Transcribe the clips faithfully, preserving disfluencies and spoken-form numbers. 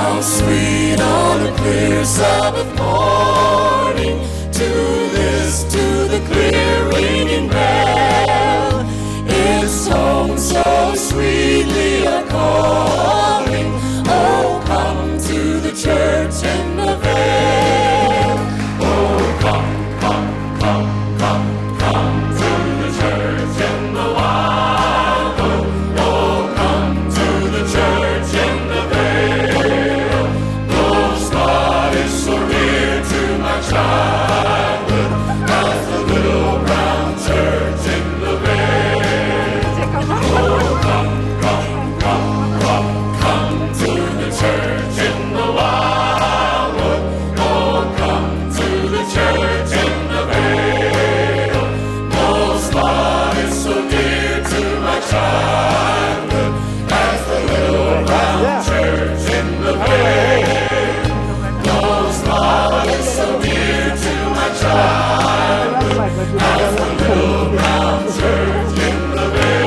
How sweet on a clear Sabbath morning to list to the clear ringing bell. Its tone so sweetly a calling. Oh, come to the church in the vale. Oh, come, come, come, come, come to the church in the wild. Oh, come to the church in the vale. No spot is so dear to my childhood as the little brown church in the vale. Oh, come, come, come, come, come to the church in the wildwood. Oh, come to the church in the vale. No spot is so dear to my childhood as the little brown church in the vale. No spot is so dear to my childhood as the little brown church in the vale.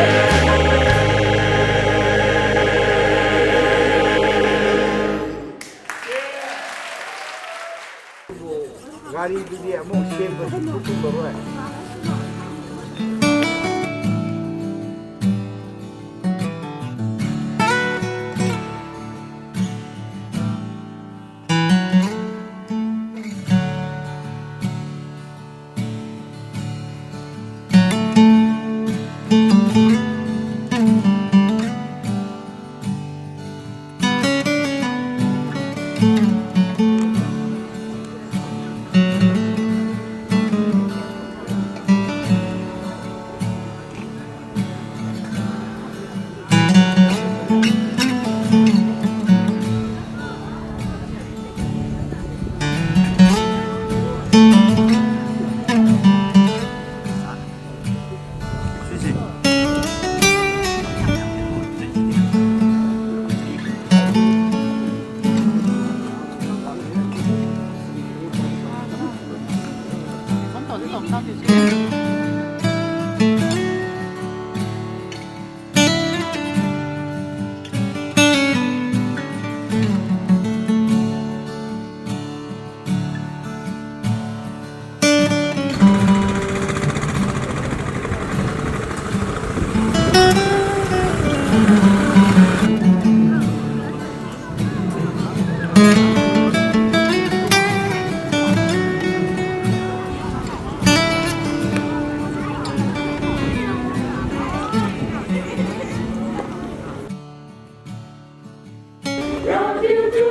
Gari dudi amu sem ko tu tu ko roi. Rapiu tu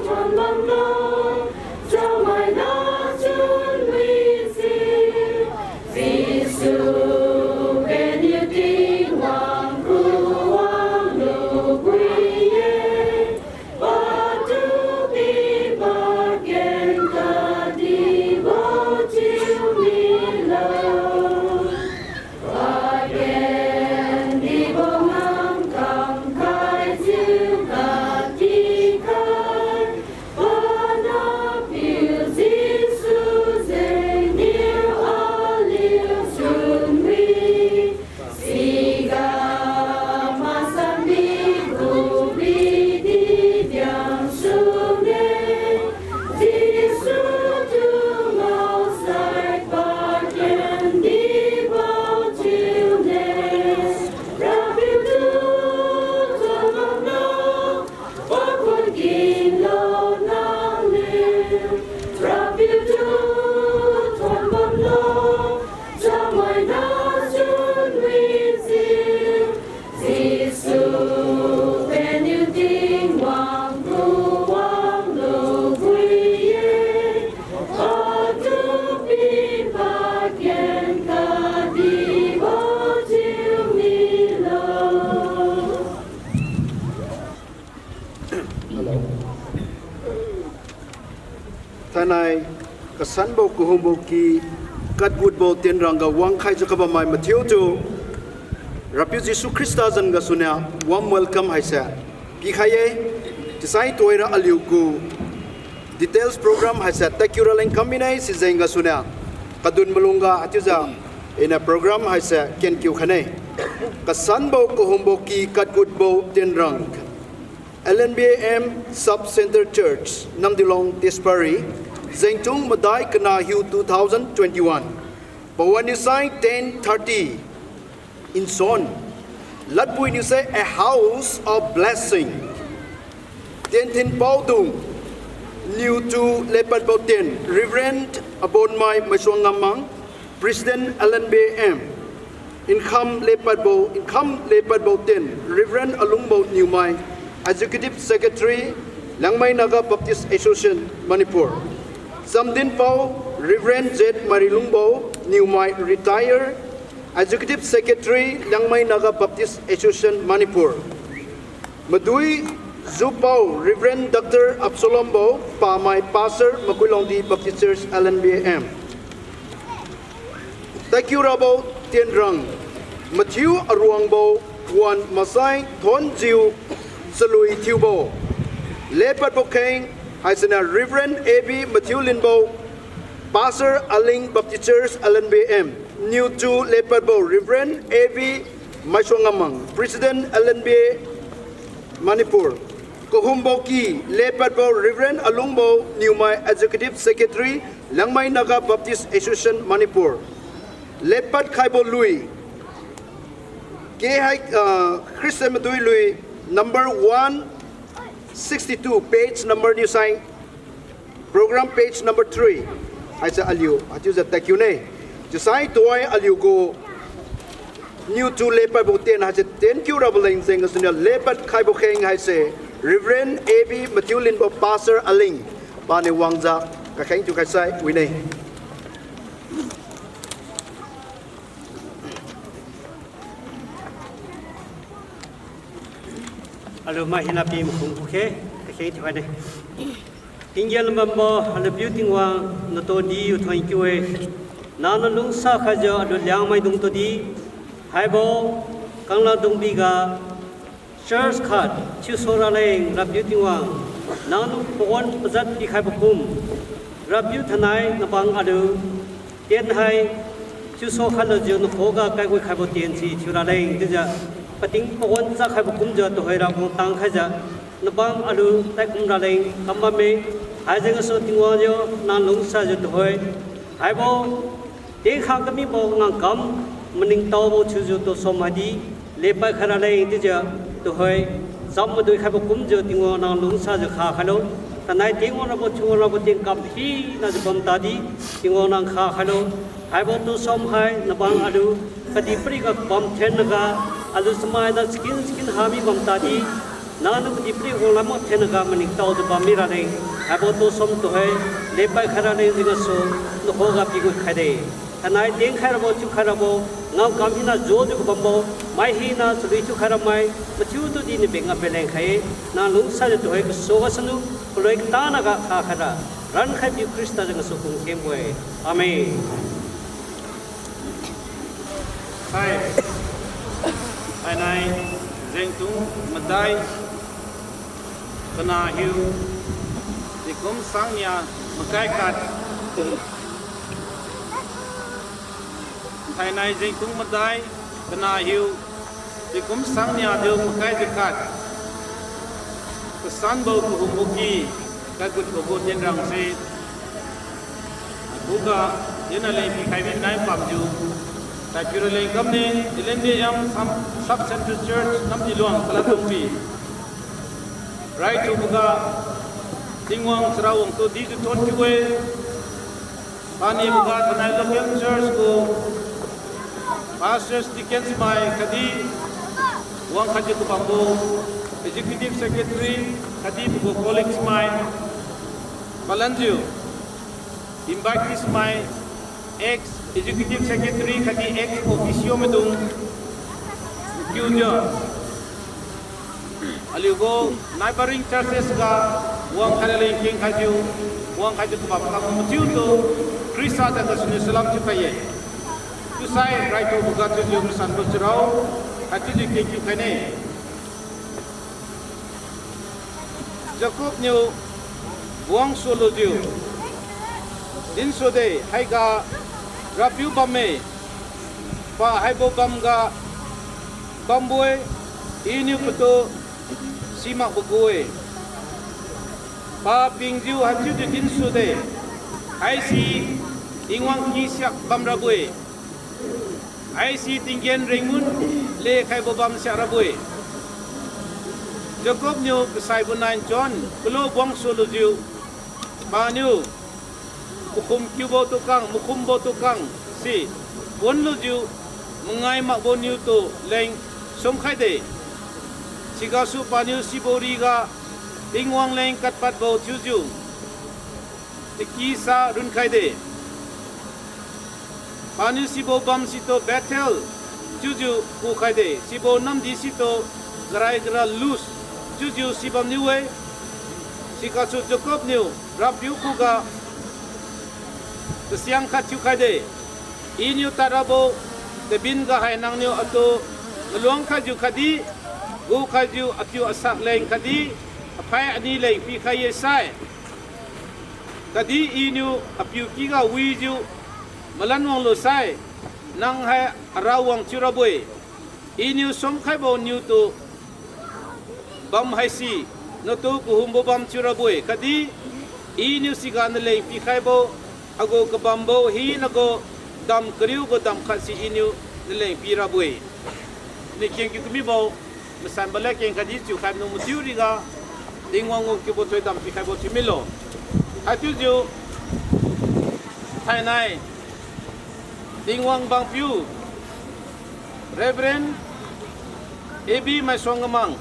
thuon bamlo, chamaina chun wijiu, Jesu paniu Tingwang gu wanglu wi-e, patu pipa ken kadibo chiu milo. Pakendibo ngamkam khaijiu katikhai, panahpiu Jesu jengniu aliu chunwi, siga masanbi gu bidi diang sune. Jesu tu ngaosai pakendibo chiune. Rapiu tu thuon bamlo, pakun kinlo nangniu. Rapiu tu thuon bamlo, chamaina chun wijiu, Jesu paniu Tingwang gu wanglu wi-e, patu pipa ken kadibo chiu milo. Hello. Thainai kasanbo kahumbo ky katgutbo tienrang ga wangkhaijiu kabammai mathiutu, Rapiu Jesu Khrista zan gasuniu warm welcome haise pikhai-e. Chiusai tuhoira aliu gu details program haise tadkiu raleng kam mine. Sijeng gasuniu kadun malungga haichiujiu iniu program haise kenkiu khaine. Kasanbo kahumbo ky katgutbo tienrang. L N B A M Sub Centre Church, Namdilong, Teshwari, Zengchung madai kana hiu two thousand twenty-one. Pawan niu sai ten thirty. Inson. Ladpui niu sai a house of blessing. Tienthin paodung. Niutu lepadbo tien, Reverend Abonmai Maisuangngamang, President L N B A M. Nkham lepadbo, nkham lepadbo tien, Reverend Alungbo Niumai, Executive Secretary, Liangmai Naga Baptist Association, Manipur. Chamdinpao, Reverend Z Marilungbo Niumai, Retired, Executive Secretary, Liangmai Naga Baptist Association, Manipur. Madui jupao, Reverend Doctor Absolombo Pamai, Pastor, Makuilongdi Baptist Church, L N B A M. Tadkiu rabo tienrang, mathiu aruangbo wan masai thonjiu chalui thiubo. Lepadbo kheng haisiniu Reverend A B Mathiulinbo, Pastor Aling Baptist Church L N B M, niutu lepadbo Reverend A B Maisuangamang, President L N B A Manipur. Kahumbo ky lepadbo Reverend Alungbo Niumai, Executive Secretary, Liangmai Naga Baptist Association Manipur. Lepad khaibo lui, K H, ah, Christian Madui Lui, number one sixty-two, page number niu sai, program page number three. Haise aliu, haichiujiu tadkiu ne. Chiusai tuhoi aliu gu niutu lepadbo tien haise tadkiu rabo leng jeng gasuniu lepad khaibo kheng haise Reverend A B Mathiulinbo, Pastor Aling, paniu wangjiu kakheng thiukhai sai wine. Aliu mai hina pi makhum kukhe, kakheng thiukhai ne. Tinggen lumbambo aliu Piu Tingwang, natu di yu thon kiu-e. Nangniu lungsa khaijiu aliu Liangmaidung tudi, haibo Kangladung biga church khat thiuso raleng Rapiu Tingwang, nangniu pawan pajat pikhaibo kum, Rapiu thainai nabang aliu tien hai thiuso khailujiu nakhuga kaikhui khaibo tiensi thiu raleng chiujiu, pating pawan chak khaibo kumjiu tuhoi ra wangtang khaijiu, nabang aliu taikum raleng kam bamme. Haijeng gasu Tingwang yo, nang lungsajiu tuhoi, haibo tienkha kamibo ngamkam maningtaobo thiujiu tusom haidi lepad khai raleng chiujiu tuhoi, cham madui khaibo kumjiu Tingwang nang lungsajiu kha khailo. Thainai tienwang rabo thiuwang rabo tienkam hinajiu bam tadi, Tingwang nang kha khailo. Haibo tusom hai nabang aliu kadihpiriga bam thennaga, aliu chamainiu chakin chakin hami bam tadi, nangniu kadihpiri wanglam mak thennaga maningtaojiu bammi raleng, haibo tusom tuhoi lepad khai raleng jeng gasu nakhuga pigut khaide. Thainai tienkhai rabo, thiukhai rabo, ngamkam hina jojiu kabambo, mai hina chalui thiukhai ramai, mathiu tudi nibeng apeleng khai-e, nang lungsajiu tuhoi kasu gasuniu, kaloi katanaga kha khaira, rankhaipiu Khrista jeng gasu kungkhembo-e. Amen. Hai. Thainai, Zengtung madai kana hiu, tingkum sangnia makai khat. Thainai Zengtung madai kana hiu, tingkum sangnia diu makai jakhat. Kasanbo kahumbo ky, kaikhutbo gu tienrangse khuga, tienna leng pikhai binai pamjiu, tadkiu raleng kamne, L N B M Sub, Sub Central Church, Namdiluang, Kaladongpi. Raithuboga, Tingwang Charawang tu dijiu thon kiu-e. Paniboga thainai local church gu pastors, deacons mai khatdi wangkhaijiu kabambo executive secretary khatdi pagu colleagues mai palanjiu, invitees mai, ex executive secretary khatdi ex officio maidung kiujiu, aliugu neighbouring churches ga wangkhai raleng kengkhaijiu, wangkhaijiu kabam kabo mathiutu Khrista jeng gasuniu salam thiukhai-e. Chiusai raithuboga chiujiu masanbo charao haichiujiu kengkiu khaine. Jacob niu wang sulujiu dinsude, haiga Rapiu bamme, pa haibo bamga bambo-e, iniu patu simakbo gu-e. Papingjiu haichiujiu dinsude. Haisi Tingwang kisiak bamrabo-e. Haisi tinggen rengmun lekhaibo bam siakrabo-e. Jacob niu kasaibo nai nchun kalo buangsu lujiu, paniu makhum kiubo tukang, makhumbo tukang si pon lujiu, mangai makbo niutu leng sumkhaide. Sigasu paniu sibo riga Tingwang leng kadpadbo chiujiu takisa runkhaide. Paniu sibo bam situ Bethel chiujiu kukhaide. Sibo namdi situ Garai Gara Luz chiujiu sibam niu-e. Sigasu Jacob niu Rapiu khuga kasiang khat thiukhaide. Iniu tadrabo tabin ga hai nangniu atu maluang khaijiu khatdi, gukhaijiu atiu asak leng khatdi, aphai ani leng pikhai-e sai, khatdi Iniu apiu kiga wijiu malan wanglu sai, nang hai arawang chiurabo-e. Iniu sumkhaibo niutu bam haisi natu kahumbo bam chiurabo-e, khatdi Iniu siga naleng pikhaibo agu kabambo hinagu dam kariubo dam khatsi Iniu naleng pirabo-e. Nikeng kiu kamibo masanbo ladkeng khatdi chiukhaibo nung mathiu riga Tingwang gu kiubo thoidam pikhaibo thiumilo. Haichiujiu thainai Tingwang bangpiu Reverend A B Maisuang Gamang,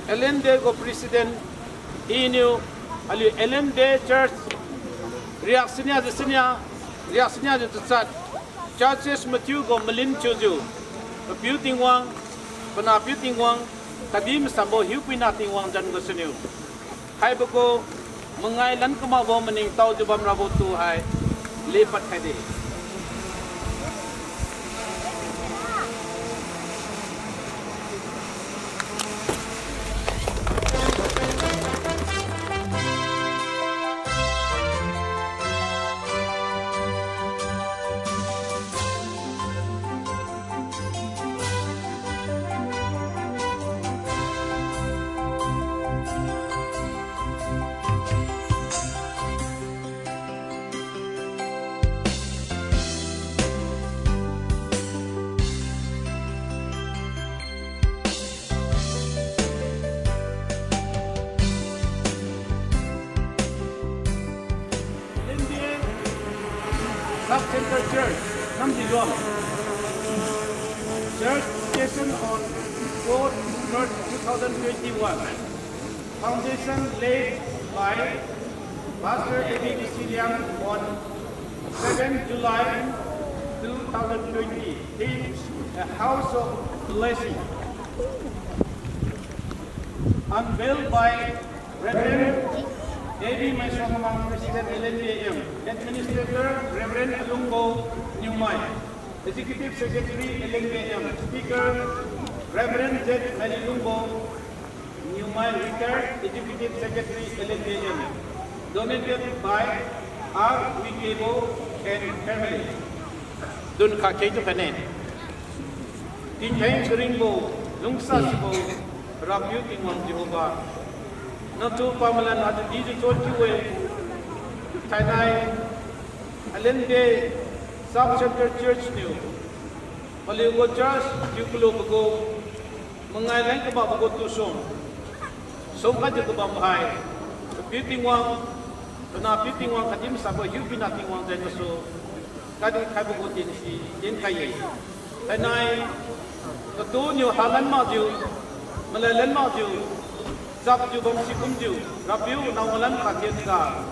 L N D A gu President, Iniu aliu L N D A Church riak siniajiu sinia, riak siniajiu tachat churches mathiu gu malin thiujiu, Papiu Tingwang, Panahpiu Tingwang, khatdi Masanbo Hiupuina Tingwang zan gasuniu, haibo gu mangai lan kamakbo maningtaojiu bamrabo tu hai lepad khaide. L N D A Sub-Centre Church, Namdiluang. Church dedication on fourth March two thousand twenty-one. Foundation laid by Pastor A B Kisiliang on seventh July two thousand twenty. Theme, a house of blessing. Unveiled by Reverend A B Maisuang Gamang, President L N B A M, Administrator Reverend Alungbo Newmai, Executive Secretary L N B A M, Speaker Reverend Z Mailungbo Newmai, Retired Executive Secretary L N B A M, donated by R Wikebo and family. Dun kha khe tu kane. Tingtheng karingbo, lungsasibo, Rapiu Tingwang Jehovah, natu pamalan atu dijiu chon kiu-e. Thainai L N B A Sub-Centre Church niu paliugu church thiu kalubo gu mangai leng kababo gu tusum sumkhaijiu kabam hai, Papiu Tingwang, Panahpiu Tingwang khatdi Masanbo Hiupuina Tingwang jeng gasu khatdi khaibo gu tinsi dinkhai-e. Thainai katuniu halan makjiu, malai lan makjiu, chapjiu bamsi kumjiu, Rapiu nang walan katien ga,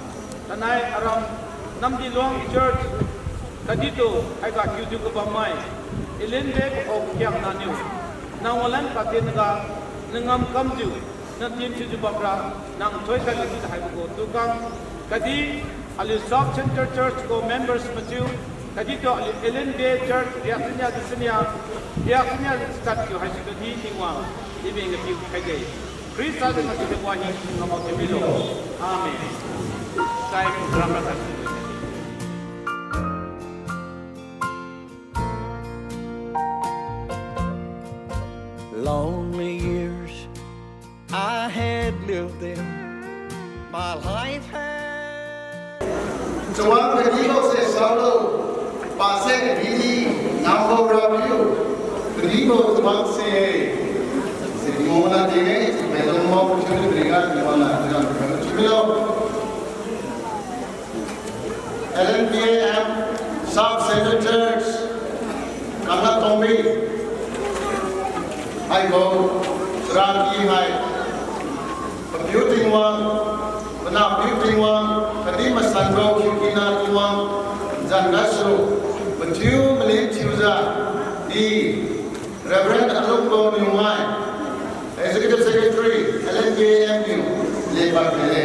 thainai aram Namdiluang Church khatdi tu haiga kiujiu kabammai, L N B A pakhao kiang naniu, nang walan katien ga, nangam kamjiu, nang tien thiujiu bamra, nang thoikhai lujiu haibo gu tukang, khatdi aliu Sub-Centre Church gu members mathiu, khatdi tu aliu L N B A Church riak sinia jiu sinia, riak sinia jiu tachat thiu haisi tudi Tingwang, i beng ga piu khaide. Khrista jeng gasu di wahina ngam thiu milo. Amen. Sai ram ra khat. Lonely years Malai the. Chawang kadibo se saolo, pase bidi, nambo rapiu, kadibo chawang se, si mona dine, si maidung mo, chuni briga, mona, chuni briga, chuni lo. L N P A M Sub Central Church, Kangla Tongbi, haibo, Raki hai, Papiu Tingwang, Panapiu Tingwang, khatdi masanbo Khiukina Tingwang, zan gasu, mathiu malin thiujiu, di, Reverend Alungbo Niumai, Executive Secretary, L N P A M niu, lepak khaide.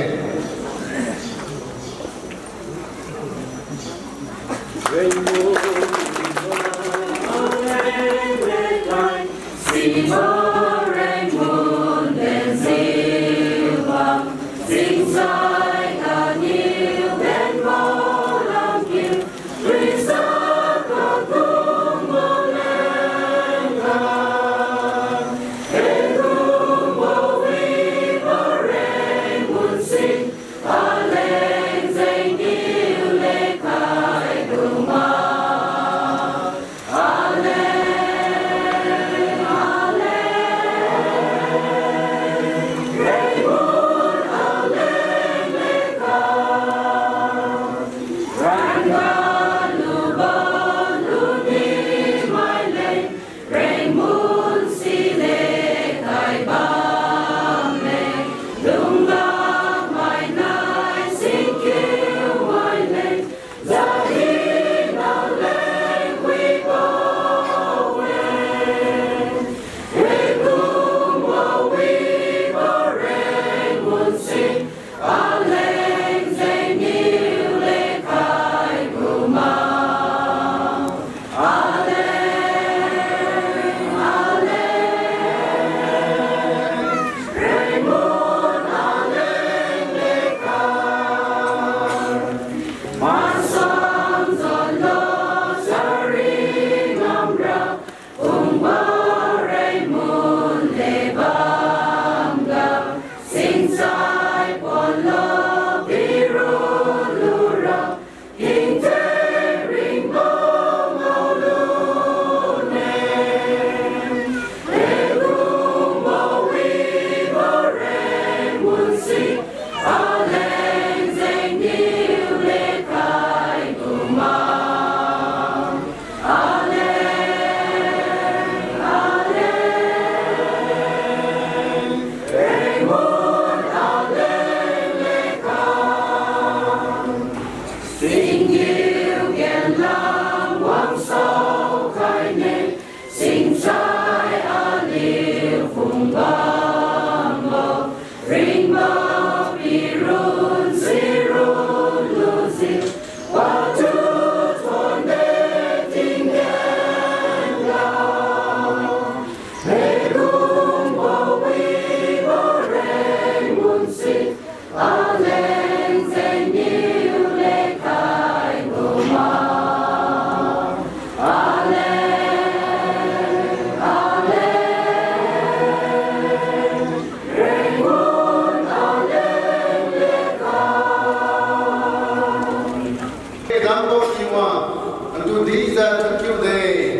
Dambo Tingwang, atu dijiu thonkiu de,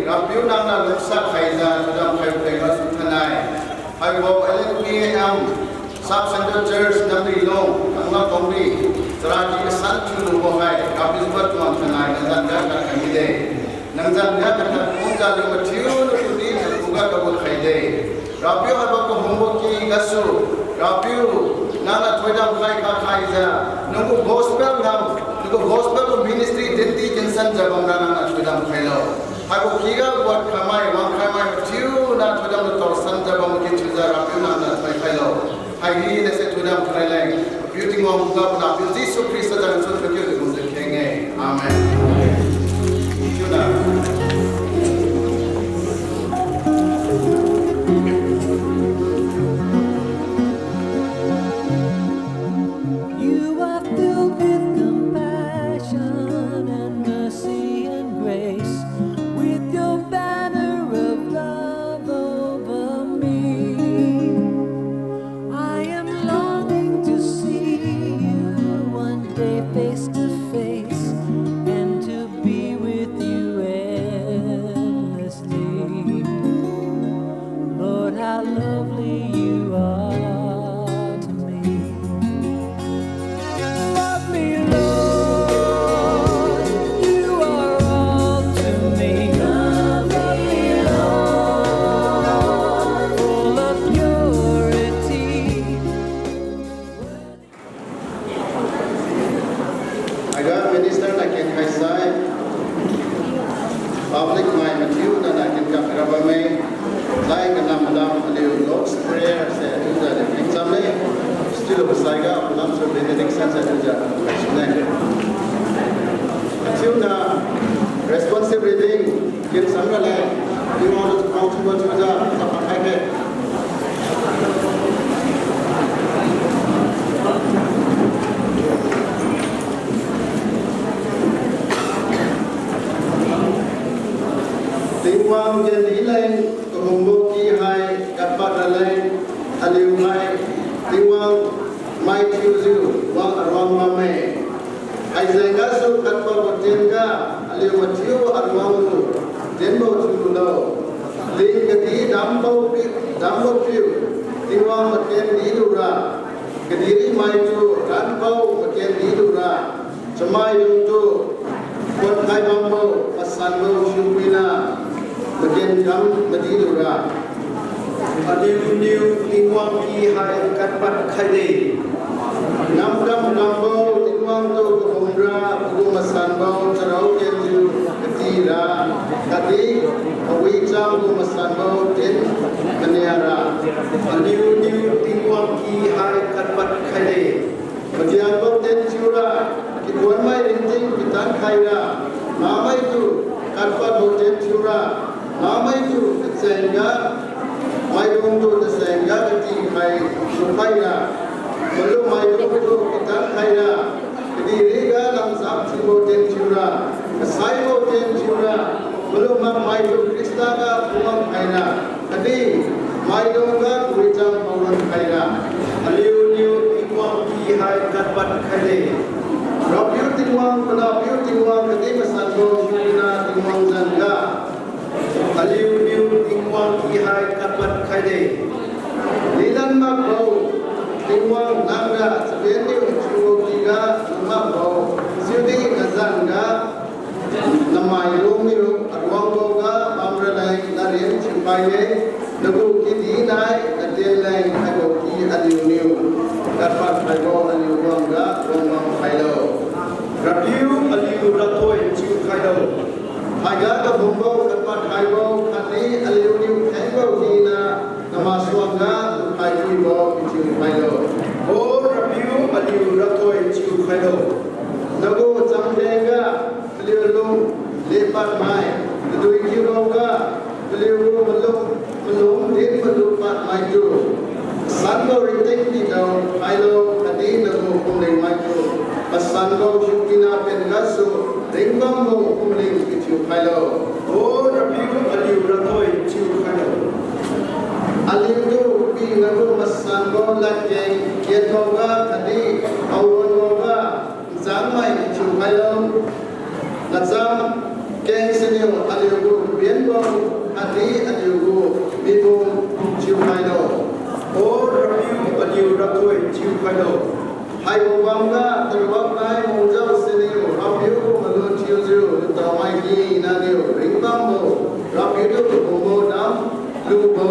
Rapiu nangniu lungsa khaijiu, tadam khai peng gasu thainai. Haibo L N P A M, Sub Central Church, Namrilong, Kangla Tongbi, charadi kasan thiulubo hai, Rapiu jiubo tuang thainai, nangzan ga kakhai mide. Nangzan ga kakhat kumjiu aliu mathiu natu di, nakuga kabu khaide. Rapiu haibo kahumbo ky gasu, Rapiu, nangniu thoidam khai kakhaijiu, nanggu gospel ngam, nanggu gospel gu ministry dinti dinsanjiu bamra nangniu thoidam khailo. Haibo kyga wad khamai, wang khamai mathiu na thoidam lu tao sanjiu bam ky thiujiu Rapiu nangniu thoi khailo. Haidi nase thoidam khai leng, Rapiu Tingwang ga pana Rapiu Jesu Khrista zan sun kakiu di kumjiu kheng-e. Amen. Chiuna. You are filled with compassion and mercy and grace, with your banner of love over me. I am longing to see Public mai mathiu nana kinkak rabamme. Zai kanam lam aliu Lord's Prayer se chiujiu aliu pingcham le. Still pasaiga kanam su benediction se chiujiu kasune. Mathiu na responsive reading kinsam rale. Tingwang tu kau chiubo chiujiu sa pakai ke. Tingwang gendileng kahumbo ky hai katpad raleng, aliu hai Tingwang mai thiujiu wang aruang bamme. Haijeng gasu katpadbo tien ga aliu mathiu aruang lu tienbo thiululo. Ling kadi dambo pi-, dambo piu, Tingwang maken dilura, kadihpiri maitu ranpao maken dilura, chamaidungtu ponkhai bambo masanbo hiupuina maken kam madilura. Aliuniu Tingwang ky hai katpad khaide. Namkam kambo Tingwang tu kahumra, pagu masanbo charao tienjiu katira, khatdi kawicham gu masanbo tien maniara. Aliuniu Tingwang ky hai katpad khaide. Madiangbo tien thiura, kikhuanmai ringting kitan khaira, namaitu katpadbo tien thiura, namaitu tacheng ga, maidungtu tacheng ga katikhai lukhaira, malum maidungtu kitan khaira, kadihpiriga lamjam thiubo tien thiura, kasaibo tien thiura, malum makmaitu Khrista ga phungwang khaira, khatdi maidung ga kawicham paolan khaira. Aliuniu Tingwang ky hai katpad khaide. Rapiu Tingwang, panahpiu Tingwang, khatdi masanbo hiupuina Tingwang zan ga, aliuniu Tingwang ky hai katpad khaide. Lilan makbo Tingwang, nangra chabenniu thiubo kyga lungmakbo, chiudi nazan ga namai lungniu aruangbo ga bamraleng narin thiukhai-e, nagu kidi nai natien leng haibo ky aliuniu katpad khaibo aliu ruangga ruangbam khailo. Rapiu, aliu rathoi thiukhailo. Haiga kahumbo katpad khaibo khatdi aliuniu khengbo hina namasuangga lukhai phuibo thiukhailo. O Rapiu, aliu rathoi thiukhailo. Nagu chamdengga paliu lung lepadmai, tadui kiuboga paliu gu malung, malung din malupadmaitu, sanbo ringting didao khailo, khatdi nagu phumlingmaitu masanbo hiupuina pen gasu ringbambo phumling pithiukhailo. O Rapiu, aliu rathoi thiukhailo. Aliutu pinagu masanbo ladkeng kenboga khatdi aoronboga nchangmai thiukhailo. Nacham keng siniu aliugu kabenbo khatdi aliugu mibung thiukhailo. O Rapiu, aliu rathoi thiukhailo. Haibo bamga taruak nai Mungzau siniu Rapiu gu malun thiujiu lutaomai hinaniu ringbambo, Rapiutu kahumbo dam lubo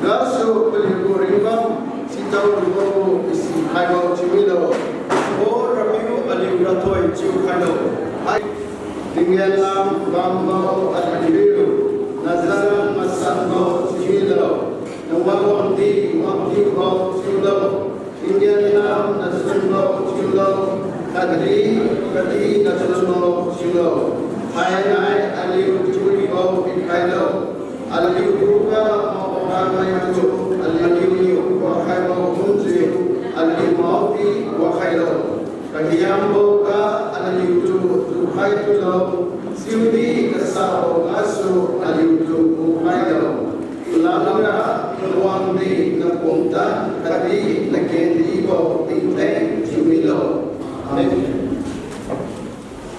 gasu paliugu ringbam sitao lubo gu pisikhaibo thiumilo. O Rapiu, aliu rathoi thiukhailo. Hai tinggen lam bambo aliu piu, nazan masanbo thiumilo. Nawang wangdi wangkiubo thiulo. Tinggen lam nasunbo thiulo, khatdi, khatdi nasunbo thiulo. Hainai aliu chiubo pikhailo. Aliu khuga maokhai maitu aliuniu wakhaibo kumjiu aliu maodi wakhailo. Kahiamboga aliutu tukhai tulo, chiudi kasabo gasu aliutu kukhailo. Palamra nawangdi napumtan khatdi nakendibo tingtheng thiumilo. Amen.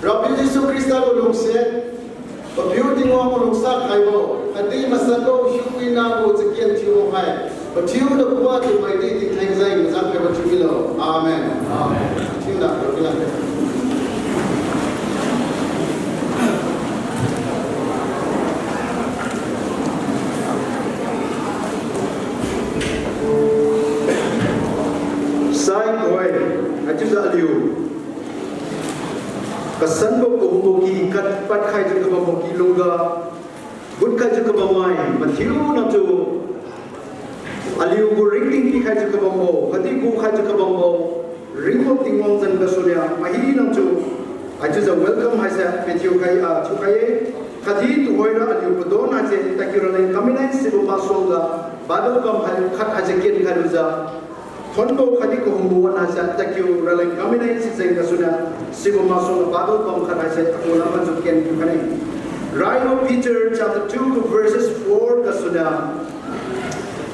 Rapiu Jesu Khrista gu lungsiat, Papiu Tingwang gu lungsa khaibo, khatdi masanbo Hiupuina gu chaken thiubo hai, pathiu nakhuga chiumaidi tingtheng jeng majang khaibo thiumilo. Amen. Amen. Thiuna, thiuna. Saikoi, haichiujiu aliu Kasanbo kahumbo ki, khat padkhaijiu kabambo ki lungga, gutkhaijiu kabammai mathiu natu, aliugu ringting pikhaijiu kabambo, khatdi gukhaijiu kabambo, ringbo Tingwang zan gasuniu, ahi natu, haichiujiu welcome haise, pithiu khai, ah, thiukhai-e, khatdi tuhoira aliu padon haise, tadkiu raleng kammine sibo masuangga, Bible bam hai khat haise kenkhai lujiu, thonbo khatdi kahumbo wan haise, tadkiu raleng kammine sijeng gasuniu, sibo masuangga Bible bam khat haise, agu lam gasu ken kiu khaine. Raibo Peter chapter two verses four gasuniu,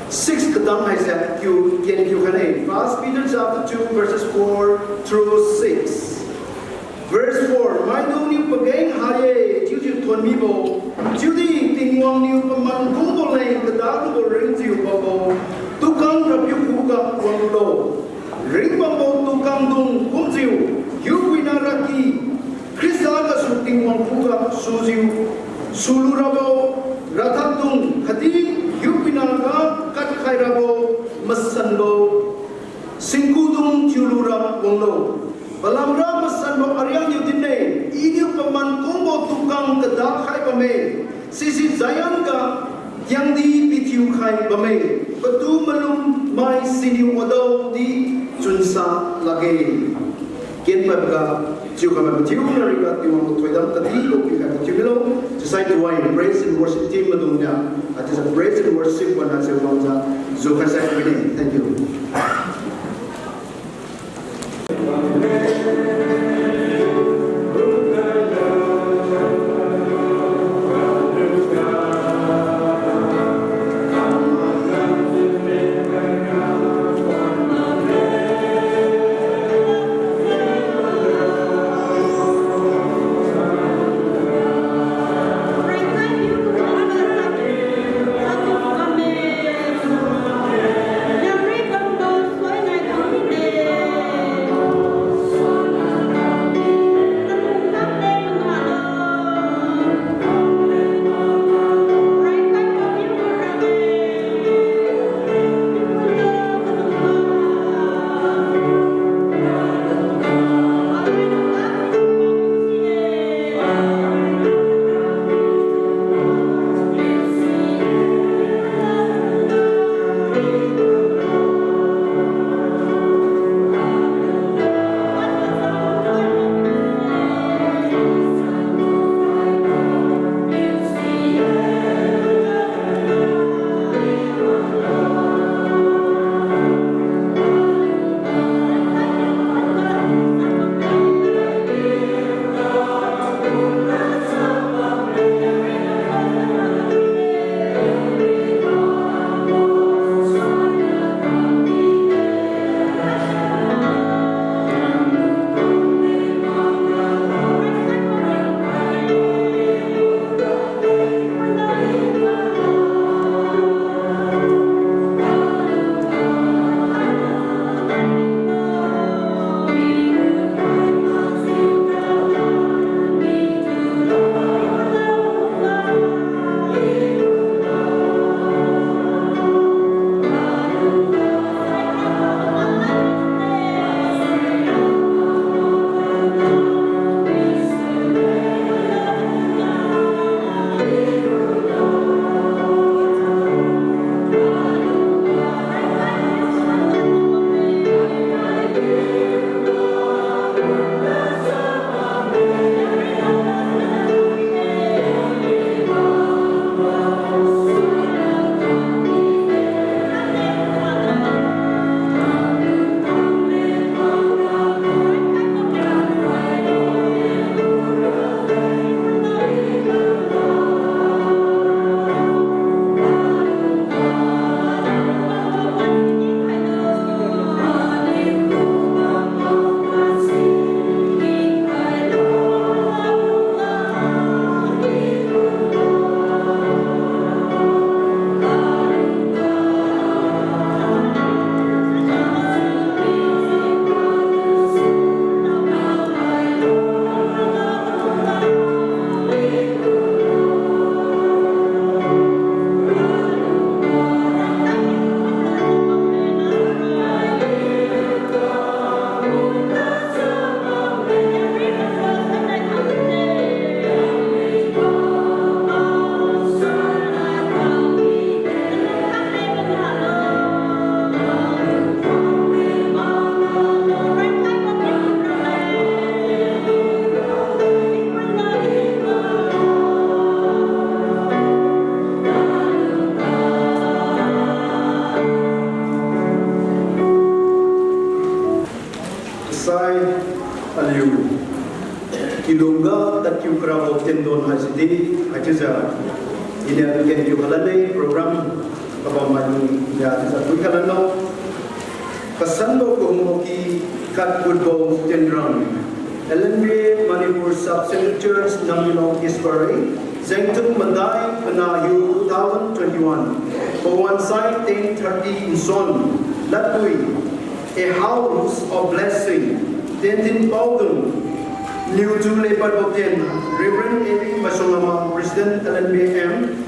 six kadam haise kiu ken kiu khaine. First Peter chapter two verses four through six. Verse four, maidungniu pageng ha-e, chiujiu thonmibo, chiudi Tingwang niu paman kungbo leng kadaklubo ringjiu bambo tukang Rapiu khuga wanglulo. Ringbambo tukangdung kumjiu, hiupuina raki, Khrista gasu Tingwang khuga sujiu, sulu rabo, rathakdung khatdi hiupuina ga kadkhai rabo, masanbo, singkudung thiulura wanglo. Palamra masanbo ariangniu din-e, Iniu paman kungbo tukang kadak khai bamme, sisi Zion ga tiangdi pithiu khai bamme, patu malum mai siniu wadaodi chunsa lakge. Kenpadboga, chiukhai mathiu nariga Tingwang gu thoidam kadibo pikhai mathiu milo, chiusai tuhoi praise and worship team maidungniu, atiujiu praise and worship wan haise wangjiu, jukhai sai mine. Thank you. Sai aliu kilungga tadkiu karabo tendon haisidi, haichiujiu iniu kenkiu khalan-e program kabam maidung ya chiujiu pui khalan lo. Kasanbo kahumbo ki katgutbo tenrang, L N B A Manipur Sub-Centre Church, Namilong East Paray, Zengthum madai panah hiu two thousand twenty-one, pawan sai ten thirty nsuan, ladpui, A House of Blessing, tendin paodung, niutu lepadbo ten, Reverend A B Masungamang, President L N B M,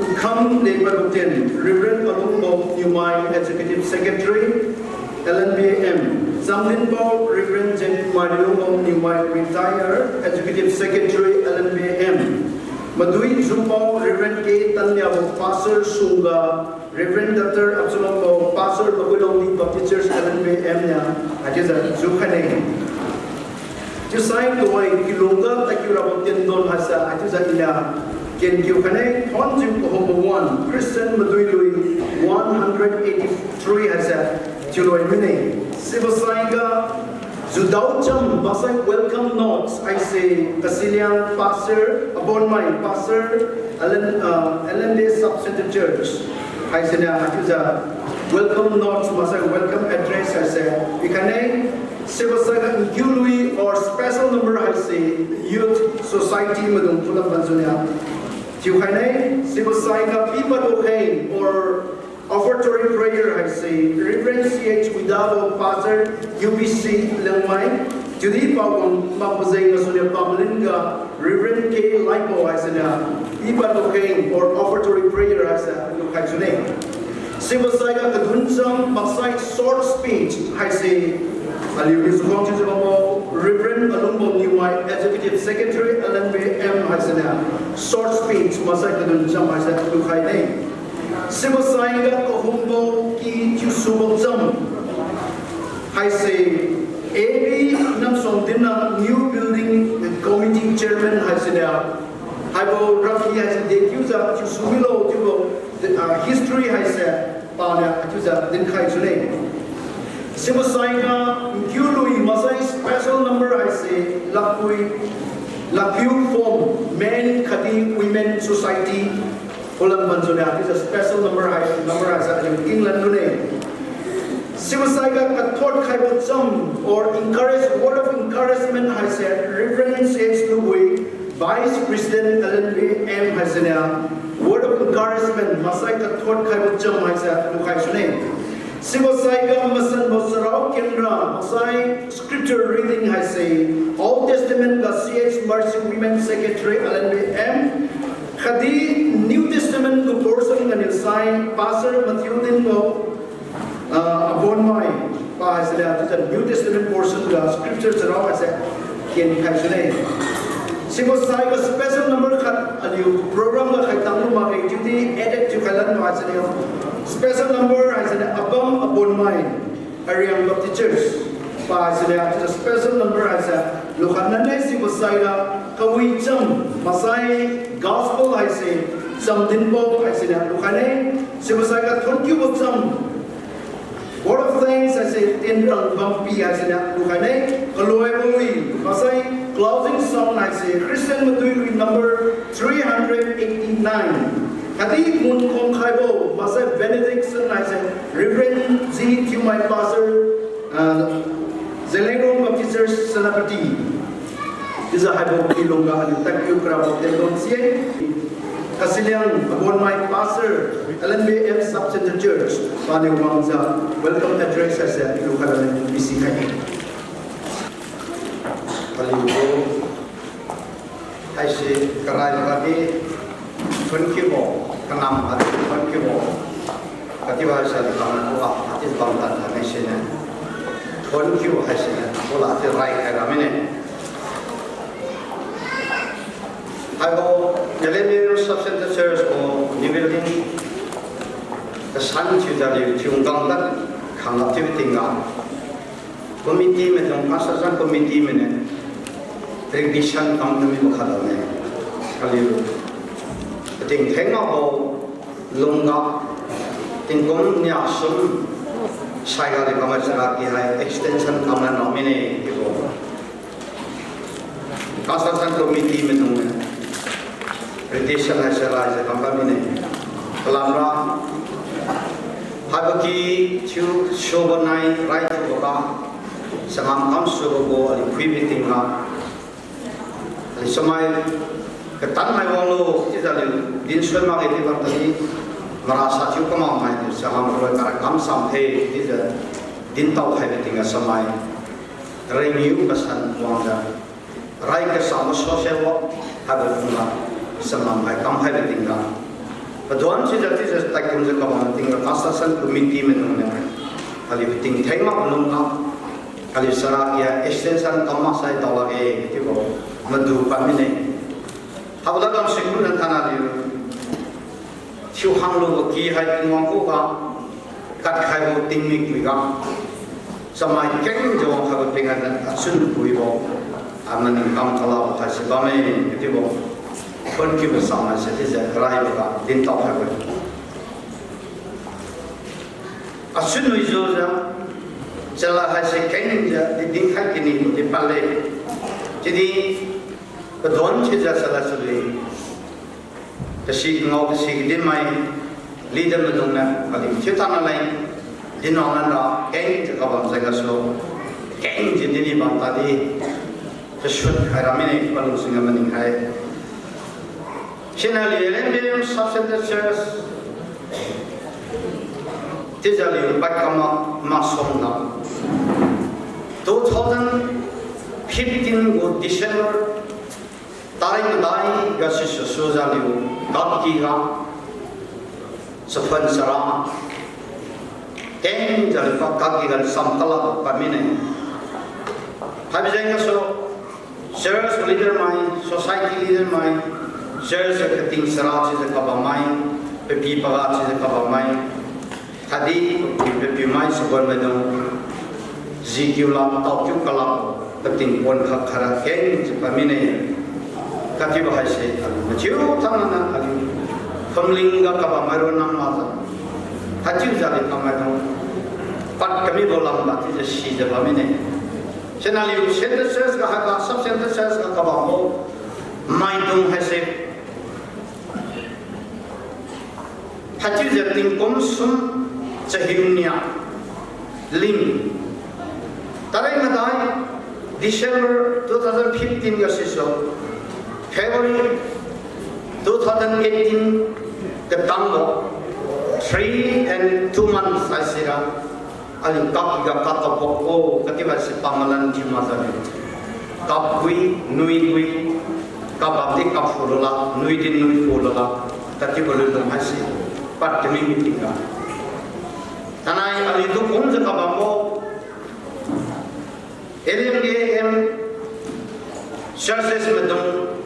ukham lepadbo ten, Reverend Alungbo Niumai, Executive Secretary, L N B M, chamdinbo Reverend J P Marilungbo Niumai, Retired Executive Secretary, L N B M, madui jupao Reverend K Tanliabo, Pastor sungga Reverend Doctor Apsulongbo, Pastor Maguilongdi Baptist Church, L N B M niu, haichiujiu jukhaine. Chiusai tuhoi kilungga tadkiu rabo tendon haise haichiujiu iniu kenkiu khaine. Thonjiu kahumbo wan, Christian maduilui one hundred eighty-three haise thiuloi mine. Sibo saiga judao cham maksai welcome notes haise Kasiliang Pastor Abonmai, Pastor L N, ah, L N B A Sub-Centre Church haisiniu haichiujiu welcome notes maksai welcome address haise pikhaine. Sibo saiga nkiului or special number haise Youth Society maidung phulam banjuniu thiukhaine. Sibo saiga pipadbo kheng or offertory prayer haise Reverend C H Widabo, Pastor U B C Liangmai, chiudi pawang mapajeng gasuniu pamalinga Reverend K Laibo haisiniu pipadbo kheng or offertory prayer haise lukhai sune. Sibo saiga kadun cham maksai short speech haise aliuniu sukhang chiujiu bambo Reverend Alungbo Niumai, Executive Secretary, L N B M haisiniu short speech maksai kadun cham haise lukhaine. Sibo saiga kahumbo ki thiusubo cham haise A B Namsuang Dinna New Building Committee Chairman haisiniu haibo raky haise dekiujiu thiusu milo chiubo, ah, history haise paniu haichiujiu dinkhai sune. Sibo saiga nkiului maksai special number haise Lakpui, Lakpiu Phom Men khatdi Women Society phulam banjuniu haichiujiu special number hai, number haise aliu kinglan lune. Sibo saiga kathot khaibo cham or encourage, word of encouragement haise Reverend C H Lubui, Vice President L N B M haisiniu word of encouragement maksai kathot khaibo cham haise lukhai sune. Sibo saiga masanbo charao kenra maksai scripture reading haise Old Testament ga C H Mercy, Women Secretary, L N B M, khatdi New Testament gu portion ganiu sai Pastor Matthew Dinbo, ah, Abonmai pa haisiniu chiujiu New Testament portion ga scripture charao haise kenkhai sune. Sibo saiga special number khat aliu program ga khaitang lu makge chiudi edit thiukhai lanbo haisiniu special number haisiniu Abam Abonmai, Ariang Baptist Church pa haisiniu chiujiu special number haise lukhan lane. Sibo saiga kawi cham maksai gospel haise chamdinbo haisiniu lukhaine. Sibo saiga thonkiubo cham word of thanks haise Tenrang Bampi haisiniu lukhaine. Kaloibo lui maksai closing song haise Christian maduilui number three hundred eighty-nine khatdi mun khongkhaibo maksai benediction haise Reverend G Thiumai, Pastor, ah, Zeliangrong Baptist Church, Senapati. Chiujiu haibo kilungga aliu tadkiu karabo tendon si-e. Kasiliang Abonmai, Pastor, L N B M Sub-Centre Church paniu wangjiu welcome address haise lukhai lane pisikhai-e. Aliu haise karai khatdi thonkiubo, kanam khatdi thonkiubo, khatdi haise aliu kang khuga khatdi bam tan khat haisiniu thonkiu haisiniu khuga chiu raikhai ra mine. Haibo L N B A Sub-Centre Church gu new building kasan thiujiu aliu thiu ngangga khangga chiubo tingga committee maidung, construction committee mainiu revision kam namibo khatlo ne. Aliu kating theng makbo lungga tingkum nia sum saiga aliu kamai chara ki hai extension kamlan ra mine. Construction Committee maidung niu, British haise raijiu kam kam mine. Kalamra, haibo ki thiu subo nai raithuboga, changam kamsubo gu aliu phuibi tingga, aliu samai katanmai wanglo chiujiu aliu dinsuan makge chiubo tadi, marasa thiu kamakmai niu changam roi kara kam cham khe chiujiu dintao khaibo tingga samai rengniu kasan wangjiu, rai kasabo social work haibo phungga, changam hai kam khaibo tingga, paduan chiujiu chiujiu taikumjiu kabam tingga Construction Committee maidung niu aliu tingtheng mak lungga, aliu charaky extension kam maksai daolakge chiubo madu pad mine. Habo ladkam sikumjiu thainai aliu thiukhang lubo ki hai Tingwang khuga, kadkhaibo tingmik puiga, chamai kengjiu wangkhaibo tingga achun puibo, a maning kam kalabo haise bamme chiubo, khun kibo cham haise chiujiu raiboga dintao khaibo. Achun nuijiujiu, chalad haise kengjiu di dinkhai kanibo di padle. Chiudi, paduan chiujiu chalad chali, kasi ngao kasi kadinmai, leader maidung niu aliu thiutan naleng, dinwang lanra kengjiu kabam jeng gasu, kengjiu dini bam tadi, kasut khaira mine palung singga maning hai. Siniu aliu L M B M Sub-Centre Church, chiujiu aliu pad kam mak songga, two thousand fifteen gu December tarik madai gasi susujiu aliu, kapkyga, chaphan chara, kengjiu aliu pa kapkyga cham kalabo pad mine. Haibo jeng gasu, church leader mai, society leader mai, church kating chara chiujiu kabammai, papi paga chiujiu kabammai, khatdi papiu mai chaguan maidung, jikiu la taokiu kalabo, kating pon khat khaira kengjiu pad mine. Katibo haise aliu mathiu thanna aliu phumlingga kabammai ronna makjiu, haichiujiu aliu kamaidung pad kamibo lamga chiujiu sijiu bam mine. Siniu aliu Centre Church ga haiga Sub-Centre Church ga kabambo maidung haise, haichiujiu tingkum sum chahiu nia ling, tarik madai December two thousand fifteen gasisu February two thousand eighteen katangbo three and two months haisira aliu kapkyga kap kapbo katiubo si pamalan thiu makjiu aliu kapgui, nuigui, kabamdi kaphu lula, nuidi nui phu lula, katiubo lulung haise pad kami meeting ga, thainai aliutu kumjiu kabambo L M B M churches maidung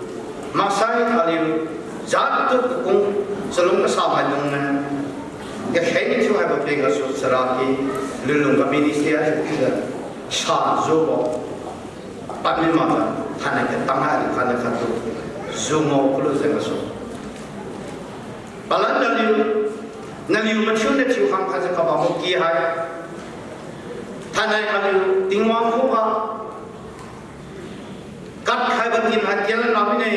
maksai aliu jattu kakung chalung kasamaidung niu, kakheng thiu haibo peng gasu charaky lulungga ministry haise chiujiu sajiubo pad mi makjiu, thainai katang hai aliu khatniu khattu jiu ngao kalu jeng gasu, palan naliu, naliu mathiuniu thiukhang khaijiu kabambo ki hai, thainai aliu Tingwang khuga kadkhaibo tin hai tienlan ra mine,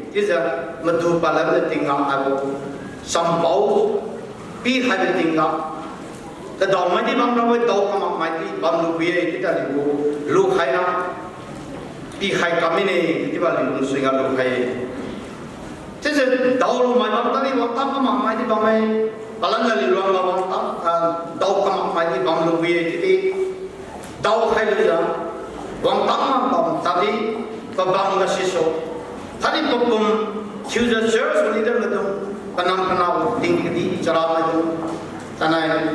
chiujiu madu palan niu tingga haibo champao pikhaibo tingga, kadaomaidi bamrabo-e, dao kamakmaidi bamlu wi-e chiudi aliugu lukhaira pikhai kam mine, chiubo aliu lungsuiga lukhai-e. Chiujiu daolumai bam tadi wangtang kamakmaidi bamme, palan aliu luangga wangtang, ah, dao kamakmaidi bamlu wi-e chiudi daokhai lujiu, wangtang mak bam tadi, pabam gasisu, khatdi papum thiujiu church leader maidung, panam panabo ting kadi chara maidung, thainai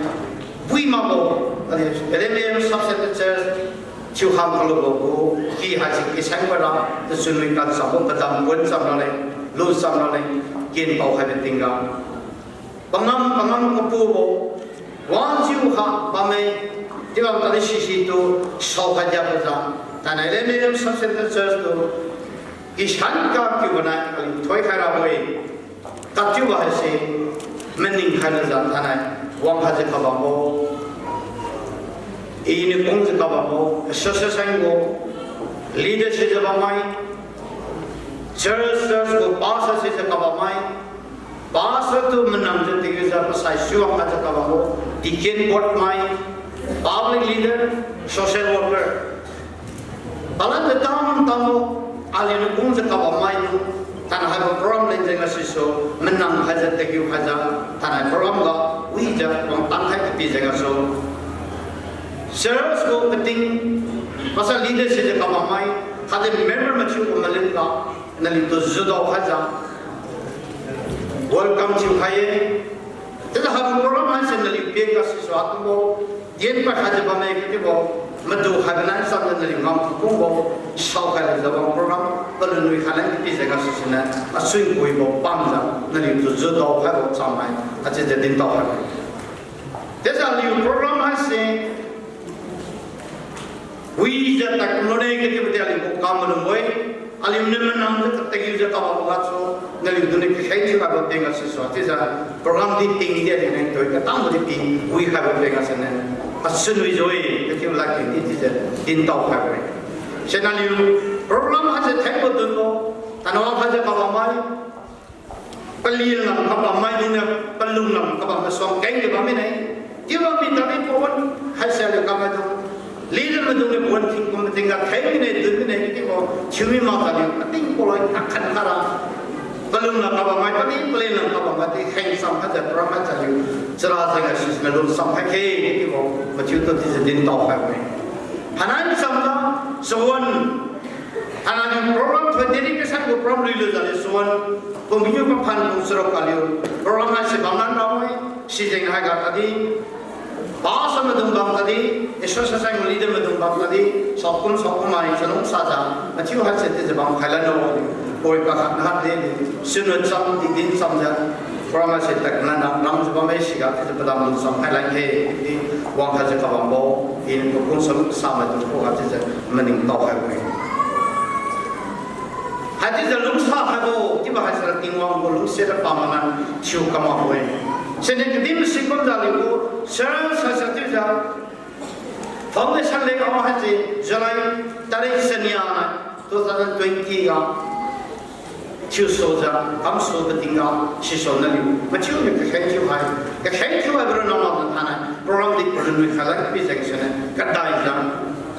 bui makbo, aliu L M B M Sub-Centre Church thiukhang kalubo gu ki haise kiseng para tachunwi kachabo padam pon cham raleng, lu cham raleng, kenpao khaibo tingga, pangam pangam kapubo, wajiukha bamme, chiubam tadi sisi tu saokhai diabojiu, thainai L M B M Sub-Centre Church tu kisan kakiubo nai aliu thoikhai rabo-e. Kachiubo haise maning khailujiu thainai wang khatjiu kabambo, iniu kungjiu kabambo association gu leadership jiu bammai, Church, church gu pastor sijiu kabammai, pastor tu manamjiu tingjiu pasai suang khatjiu kabambo, deacon board mai, public leader, social worker. Palan de tam tambo, aliuniu kungjiu kabammai tu, thainai haibo program leng jeng asisu, manam khaijiu takiu khaijiu, thainai program ga, wijiu wangtang khai kapi jeng gasu. Church gu kating, pastor leader sijiu kabammai, khatdi member mathiu gu malin ga, naliutu judao khaijiu welcome thiukhai-e. Chiujiu haibo program haise naliu peng gasisu atumbo, dienpa khaijiu bamme katibo, madu khaibo nai chamjiu naliu ngam kungbo, saokhai lujiu wang program, palun nui khalan kapi jeng gasu siniu, achun kuibo pamjiu, naliutu judao khaibo chammai, achiujiu dintao khaibo. Chiujiu aliu program haise, wijiu tadkumlone katibo di aliu gu kam malumbo-e, aliuniu manamjiu katakiujiu kabambo gasu, naliu duni kakheng thiu khaibo peng gasisu, chiujiu program di ting di aliuniu toi katangbo di pi, wikhaibo peng gasuniu, achun wijiu-e, katibo ladkeng di chiujiu, dintao khaibo-e. Siniu aliu program haise thengbo dunbo, thainai wang khaijiu kabammai, palin lam kabammai diniu, palung lam kabam masuang kengjiu bam mine. Chiubo mi tadi pawan haise aliu kamaidung, leader maidungniu pawan thingkum mating ga theng mine, dun mine, katibo, thiumi mak tadi, patingbo loi, takhan khara. Palung lam kabammai, pali palin lam kabammai di, kheng sam khaijiu, program khaijiu aliu, chara jeng gasi siniu lung sam khai khe, katibo, mathiutu chiujiu dintao khaibo-e. Hainai chamga, chawan, hainai program thoi dedication gu program luilujiu aliu chawan, pumpiu paphan pum charuk aliu, program haise bamlan rabo-e, sijeng haiga tadi, pastor maidung bam tadi, association gu leader maidung bam tadi, saokum saokum mai chalungsajiu, mathiu haise chiujiu bam khailan lo, poi kakhat nahat di, siniu cham di din chamjiu, program haise tadkumlan na ramjiu bamme siga chiujiu padam lung sam khailan khe, di wang khaijiu kabambo, iniu kakung saluk sa maidung khuga chiujiu maningtao khaibo-e. Haichiujiu lungsa khaibo, chiubo haise Tingwang gu lungsiat ra pamangan thiu kamakbo-e. Siniu kadin masi kumjiu aliu gu, church haise chiujiu, foundation leng a haise July tarik chania nai two thousand twenty ga, thiusujiu, kamsu kating ga, sisu naliu mathiuniu kakheng thiu hai, kakheng thiu haibo ronna makjiu thainai program di palun nui khalan kapi jeng siniu kadaijiu,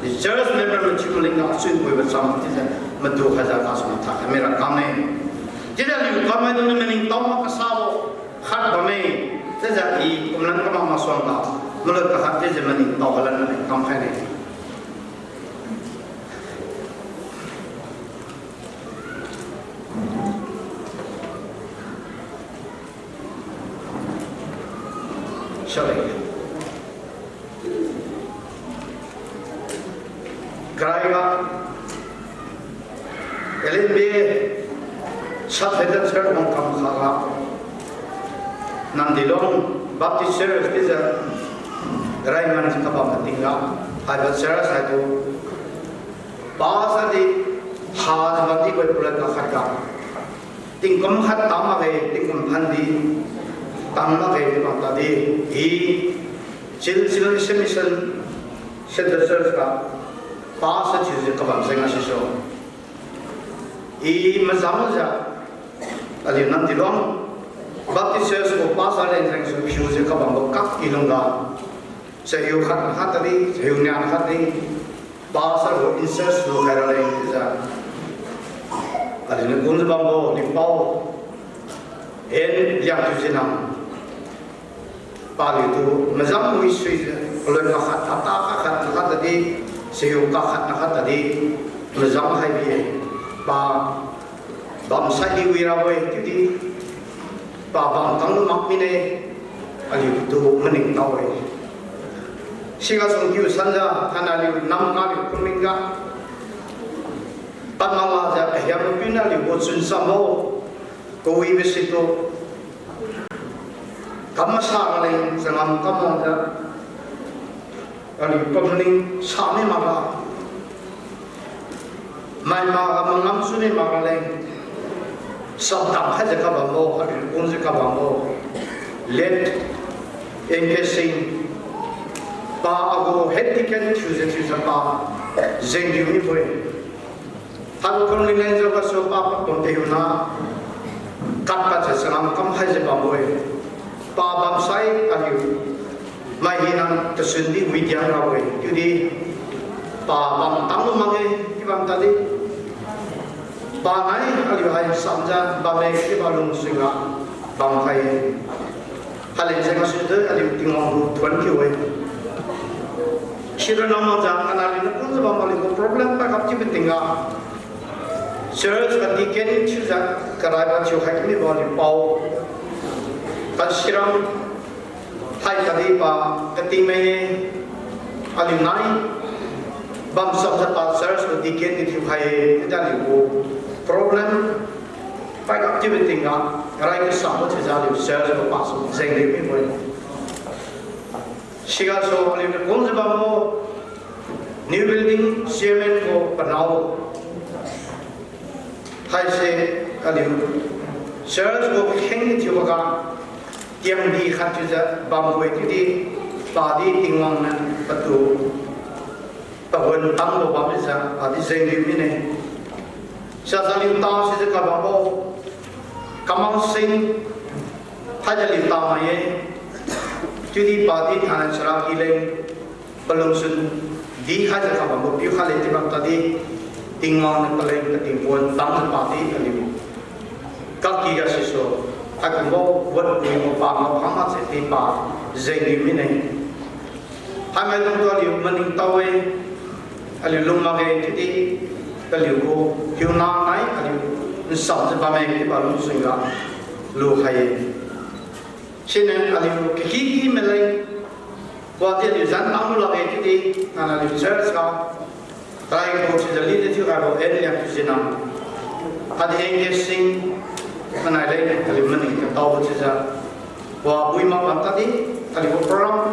di church member mathiu maling ga achun kuibo cham chiujiu, madu khaijiu gasu matha khaimira kamme. Chiujiu aliu kamaidungniu maningtao mak kasabo khat bamme, chiujiu i kumlan kamak masuangga, malot kakhat chiujiu maningtao khalan nai kamkhaine. Sorry. Karaiga, L N B A Sub-Headquarter wang kamkhaga, Namdilong Baptist Church chiujiu, Raiman kabam matingga, haibo church haitu, pastor di, hajiu bamdi koi pulai kakhat ga, tingkum khat tang makge, tingkum phan di, tang makge chiu bam tadi, i, Chil Chil Mission Centre Church ga, pastor thiujiu kabam jeng asisu, i mazangjiu, aliu Namdilong Baptist Church gu pastor leng jengsu phiujiu kabambo kak i lungga, chahiu khat khat tadi, chahiu nian khat di, pastor gu in-charge lukhai raleng chiujiu, aliuniu kumjiu bambo lipao, en yang thiujiu nam, paliutu mazang wi suijiu, paloi kakhat, hapta kakhat khat tadi, chahiu kakhat khat tadi, mazang hai bi-e, pa, bamsai di wi rabo-e chiudi, pa bam tanglu mak mine, aliutu maningtao-e. Siga sungkiu sanjiu thainai aliu namga aliu kumingga, pamalajiu ahiam pina aliu gu chun sambo, kawibo situ, kam masa raleng changam kam wangjiu, aliu pamaning sami makra, mai makga mangam suni makraleng, sabdam khaijiu kabambo, aliu kungjiu kabambo, late N K Singh, pa agu head deacon thiujiu thiujiu pa jengniu mibo-e. Haibo phumling leng jiu gasu pa pakum tehiuna, katpad se salam kam haijiu bambo-e. Pa bamsai aliu mai hina tasun di widiang rabo-e. Chiudi pa bam tanglu makge, chiu bam tadi. Panai aliu hai samjiu bamme chiubo lungsuiga bamkhai-e. Hailen jeng gasu de aliu Tingwang gu thuon kiu-e. Sira namang jang analiu nakungjiu bam aliu gu problem paikap chiubo tingga, church ga deacon thiujiu karaibo thiukhai kamibo aliu pao. Kasiram hai kadi pa katingmai-e, aliu nai bam samjiu pa church gu deacon di thiukhai-e, chiudi aliu gu problem paikap chiubo tingga, rai kasambo thiujiu aliu church gu pasu jengriu mibo-e. Sigasu aliu nakungjiu bambo new building chairman gu panao haise aliu church gu kakheng thiuboga tiamdi khat thiujiu bambo-e, chiudi padi Tingwang niu patu pawan tangbo bamjiu padi jengriu mine. Sijiu aliu ta sijiu kabambo Kamang Sing haidi aliu tamai-e. Chiudi padi thainai charaky leng palungsun di khaijiu kabambo piu khaile chiu bam tadi, Tingwang niu paleng pating pawan tangjiu padi aliu kaky gasisu haikumbo wad wibo pa ngao phang makse di pa jengriu mine. Haimaidungtu aliu maningtao-e, aliu lung makge chiudi, paliu gu hiuna nai aliu nsamjiu bamme chiubo lungsuiga lukhai-e. Siniu aliu kaky ki maleng wadi aliu zan tanglu lakge chiudi, nana aliu church ga try gu chiujiu lead thiukhaibo N Liangthuijinam, khatdi N K Sing, manai leng aliu maning kataobo chiujiu, wabui mak bam tadi, aliu gu program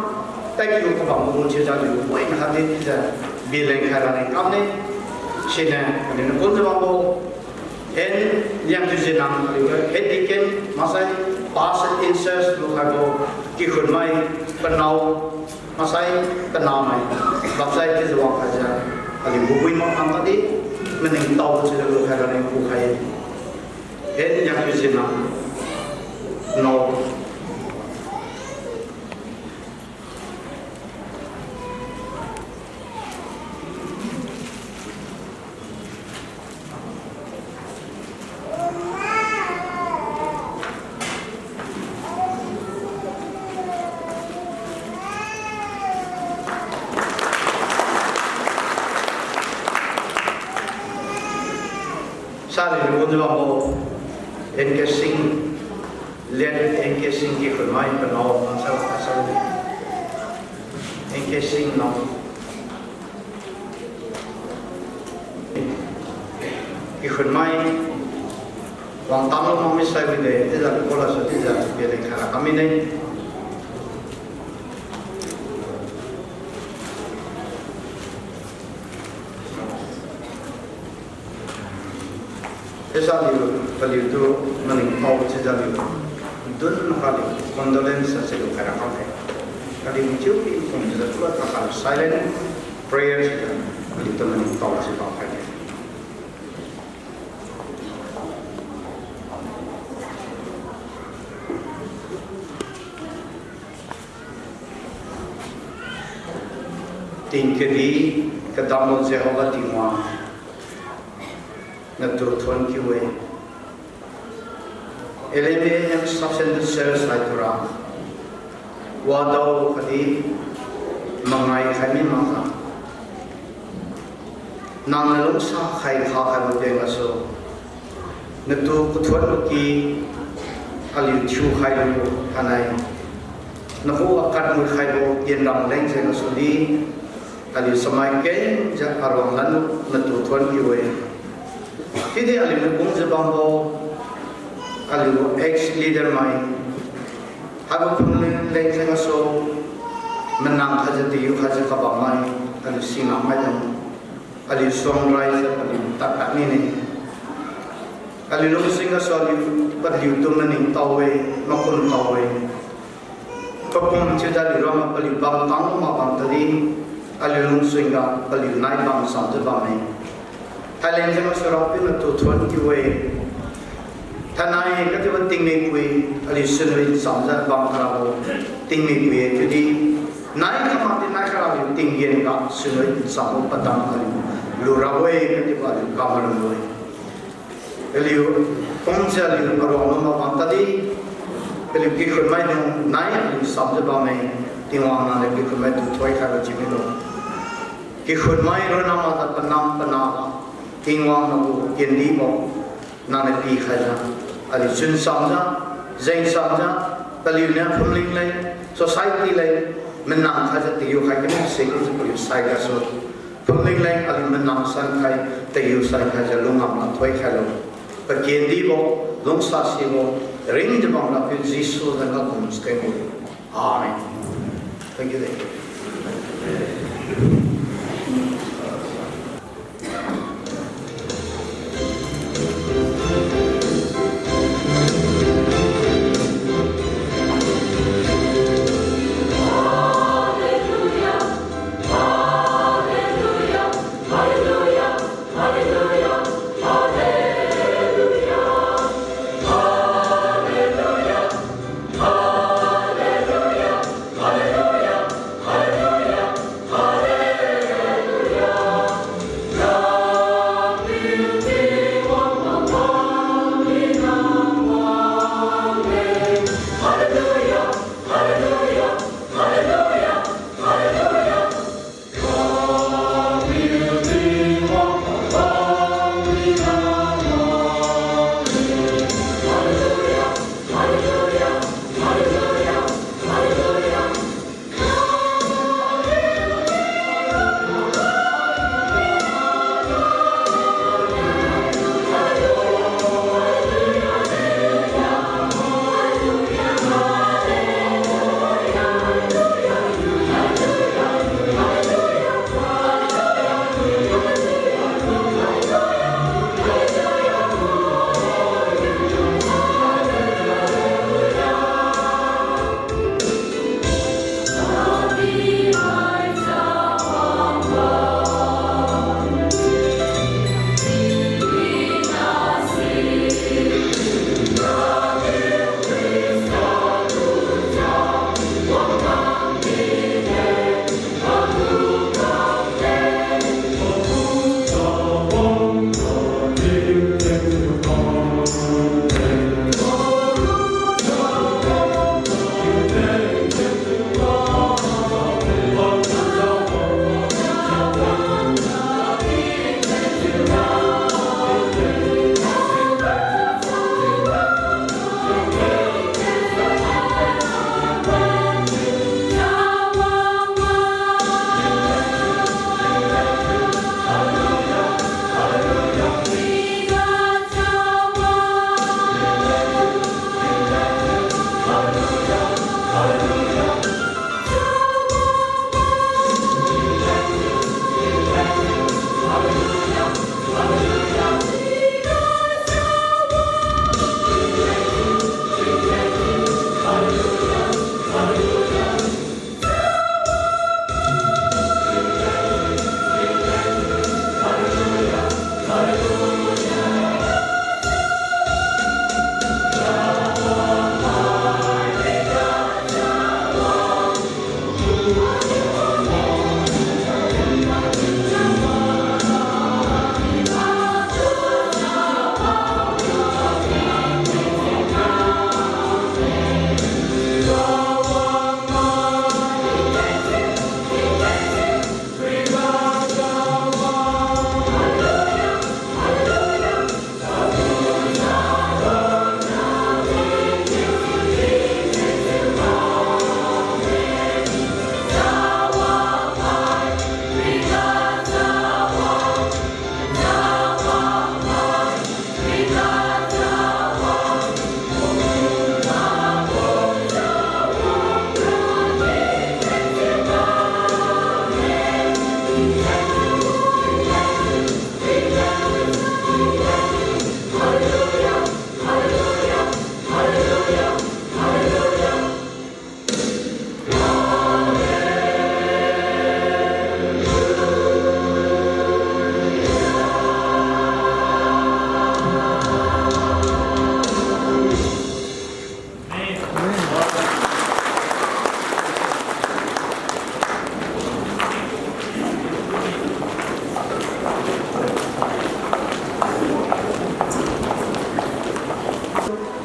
tadkiu kabam magun chiujiu aliu wina khatdi chiujiu bileng khai raleng kamne. Siniu aliu nakungjiu bambo N Liangthuijinam aliu head deacon maksai pastor in charge lukhaibo kikhunmai panao maksai panamai baksai chiujiu wangkhaijiu aliu wabui mak bam tadi, maningtao chiujiu lukhai raleng kukhai-e. N Liangthuijinam nao Saliu nakungjiu bambo N K Sing, late N K Sing kikhunmai panao maksai pastor N K Sing nao kikhunmai wang tanglu makmi sai wide chiujiu aliu kolasu chiujiu bileng khaira kamine. Sisaliu paliutu maningtao chiujiu aliu dun makaliu condolence chiulu khaira kamne. Kaliu chiu pi phungjiu tuat makaliu silent prayer chiujiu paliutu maningtao chiu bam khaine. Tingkadi kadambo Jehovah Tingwang, natu thuon kiu-e. L M A M Sub-Centre Church haitura wadao khatdi mangai khai mi makga, nangniu lungsa khai kha khaibo pen gasu, natu kathuonbo ky aliu thiukhaibo thainai, nakhuga kadmui khaibo tienram leng jeng gasudi, aliu samai kengjiu aruang lan natu thuon kiu-e. Chiudi aliu nakungjiu bambo, aliu ex-leader mai, haibo phumling leng jeng gasu, manang khaijiu tiyu khaijiu kabammai, aliu singnam maidung, aliu suang raijiu aliu tadpad mine. Aliu lungchun gasu aliu paliutu maningtao-e, makumtao-e. Papum thiujiu aliu rama paliu bam tanglu mak bam tadi, aliu lungchun ga paliu nai bam samjiu bamme. Thailand jeng gasu Rapiu natu thuon kiu-e. Thainai katiubo tingmipui, aliu sunwi nsamjiu bam karabo tingmipui-e chiudi, nai khamak di nai kharaliu tinggen ga sunwi nsambo padam aliu lurabo-e katiubo aliu kamalumbo-e. Aliu pumjiu aliu aruang lum mabam tadi, aliu kikhun maidung nai aliu nsamjiu bamme, Tingwang nangniu kikhun mai tu thoikhaibo chiu milo. Kikhun mai ronna makjiu panam panahga, Tingwang nagu kendibo nangniu pikhaijiu, aliu chun samjiu, jeng samjiu, paliuniu phumling leng, society leng, manang khaijiu tagiu khai kani se chiujiu paliu sai gasu, phumling leng aliu manang san khai, tagiu san khaijiu lungngam la thoikhailo. Pakendibo, lungsasibo, ringjiu bam Rapiu Jesu zan ga kum kengbo. Amen. Thank you, thank you.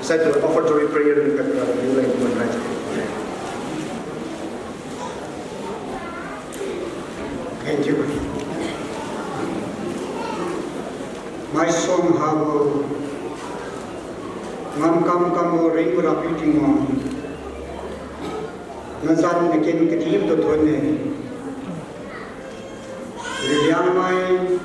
Sai tu offertory prayer ni khat ka ni lai pun rai. Thank you. Maisong habo, ngamkam kambo ringbo Rapiu Tingwang, nazan naken kadibo tu thon-e. Liangmai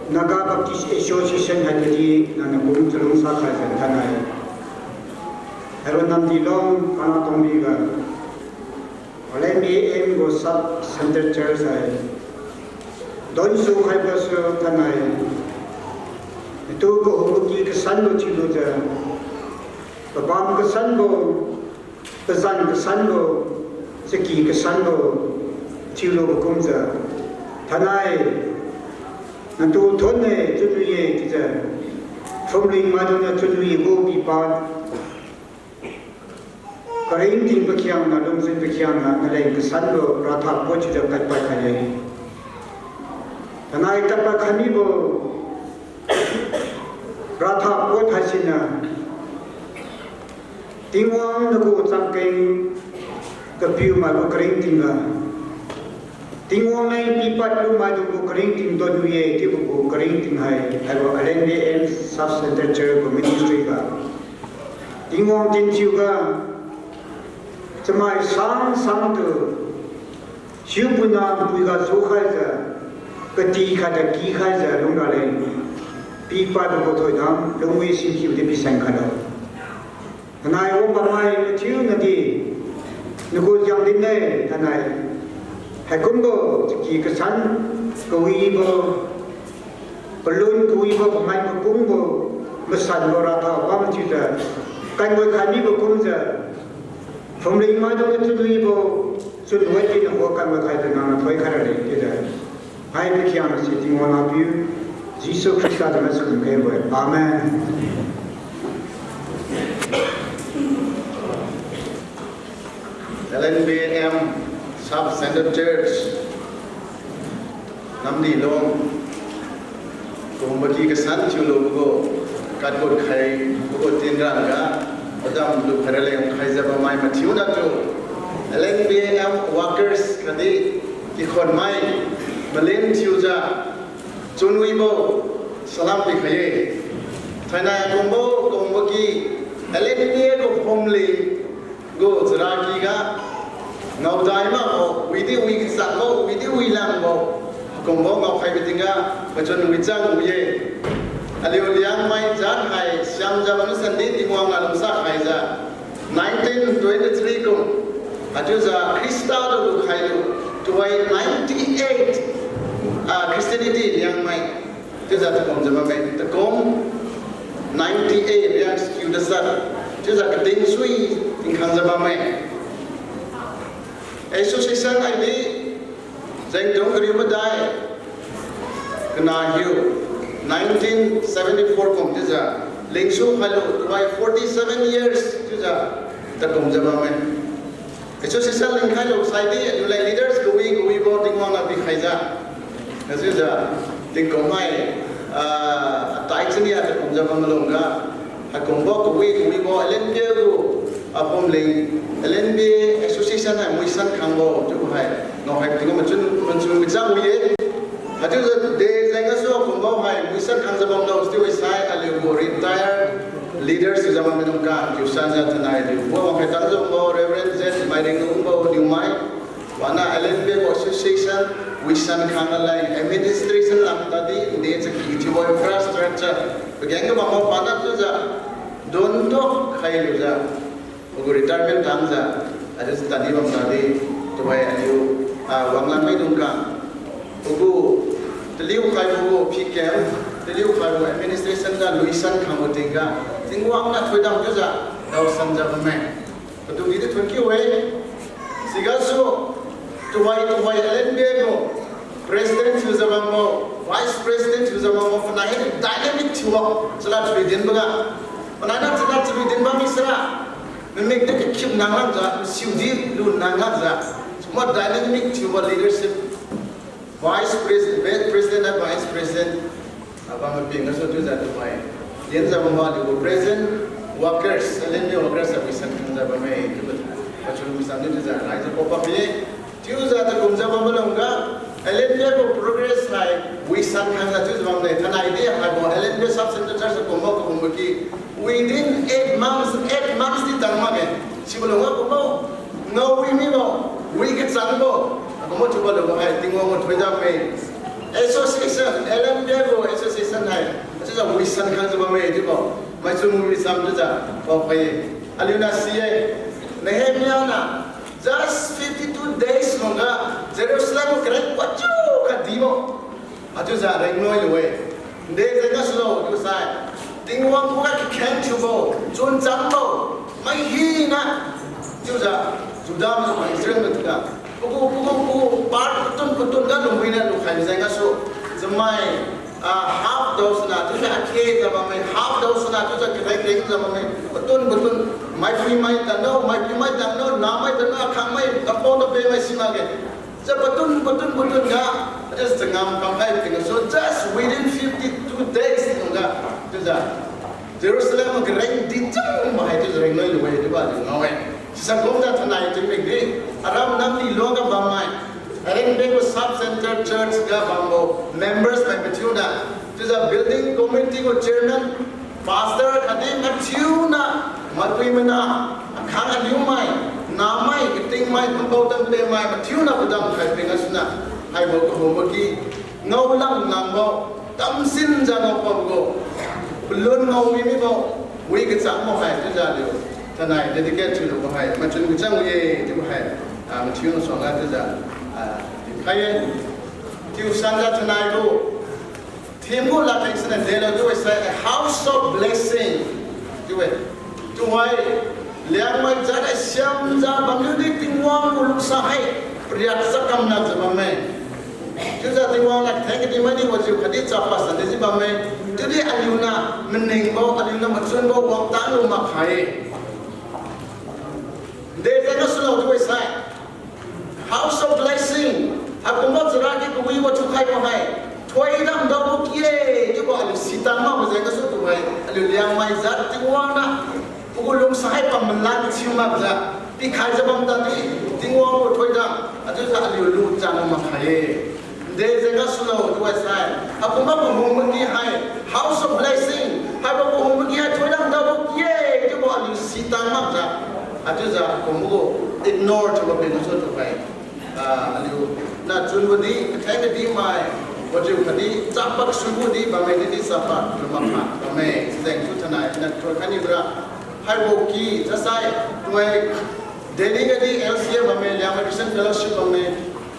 Naga Baptist Association hai kadi nangniu kum chalungsa khai jan thainai. Haibo Namdi Long Kanatombi ga L N B M gu Sub Centre Church hai donsu khaibo su thainai. Natu kahumbo ki kasanbo thiulujiu, pabam kasanbo, pazan kasanbo, chaki kasanbo thiulubo kumjiu, thainai natu thon-e, chunwi-e chiujiu, phumling maidungniu chunwi gu pipad, karingting pakhiangna, lungchun pakhiangna, naleng kasanbo ratha poi chiujiu kadpad khai-e. Thainai kadpad khai mibo ratha poi haisiniu, Tingwang nagu chamkeng kapiu maibo karingting ga, Tingwang leng pipad lu maidung gu karingting donwi-e chiubo gu karingting hai, haibo L N B M Sub Centre Church gu ministry ga, Tingwang tinthiu ga, chamai sang sang tu, siu puina pui ga jukhaijiu, kati khatdi kikhaijiu lungra leng, pipadbo gu thoidam lungwi singkiu di pisang khailo. Thainai wang bammai mathiu nadi, nagu jengdin-e, thainai haikumbo chaki kasan kawibo, palun kawibo, pamai makungbo, masanbo ratha bam thiujiu, kanbo khai mibo kumjiu, phumling maidungniu chunwibo, chunwi kina ho kanbo khaijiu nangniu thoi khai raleng chiujiu, hai pakhiangna si Tingwang Nahpiu Jesu Khrista tu masan khaibo-e. Amen. L N B M Sub Centre Church, Namdi Long, kahumbo ki kasan thiulubo gu, kadkut khaibo gu tinran ga, padam lukhai raleng khaijiu bammai mathiu natu, L N B M workers khatdi kikhonmai malin thiujiu, chunwibo salam pikhai-e. Thainai kumbo kumbo ki, L N B A gu phumling gu charaky ga, ngaodai makbo, widi wi kachangbo, widi wi langbo, kumbo ngaokhaibo tingga, pachun wichang wi-e. Aliu Liangmai jat hai siamjiu bamsandi Tingwang ga lungsa khaijiu, nineteen twenty-three kum, achiujiu Khrista tu lukhailu, tuhoi ninety-eight, ah, Christianity Liangmai chiujiu takumjiu bamme, takum ninety-eight Liang skiu dasat chiujiu kating sui tingkhangjiu bamme. Association ID jengtung kariu madai kana hiu nineteen seventy-four kum chiujiu lingsu khailu, tuhoi forty-seven years chiujiu takumjiu bamme. Association lingkhailu saidi aliuleng leaders kawi kawibo Tingwang niu pikhaijiu, achiujiu tingkum hai, ah, atai chania takumjiu bam malungga, haikumbo kawi kawibo L N B A gu, ah, phumling, L N B A Association hai muisan khangbo chiubo hai ngaokhai tingga machun machun michang wi-e. Achiujiu de jeng gasu kumbo hai muisan khangjiu bamlo chiu wi sai aliugu retired leaders chiujiu bam malungga kiusanjiu thainai aliu wangkhai tangjiu bambo Reverend Z Mairinglungbo Niumai, wana L N B A gu association wisan khang naleng administration lam tadi nde chaki thiubo infrastructure pageng kabambo pana chiujiu dontok khailujiu, agu retirement tangjiu, achiu tadi bam tadi, tuhoi aliu, ah, wanglan maidung khang, agu taliu khaibo gu pikem, taliu khaibo administration ga luisan khangbo tingga, Tingwang niu thoidam chiujiu daosanjiu bamme. Patu di di thun kiu-e. Sigasu tuhoi tuhoi L N B A gu president thiujiu bambo, vice president thiujiu bambo, panai hai dynamic thiubo chalad chalui dinboga, panai niu chalad chalui dinbam mi sara, mimik di kakhip nang lakjiu, masiu di lu nang lakjiu, suma dynamic thiubo leadership, vice president, vice president, vice president, abam maping gasu chiujiu tuhoi Tienjiu bambo aliu gu present workers, LNBA workers, wisan khangjiu bamme chiubo pachun wisam niu chiujiu raijiu paopa ye. Chiujiu takumjiu bambo lungga, LNBA gu progress hai wisan khangjiu chiujiu bamme. Thainai di haibo LNBA Sub Centre Church kumbo kakumbo ki within eight months, eight months di tang makge. Sibo lungga kumbo ngao wi mibo, wi kachangbo, kumbo chiubo lungga hai Tingwang gu thoidam me association, LNBA gu association hai chiujiu wisan khangjiu bamme chiubo, maichun wi sam chiujiu paokhai-e. Aliu niu si-e, Nehemiah niu just fifty two days lungga Jerusalem gu kareng wajiu kadibo haichiujiu rengnoi lu-e. Nde jeng gasulo chiusai, Tingwang khuga kakheng thiubo, chun chambo, mai hina, chiujiu Judah maidung, Israel maidung ga, pagu pagu pagu part patun patun ga lungwina lukhai jeng gasu, chamai, ah, half daosuna chiujiu akhe jiu bamme, half daosuna chiujiu kareng rengjiu bamme, patun patun, maipui mai tanlo, maipui mai tanlo, namai tanlo, akhangmai, kapo tape mai simakge. Chiujiu patun patun patun ga, chiujiu changam kamkhai tingga su just within fifty two days lungga, chiujiu Jerusalem gu kareng dicham mahai chiujiu rengnoi lu-e chiubo aliu ngao-e. Sisa kumjiu thainai chiu midi, aram namdi luangga bammai, aringbe gu Sub Centre Church ga bambo members mai mathiuna, chiujiu building committee gu chairman, pastor khatdi mathiuna, maipui maina, akhang aliumai, namai, katingmai, kumpao tanpemai mathiuna padam khai peng gasuna, haibo kahumbo ki ngaolan nangbo, tamsinjiu ngaopambo, palun ngao wi mibo, wi kachangbo hai chiujiu aliu thainai dedicate thiulubo hai machun kachang wi-e chiubo hai, ah, mathiuna suangga chiujiu, ah, dinkhai-e. Chiu sanjiu thainai gu theme gu ladkeng siniu delo chiubo sai, a house of blessing chiu-e. Tuhoi Liangmai jat hai siamjiu bamniudi Tingwang gu lungsa hai pariak chakam lakjiu bamme. Chiujiu Tingwang niu theng kadi maidi wajiu khatdi chapa sandi ji bamme. Chiudi aliuniu maningbo, aliuniu machunbo wangtang lu makhai-e. Nde jeng gasulo chiubo sai, house of blessing, haikumbo chara di kawibo thiukhaibo hai thoidam daobo ki-e chiubo aliu sitang makbo jeng gasu tuhoi aliu Liangmai jat Tingwang niu pagu lungsa hai pamalan thiu makjiu pikhaijiu bam tadi, Tingwang gu thoidam haichiujiu aliu luchang makhai-e. Nde jeng gasulo chiubo sai, haikumbo kahumbo ki hai house of blessing, haibo kahumbo ki hai thoidam daobo ki-e chiubo aliu sitang makjiu, haichiujiu kumbo gu ignore thiubo pen gasu tuhoi, ah, aliuniu chunbo di katheng kadi mai, wajiu khatdi chapa kasuibo di bamme, di di chapa lu makha bamme. Sijeng tu thainai niu thoi khainiu ra, haibo ki jasai, tuhoi Delhi ga di LCF bamme, Liangmai Christian Fellowship bamme,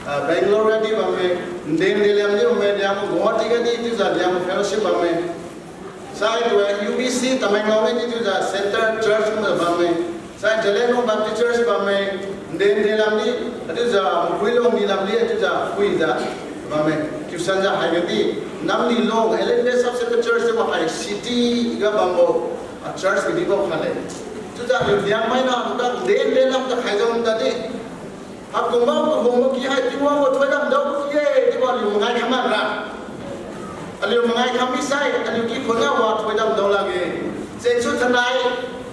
ah, Bangalore ga di bamme, Nde Nde Liang di bamme, Liang Guwahati ga di chiujiu Liangmai Fellowship bamme. Sai tuhoi UBC Tamenglong ga di chiujiu Centre Church kumjiu bamme. Sai Zeliangrong Baptist Church bamme, Nde Nde lam di, haichiujiu Makuilongdi lam di, haichiujiu puijiu bamme. Chiu sanjiu haiga di, Namdi Long, LNBA Sub Centre Church chiubo hai city ga bambo, ah, church kadibo kha le. Chiujiu aliu Liangmai niu haiga Nde Nde lam takhaijiu bam tadi, haikumbo kahumbo ki hai Tingwang gu thoidam daobo ki-e chiubo aliu mangai khaman ra. Aliu mangai kham misai, aliu kikhun ga wa thoidam dao lakge. Sichiu thainai,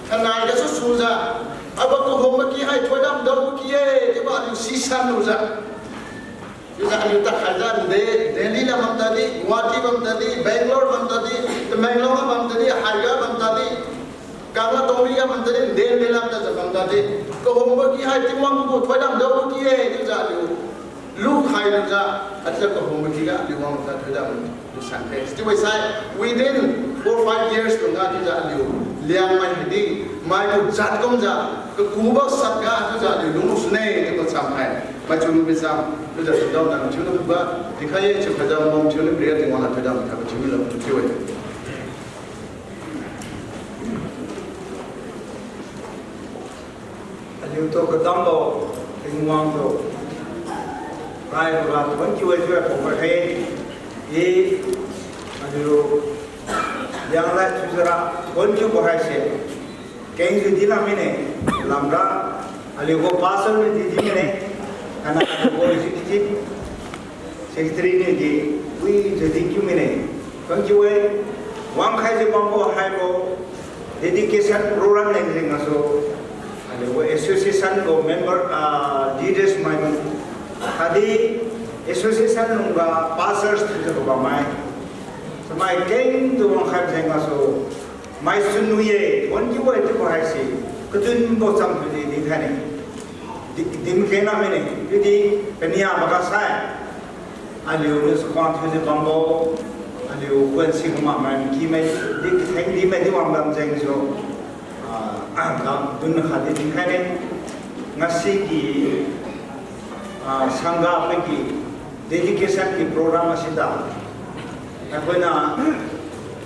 thainai gasu sujiu, haibo kahumbo ki hai thoidam daobo ki-e chiubo aliu sisan lujiu, chiujiu aliu takhaijiu Nde, Delhi lam bam tadi, Guwahati bam tadi, Bangalore bam tadi, Tamenglong bam tadi, haiga bam tadi, Kangla Tongri ga bam tadi, Nde Nde lam tajiu bam tadi, kahumbo ki hai Tingwang gu thoidam daobo ki-e chiujiu aliu lukhai lujiu, haichiujiu kahumbo kiga aliu wang ta thoidam lusan khe. Chiubo sai, within four five years lungga chiujiu aliu Liangmai haidi, maigu jat kumjiu, kakubo sat ga chiujiu aliu lung sune chiubo cham hai. Maichun wi sam, chiujiu thoidam niu thiu lubo ga, dikhai-e chiu khajiu mom thiu lu pria Tingwang niu thoidam khaibo thiu milo thiu-e. Aliutu kadambo Tingwang tu raiboga thonkiu-e chiu-e paobo khe. I, aliu Lianglad thiujiura thonkiubo haise kengjiu dilam mine, lamra aliugu pastor niu di di mine, khatna aliugu executive secretary niu di wijiu dinkiu mine. Thonkiu-e. Wangkhaijiu bambo haibo dedication program leng jeng gasu, aliu association gu member, ah, leaders maidung, khatdi association lungga pastors thiujiu kabammai, chamai kengtu wangkhai jeng gasu, mai chunwi-e, wan kiu-e chiubo haise, kachunbo cham thiudi dinkhaine. Di, din kena mine, chiudi paniaboga sai, aliuniu chakhuang thiujiu bambo, aliu khuan si kamakmai, makimai, di katheng dimai di wang lam jengsu, ah, lam dun khatdi dinkhaine. Ngasigi, ah, sangga paigi dedication ki program asida, ꯑꯩꯈꯣꯏꯅ,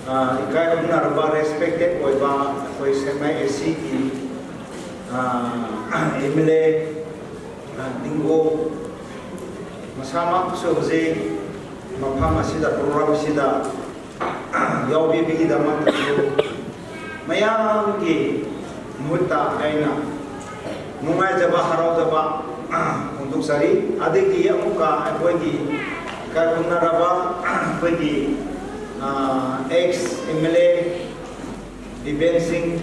ah, ꯏꯀꯥꯏ ꯈꯨꯝꯅꯔꯕ respected ꯑꯣꯏꯕ ꯑꯩꯈꯣꯏ ꯁꯦꯛꯃꯥꯏ AC ꯒꯤ, ah, MLA, ah, Dingo, ꯃꯁꯥꯃꯛꯁꯨ ꯍꯧꯖꯤꯛ ꯃꯐꯝ ꯑꯁꯤꯗ, program ꯑꯁꯤꯗ ꯌꯥꯎꯕꯤꯕꯒꯤꯗꯃꯛꯇꯁꯨ ꯃꯌꯥꯝꯒꯤ ꯃꯍꯨꯠꯇ ꯑꯩꯅ ꯅꯨꯡꯉꯥꯏꯖꯕ, ꯍꯔꯥꯎꯖꯕ ꯐꯣꯡꯗꯣꯛꯆꯔꯤ꯫ ꯑꯗꯒꯤ ꯑꯃꯨꯛꯀ ꯑꯩꯈꯣꯏꯒꯤ ꯏꯀꯥꯏ ꯈꯨꯝꯅꯔꯕ ꯑꯩꯈꯣꯏꯒꯤ, ꯑ, ex MLA ꯕꯤꯕꯦꯟ ꯁꯤꯡ,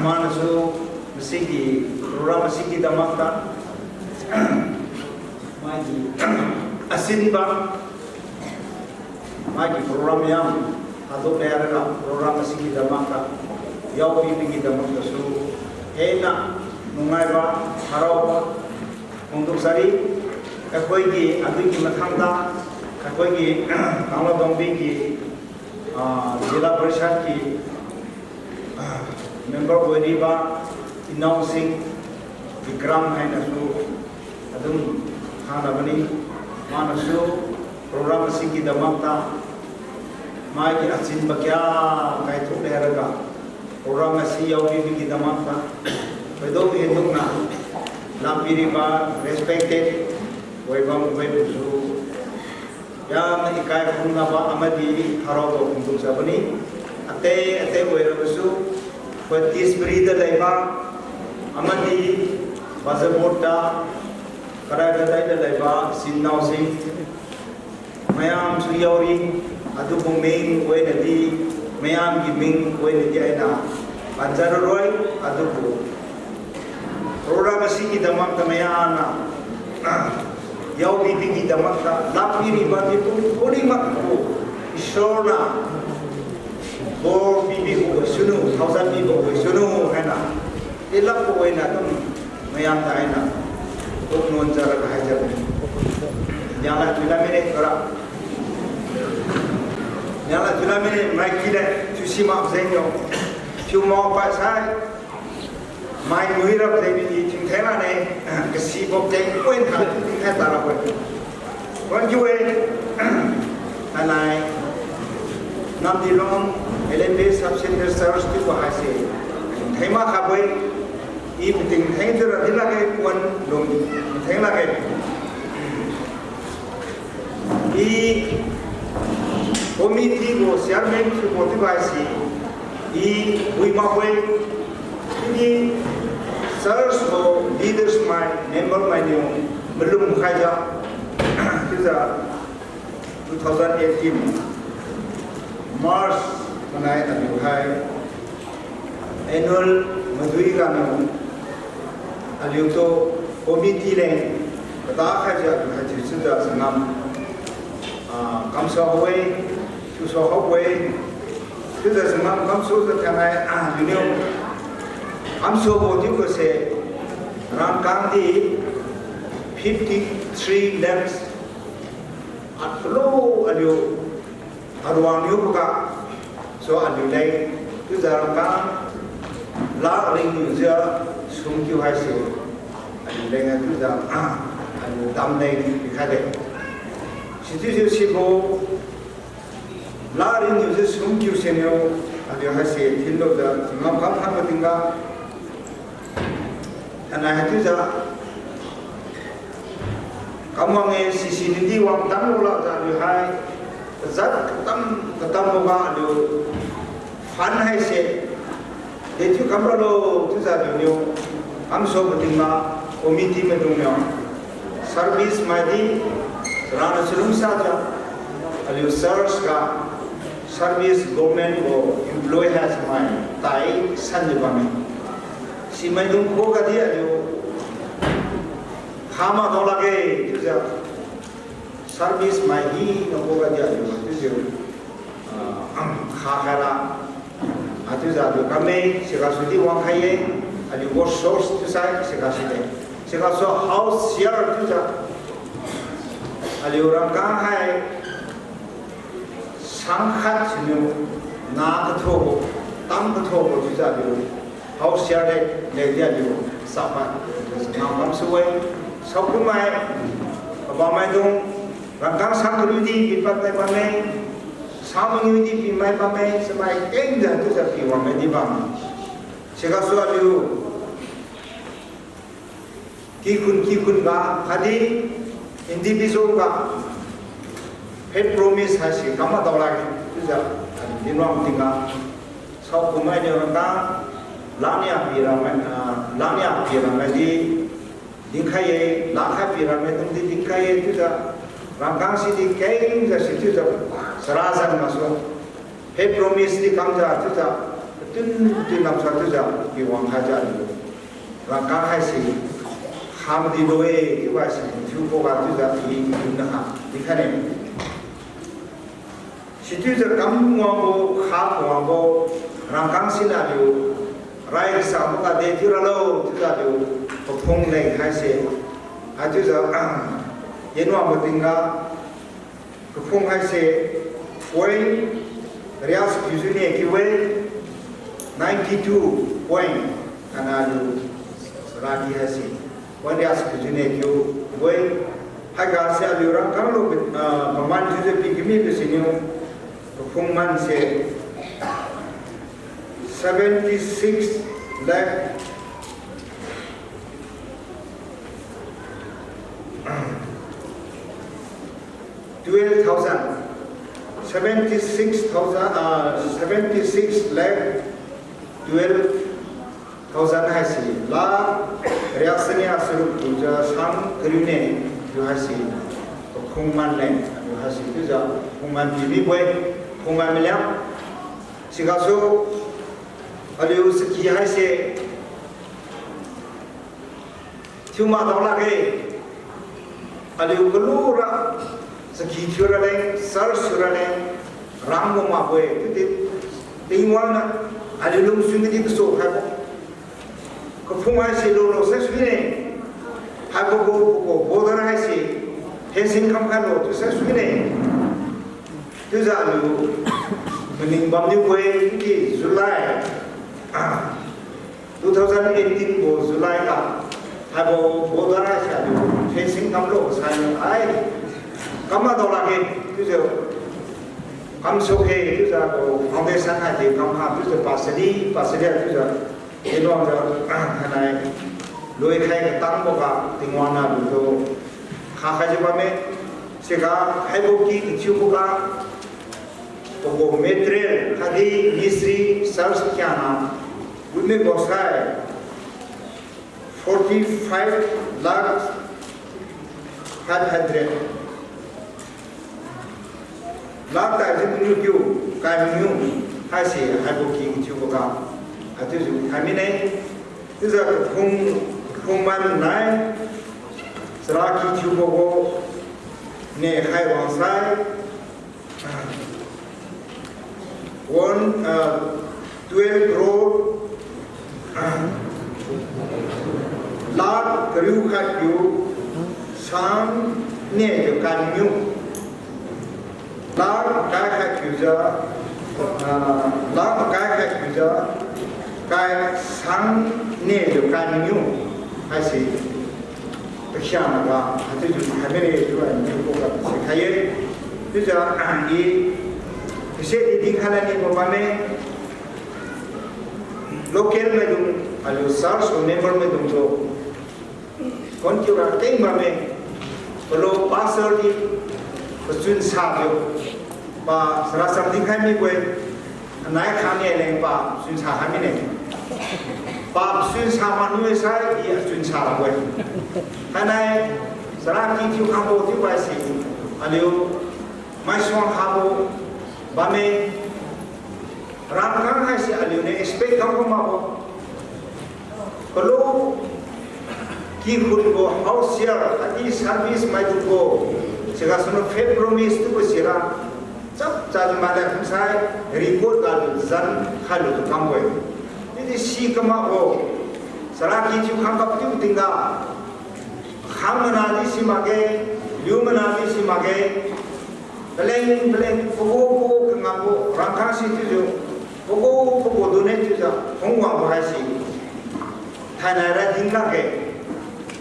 ꯃꯥꯅꯁꯨ ꯃꯁꯤꯒꯤ program ꯑꯁꯤꯒꯤꯗꯃꯛꯇ ꯃꯥꯒꯤ ꯑꯆꯤꯟꯕ ꯃꯥꯒꯤ program ꯌꯥꯝ ꯊꯥꯗꯣꯛꯂꯦ ꯍꯥꯏꯔꯒ program ꯑꯁꯤꯒꯤꯗꯃꯛꯇ ꯌꯥꯎꯕꯤꯕꯒꯤꯗꯃꯛꯇꯁꯨ ꯍꯦꯟꯅ ꯅꯨꯡꯉꯥꯏꯕ, ꯍꯔꯥꯎꯕ ꯐꯣꯡꯗꯣꯛꯆꯔꯤ꯫ ꯑꯩꯈꯣꯏꯒꯤ ꯑꯗꯨꯒꯤ ꯃꯊꯪꯗ ꯑꯩꯈꯣꯏꯒꯤ ꯀꯪꯂꯥꯇꯣꯡꯕꯤꯒꯤ, ꯑ, ꯖꯤꯂꯥ ꯄꯔꯤꯁꯠꯀꯤ ꯑ, member ꯑꯣꯏꯔꯤꯕ ꯏꯅꯥꯎꯁꯤꯡ ꯕꯤꯀ꯭ꯔꯝ ꯍꯥꯏꯅꯁꯨ ꯑꯗꯨꯝ ꯈꯪꯅꯕꯅꯤ꯫ ꯃꯥꯅꯁꯨ program ꯑꯁꯤꯒꯤꯗꯃꯛꯇ ꯃꯥꯒꯤ ꯑꯆꯤꯟꯕ ꯀꯌꯥ ꯀꯥꯏꯊꯣꯛꯂꯦ ꯍꯥꯏꯔꯒ program ꯑꯁꯤ ꯌꯥꯎꯕꯤꯕꯒꯤꯗꯃꯛꯇ ꯊꯣꯏꯗꯣꯛ ꯍꯦꯟꯗꯣꯛꯅ ꯂꯥꯛꯄꯤꯔꯤꯕ respected ꯑꯣꯏꯕ ꯃꯈꯣꯏꯕꯨꯁꯨ ꯌꯥꯝꯅ ꯏꯀꯥꯏ ꯈꯨꯝꯅꯕ ꯑꯃꯗꯤ ꯍꯔꯥꯎꯕ ꯐꯣꯡꯗꯣꯛꯆꯕꯅꯤ꯫ ꯑꯇꯩ ꯑꯇꯩ ꯑꯣꯏꯔꯕꯁꯨ, ꯑꯩꯈꯣꯏ ꯇꯤꯁꯄꯔꯤꯗ ꯂꯩꯕ ꯑꯃꯗꯤ ꯕꯖꯥꯔ ꯕꯣꯔꯗꯇ ꯀꯗꯥꯏ ꯀꯗꯥꯏꯗ ꯂꯩꯕ ꯏꯆꯤꯟ ꯏꯅꯥꯎꯁꯤꯡ ꯃꯌꯥꯝꯁꯨ ꯌꯥꯎꯔꯤ꯫ ꯑꯗꯨꯕꯨ ꯃꯤꯡ ꯑꯣꯏꯅꯗꯤ, ꯃꯌꯥꯝꯒꯤ ꯃꯤꯡ ꯑꯣꯏꯅꯗꯤ ꯑꯩꯅ ꯄꯟꯖꯔꯔꯣꯏ꯫ ꯑꯗꯨꯕꯨ program ꯑꯁꯤꯒꯤꯗꯃꯛꯇ ꯃꯌꯥꯝꯅ ꯌꯥꯎꯕꯤꯕꯒꯤꯗꯃꯛꯇ ꯂꯥꯛꯄꯤꯔꯤꯕ ꯃꯤꯄꯨꯝ ꯈꯨꯗꯤꯡꯃꯛꯄꯨ ꯏꯁꯣꯔꯅ ꯕꯣꯔ ꯄꯤꯕꯤꯕ ꯑꯣꯏꯁꯅꯨ, ꯊꯧꯖꯥꯜ ꯄꯤꯕ ꯑꯣꯏꯁꯅꯨ ꯍꯥꯏꯅ ꯏꯂꯛꯄ ꯑꯣꯏꯅ ꯑꯗꯨꯝ ꯃꯌꯥꯝꯗ ꯑꯩꯅ ꯄꯨꯛꯅꯣꯟꯖꯔꯒ ꯍꯥꯏꯖꯕꯅꯤ꯫ ꯌꯥꯝꯅ ꯊꯨꯏꯂꯝꯃꯤꯅꯦ ꯈꯔ꯫ ꯌꯥꯝꯅ ꯊꯨꯏꯂꯝꯃꯤꯅꯦ, ꯃꯥꯏꯛ ꯊꯤꯂꯦ, ꯊꯨꯏꯁꯤ ꯃꯥꯛ ꯖꯦꯡ ꯌꯣ꯫ ꯊꯤꯎ ꯃꯥꯎ ꯄꯥꯏ ꯁꯥꯏ꯫ ꯃꯥꯏ ꯅꯨꯏꯔꯞ ꯂꯩꯕꯤꯒꯤ ꯊꯤꯡꯊꯦꯡꯂꯥꯅꯦ, ꯀꯁꯤꯕꯣꯛ ꯀꯦꯡ ꯑꯣꯏꯅ ꯊꯥ ꯊꯤꯡꯊꯦꯡ ꯇꯥꯔꯛꯄꯅꯤ꯫ ꯋꯥꯟ ꯀꯤꯎ ꯑꯦ, ꯊꯥꯅꯥꯏ, ꯅꯝꯗꯤꯂꯣꯡ, LNBA Sub Centre Church ꯇꯤꯕ ꯍꯥꯏꯁꯦ, ꯊꯤꯡꯊꯦꯡ ꯃꯥ ꯈꯥꯕꯣꯏ, ꯏ ꯄꯨꯇꯤꯡ ꯊꯦꯡꯗꯨꯔ ꯗꯤꯂꯥꯒꯦ, ꯋꯥꯟ ꯂꯣꯡ ꯊꯦꯡꯂꯥꯒꯦ꯫ I committee gu chairman thiubo thiubo haise, I Buimakhoi, I church gu leaders mai, member mainiu malum khaijiu, chiujiu two thousand eighteen March manai aliu hai annual madui ganiu aliutu committee leng kata khaijiu aliu hai thiuchiujiu changam, ah, kamsao hao-e, thiusao hao-e, chiujiu changam kamsujiu thainai, ah, aliuniu kamsabo thiubose rangkang di fifty three lakhs. Atlo aliu aruang niuboga, so aliu leng chiujiu rangkang lakh ringniujiu sumkiu haise, aliu leng chiujiu, ah, aliu dam leng pikhaide. Sichiujiu sibo lakh ringniujiu sumkiu seniu, aliu haise thinlujiu changam kamkhaibo tingga, thainai haichiujiu kamwang-e, sisi nidi wang tamlu lakjiu aliu hai pajat katam katamboga aliu fund haise dethiu kamralo chiujiu aliuniu kamsabo tingga committee maidungniu service maidi rana chalungsajiu aliu church ga Service government gu employee hai samai tai sanjiu bamme. Simaidung khuga di aliu khama dao lakge chiujiu, service mai hina khuga di aliu chiujiu, ah, kha khaira, ah, chiujiu aliu kamme, sigasu di wangkhai ye, aliu gu source chiusai sigasu de. Sigasu house share chiujiu aliu rangkang hai sang khat siniu na kathobo, tam kathobo chiujiu aliu house share de, leng di aliu sapa, ngam kamsu-e. Saokumai, abamaidung, rangkang sang kariu di pipad mai bamme, sang mangiu di pimai bamme, samai kengjiu chiujiu piwangmai di bamme. Sigasu aliu kikhun kikhun ga khatdi individual ga faith promise haise kam madao lakge chiujiu, aliu dinwang tingga, saokumai niu rangkang, lakh nia pira mai, ah, lakh nia pira mai di dinkhai ye, lakh khat pira maidung di dinkhai ye chiujiu, rangkang sidi kengjiu si chiujiu, chara zan gasu faith promise di kamjiu chiujiu, tun tun lamsa chiujiu piwang khajiu aliu rangkang haise kham dilu-e chiubo haise thiu khuga chiujiu i tun na kha dikhai ne. Sichiujiu kam wangbo, kha wangbo rangkang siniu aliu rai kasabo ga de thiu ralo chiujiu aliu kaphung leng haise, haichiujiu, yenwangbo tingga kaphung haise point riak chakiu june kiu-e, ninety two point, ana aliu raki haise point riak chakiu june kiu-e. Haigase aliu rangkang lu, ah, paman chiujiu pi kamibo siniu kaphung man se seventy six lakh twelve thousand, seventy six thousand, ah, seventy six lakh twelve thousand haise, lakh riak chania charuk thiujiu sang kariu ne, chiu haise kaphung man leng, chiu haise chiujiu kaphung man pi mibo-e, kaphung man maliang. Sigasu aliu chaki haise thiu madao lakge. Aliu kalura chaki thiu raleng, church thiu raleng, rangbo makbo-e, chiudi Tingwang niu aliu lungchun di kasu khaibo kaphung haise lulo sai suine, haibo gu pagu border haise fencing kamkhailo chiu sai suine. Chiujiu aliu maning bamniubo-e, chiudi July, ah, two thousand eighteen gu July ga haibo border haise aliu fencing kamlo sai ai, kam madao lakge chiujiu kamsukge chiujiu gu foundation haidi kamkha chiujiu pasadi pasadi chiujiu Tingwang jiu, ah, thainai luikhai katangboga Tingwang niu aliutu khakhaijiu bamme. Siga haibo ky kathiuboga pagu material khatdi mistri church kiangna witness bosai forty five lakh five hundred, lakh taijiu mangiu kiu, kai mangiu, haise haibo ky kathiuboga, haichiujiu khai mine. Chiujiu kaphung, kaphung man nai, chara ky thiubo gu ne khai wangsai one, ah, twelve crore, ah, lakh kariu khat kiu sang ne jiu kai mangiu, lakh kai khat kiujiu, ah, lakh kai khat kiujiu kai sang ne jiu kai mangiu, haise pakhiangna ga haichiujiu khai mine chiu aliu khuga sikhai ye. Chiujiu, ah, i kase di dinkhai lani bamme, local maidung, aliu church gu member maidung tu, kon kiura keng bamme, palo pastor di pachun sajiu, pa sara sam dinkhai mibo-e, anai khang ne leng pa pachun sa khai mine. Pa pachun sa manui sai i achun sa rabo-e. Thainai chara ky thiu khangbo chiubo haise, aliu maisuang khabo, Amen. Rangkang haise aliuniu expect kam kamakbo. Kalu kikhunbo house year, khatdi service maidungbo, sigasuniu faith promise thiubo sira, chap chap maidai khamsai, record ga lu zan khailujiu kambo-e. Chiudi si kamakbo, charaky thiu khang gaptiu tingga, khang mana di si makge, liu mana di si makge, paleng paleng pagu pagu kangambo rangkang si chiujiu, pagu pagu dune chiujiu phungwangbo haise thainai ra din lakge.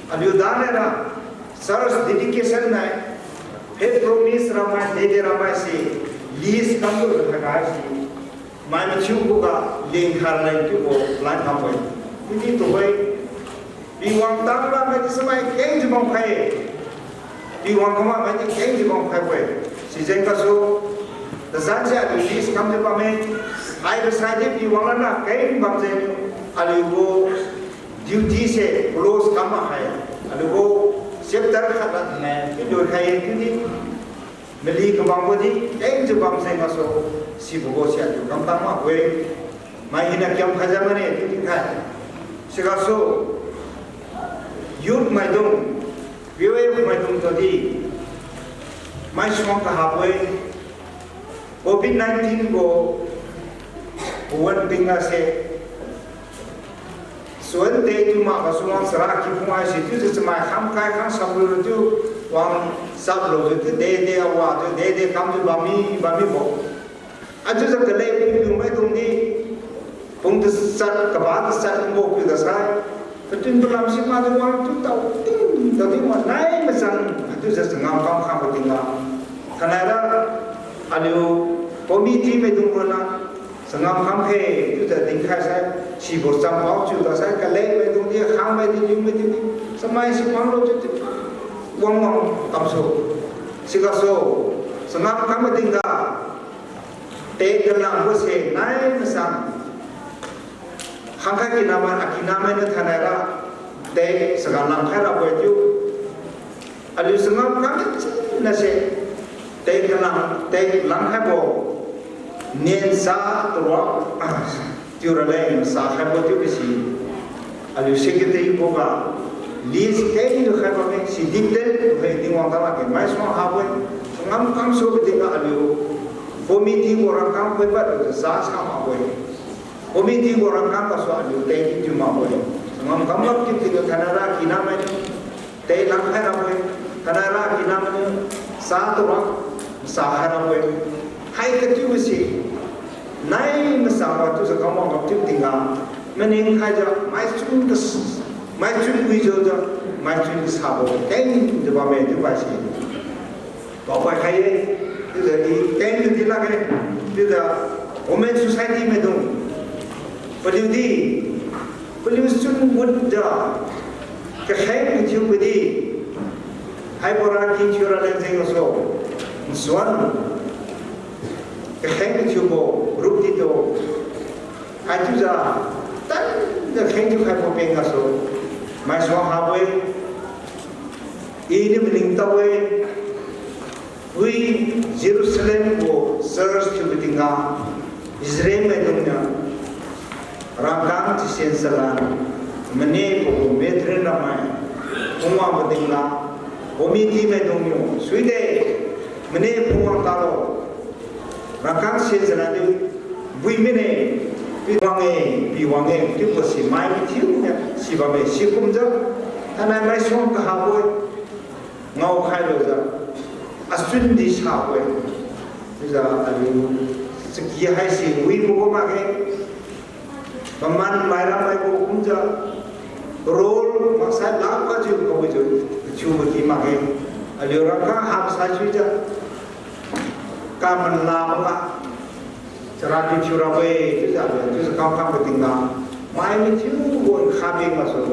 Aliu dane ra church dedication nai, faith promise ramai, dede ramai se list kamlu khaga haise, mai mathiu khuga leng khar leng chiubo plan kambo-e. Chiudi tuhoi, piwang tang ramai di samai kengjiu bamkhai-e. Piwang kamakmai di kengjiu bamkhaibo-e. Sijeng gasu, tazan se aliu list kamjiu bamme, haibo saidi piwang lana keng bamjeng, aliugu duty se close kam makhai, aliugu chapter khat lad ne chiu dukhai-e chiudi, mali kabambo di kengjiu bamjeng gasu, sibo gu se aliu kamtang makbo-e. Mai hina kiam khaijiu mane chiu dinkhai. Sigasu, youth maidung, B O F maidung tudi, maisuang kahabo-e, COVID nineteen gu pawan tingga se, suan te chiu mak gasu wang charaky phung haise chiujiu chamai khamkai khang samlu chiu, wang saplujiu chiu dede awajiu dede kamjiu bammi bammibo. Achiujiu kalek piu maidung di, pung tachat kaba tachat kumbo piu dasai, patun palam si makjiu wang chiu tao ting tao ting wa nai machang, achiujiu changam kam khangbo tingga, thainai ra aliu committee maidung ronna changam kam khe chiujiu dinkhai sai, sibo champao chiu dasai kalek maidung di, khangmai di, liumai di, chamai si wanglu chiu chiu wang wang kamsu. Sigasu, changam kam matingga, te kalambo se nai machang, khangkhai kinamai, akinamai niu thainai ra, te chaga langkhai rabo-e chiu. Aliu changam kam machinase, te kalang, te langkhaibo, nian sa taruk, ah, chiu raleng sa khaibo chiu bisi. Aliu secretary khuga list kengjiu khai bamme, si detail khai Tingwang tang lakge, maisuang habo-e, changam kamsu tingga aliu committee gu rangkang khoipad lujiu sa sa makbo-e. Committee gu rangkang gasu aliu te chiu makbo-e. Changam kam lak chiu tingga thainai ra kinamai niu te langkhai rabo-e, thainai ra kinamai niu sa taruk sa khai rabo-e. Hai kachiubo se, nai machang wa chiujiu kam wang chiu tingga, maning khaijiu maichun kas-, maichun wijiujiu, maichun kasabo kengjiu bamme chiubo se paopai khai-e. Chiujiu i kengjiu di lakge. Chiujiu women society maidung, paliu di, paliu chun wutjiu kakheng thiubo di, haibo ra kin thiu raleng jeng gasu, nsuan kakheng thiubo group di tu, haichiujiu tanjiu kheng thiu khaibo peng gasu, maisuang habo-e. Iniu maningtao-e, wi Jerusalem gu church thiubo tingga, Israel maidungniu rangkang chiusen chalan, mane pagu matron ramai phungwangbo tingga, committee maidungniu suide, mane phungwang talo, rangkang sen chalan di bui mine, piwang-e, piwang-e chiubo si mai mathiuniu si bamme. Sikumjiu thainai maisuang kahabo-e, ngaokhai lujiu achun di sabo-e. Chiujiu aliu chaki haise wibo gu makge, paman maira maibo kumjiu, role maksai lak pajiu kawijiu thiubo ki makge. Aliu rangkang hapsai suijiu kaman laboga, charaky thiu rabo-e chiujiu aliu chiujiu kamkhangbo tingga, mai mathiu gu khaben gasu,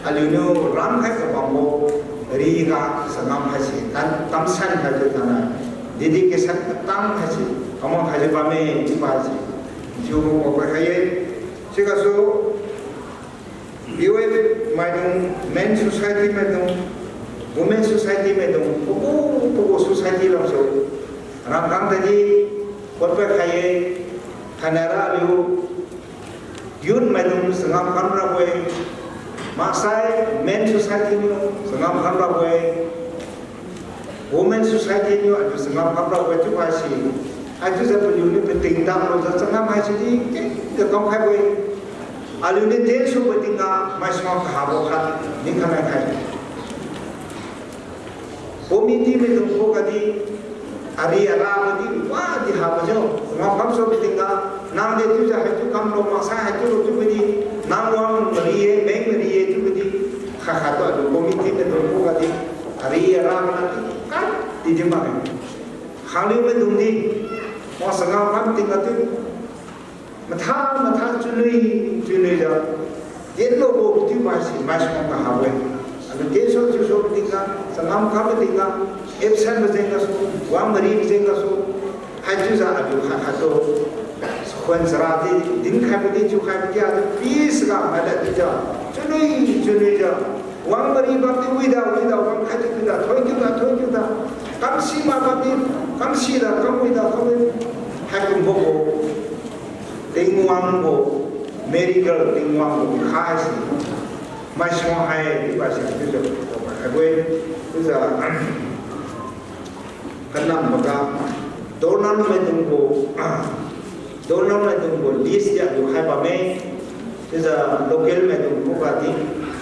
aliuniu rangkhai kabambo riga changam haise tan tamsan khaijiu thainai, dedication katang haise kamang khaijiu bamme chiubo se thiubo paopai khai-e. Sigasu B O F maidung, men society maidung, women society maidung, pagu pagu society lamsu rangkang tadi, potpad Khaina ra aliu youth maidung changam kam rabo-e, maksai men society niu changam kam rabo-e, women society niu aliu changam kam rabo-e chiubo haise. Haichiujiu paliuniu pating damlujiu changam haisidi kengjiu kamkhaibo-e. Aliuniu tensubo tingga maisuang kahabo khat ninkhanai khai. Committee maidung khuga di, ari arabo di wadi habo jiu, changam kamsubo tingga, nang de chiujiu haichiu kamlo, maksai haichiulo chiubo di, nang wang mari-e, meng mari-e chiubo di, khat khattu aliu committee maidung khuga di, ari arabo nadi khat di di makge. Khangliu maidung di, wang changam kam tingga tu, matha matha chunwi chunwijiu, dinlo bo chiubo haise maisuang kahabo-e. Aliu tensu chiusubo tingga, changam kambo tingga, absent bo jeng gasu, wang mari bo jeng gasu, haichiujiu aliu khat khattu khuan chara di dinkhaibo di chiukhaibo di aliu peace ga mailad dijiu, chunwi chunwijiu, wang mari bamdi wida wida wang khaijiu wida thoikiuda thoikiuda, kamsi mak bamdi kamsida kamwida kamwi, haikumbo gu Tingwang gu miracle, Tingwang gu khaise maisuang hai chiubo se chiujiu haibo-e. Chiujiu kanam maga, donor maidung gu, donor maidung gu list di aliu khai bamme. Chiujiu local maidung khuga di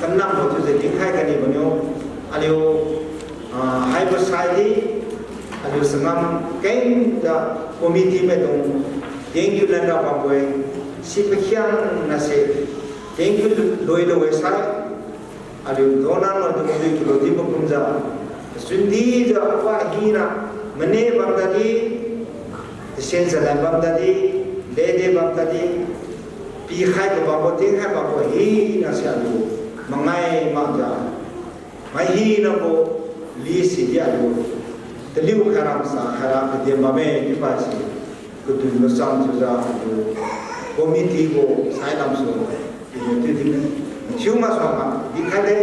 kanambo chiujiu dinkhai kanibo niu aliu, ah, haibo saidi aliu changam kengjiu committee maidung thank you lanra bambo-e. Si pakhiangnase thank you loilo-e sai, aliu donor maidung lui tulo di makumjiu, chundijiu apa hina mane bam tadi, tasen jalan bam tadi, dede bam tadi, pikhai kabambo tingkhai bambo hinase aliu mangai makjiu, mai hinabo list sidi aliu taliu khaira masa khaira kadin bamme chiubo se, kadun machang chiujiu aliu committee gu sai lamsu, iniu chiudi mathiu masuangga dikhai de,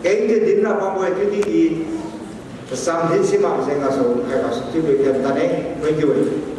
kengjiu dinra bambo-e chiudi i, tacham din simak jeng gasu khai gasu chiubo khen tane, thank you-e.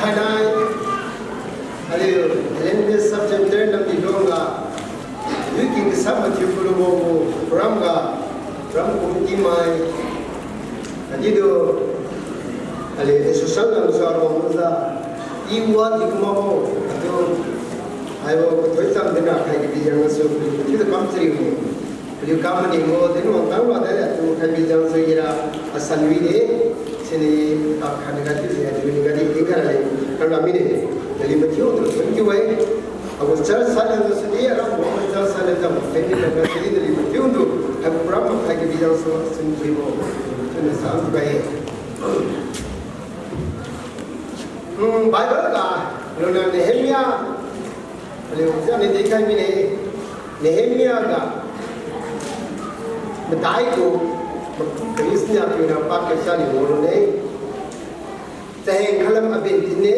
Thainai, aliu L N B sub-center Namdi Longga, Youth ki kasam mathiu kulubo gu, ram ga, ram committee mai, adi du, aliu association lam sa ro muza, i wa di kuma bo, atu, aibo kathoi cham dina khai di bijang su, atu kam chari mo. Paliu kam maningbo, din wangtang wa dai atu khai bijang su ira asan wi de, sini, ah, khan ga di, atu ni ga di, din khan le, khan ga mi de, nali mathiu tu, thank you, eh. Agu church silent tu sini, ara mo church silent tu, thank you, thank you, sini nali mathiu tu, hai program khai di bijang su, sini bo, tu na sa tu ga, eh. Hmm, Bible ga, lona Nehemiah, aliu jani de khai mi ne, Nehemiah ga, madai gu, Christian pi na pa Christian ni ngolo ne. Chaheng khalam aben din ne,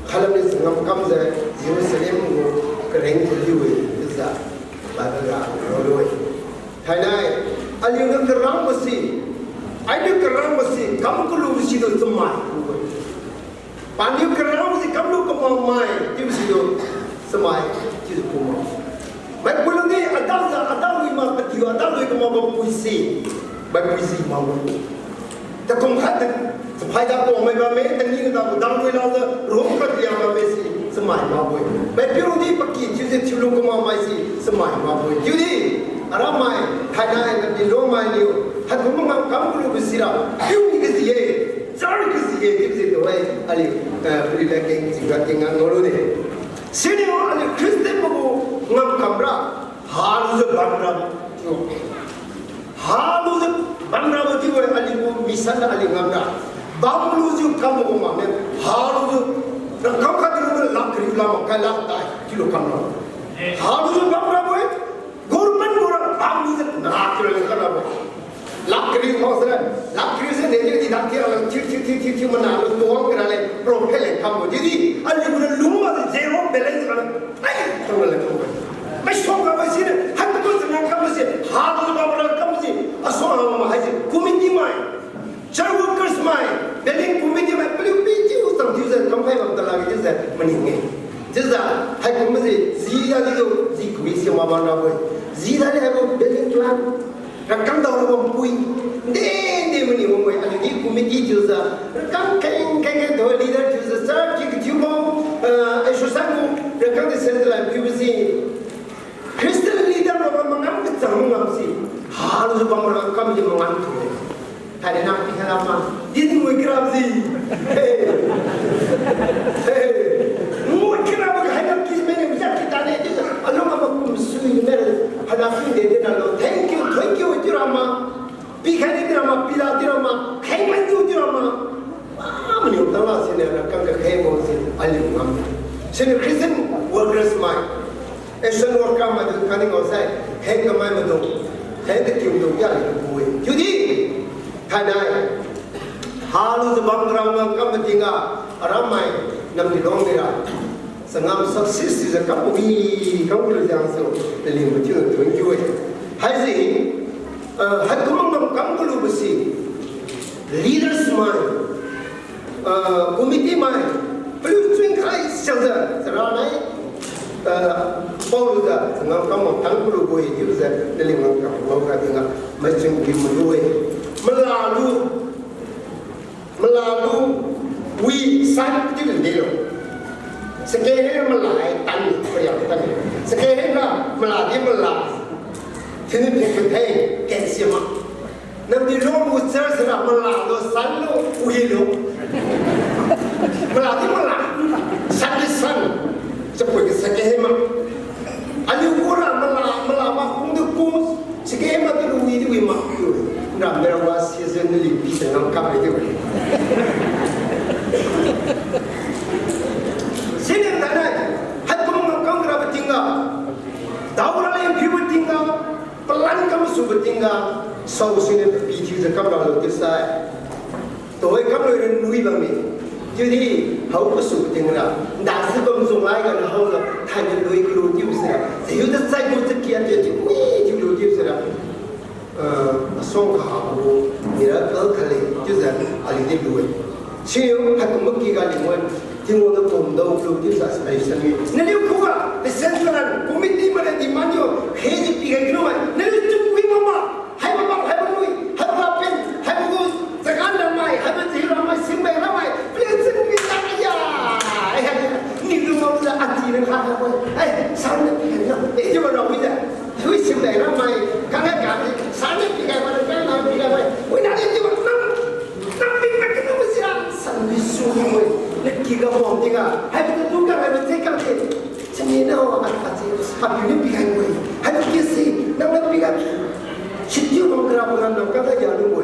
khalam ni changam kamjiu, Jerusalem gu kareng thaliu-e, chiujiu, Bible ga ngolo-e. Thainai, aliu niu karangbo si, aliu karangbo si, kam kalu si tu chamai. Paniu karangbo si kamlu kamao mai, chiubo si tu chamai, chiujiu kumao. Mai pulung ni, adang sa, adang lui ma, patiu, adang lui kamao ba pui si, mai pui si mao. Takum khat, chaphai da kuang mai bamme, tani na da ku dang lui laojiu, rum khat tiang bamme si, chamai makbo-e. Mai piu di paki thiujiu thiulu kamao mai si, chamai makbo-e. Chiudi, aramai, thainai na di lo mai niu, haikum ngam kam kalubo sira, piu ni kaji-e, chari kaji-e, chiubo si tu-e, aliu, eh, puli la keng jiga keng ngam ngolo ne. Siniu aliu Christian magu ngam kamra, halujiu bamra, chiu. Halujiu bamrabo chiu-e aliu gu mission aliu ngamra. Bamlujiu kambo gu makne, halujiu. Rangkang khat chiulu lakh kariu lam kai lakh tai chiulu kamra. Halujiu bamrabo-e, government gu ra bamlujiu na chiulu kam rabo. Lakh kariu ma sira, lakh kariu se ne chiudi dak thiu, thiu, thiu, thiu, thiu, thiu, mana lu tuang kara le, profit le kambo. Chiudi, aliu gu lung makjiu zero balance kara, ai, tang le kambo. Maisuang ga mai siniu, haikumbo changam kambo si, halujiu bamra kambo si, asuang hang ma haise, committee mai, church workers mai, building committee mai, paliu pi chiu, tang chiujiu, kamkhai bam tala chiujiu, maning-e. Chiujiu, haikumbo si, ji da di tu, ji khui si ma bamrabo-e. Ji da di haibo building plan, rakang dao rabo pui. De, de maning wangbo-e, aliu di committee thiujiu, rakang keng, keng, keng dao leader thiujiu, church ki thiubo, ah, association gu, rakang di central line thiubo si. Christian leader rabo mangam kachang mangam si. Halujiu bamra kam ji mangam tu-e. Thainai nang pikhaira ma, di di ngui kira si. Hey. Hey. Ngui kira ba hai na ki mene uja kita ne di. Alung ama kum sui mene. Hada pi de de na lo. Thank you, thank you, tira ma. Pikhai de tira ma, pila tira ma. Khai man ju tira ma. Ah, mani tala siniu rakang kakhaibo si aliu ngam. Siniu Christian workers mai. Action worker maidung kani ngao sai, kheng kamai maidung, kheng katiu maidung ya le ku-e. Chiudi, thainai, halujiu bamra ngam kam matingga, aramai, Namdi Longmai ra, changam success thiujiu kam wi, kam wi jiu su, naliu matiu thank you-e. Haise, eh, haikum ngam kam kalubo si, leaders mai, ah, committee mai, paliu chun khai siangjiu, chara nai, ah, paolujiu, changam kam tang kalubo-e, chiujiu, naliu ngam kam ngao ga dinga, mai chun wi malu-e. Malalu, malalu, wi san chiu delo. Sake he mala hai tan, pariang tan. Sake he na, mala di mala. Sini phi kathai, kensi ma. Namdi Longmai gu church ra mala lo, san lo, wi lo. Mala di mala, san di san. Chapui ka sake he ma. Aliu gu ra mala, mala ma kung di kung, sake he ma di lu wi di wi ma. Ram mera wa season ni li pi sa ngam kam di wi. Sini tanai, haikum ngam kam rabo tingga. Dao ra le pibo tingga. Plan kam subo tingga, sao siniu pi thiujiu kam ralo chiusai. Tuhoi kam loi ran nui bamme. Chiudi, hao kasubo tingga, nda si bam sung lai ga na hao ga, thaini loi kalu chiu sira. Sihiu da sai gu chakia tia chiu, ui, chiu lu chiu sira. Eh, asong kahabo, miracle khale, chiujiu, aliu di lu-e. Siniu haikumbo kiga lingwang, Tingwang niu kumdao lu chiujiu suggestion mi. Naliu khuga, the central committee mane demand yo, khe ji pikhai kiu mai. Naliu chunwi mama, haibo bang, haibo lui, haibo pen, haibo gu, chagan ramai, haibo ji ramai, singbai ramai, please chunwi ta ya. Ai, niu lu mama la ati nang ha ha ko. Ai, san na pikhai na. Eh, chiubo ra wi da. Wi singbai ramai, kang ga ka, san na pikhai ma, kang na pikhai ma. Wi na di chiubo nang. Nang ping mak kinu masira, san di su ni mo. Naki ga bom di ga. Hai tu tu ga hai tu ka ke. Chini na wa ka ka si. Apiu ni pikhai mo. Hai tu ke si. Nang na pikhai. Sitiu bang kra bang nang ka ka ya lu mo.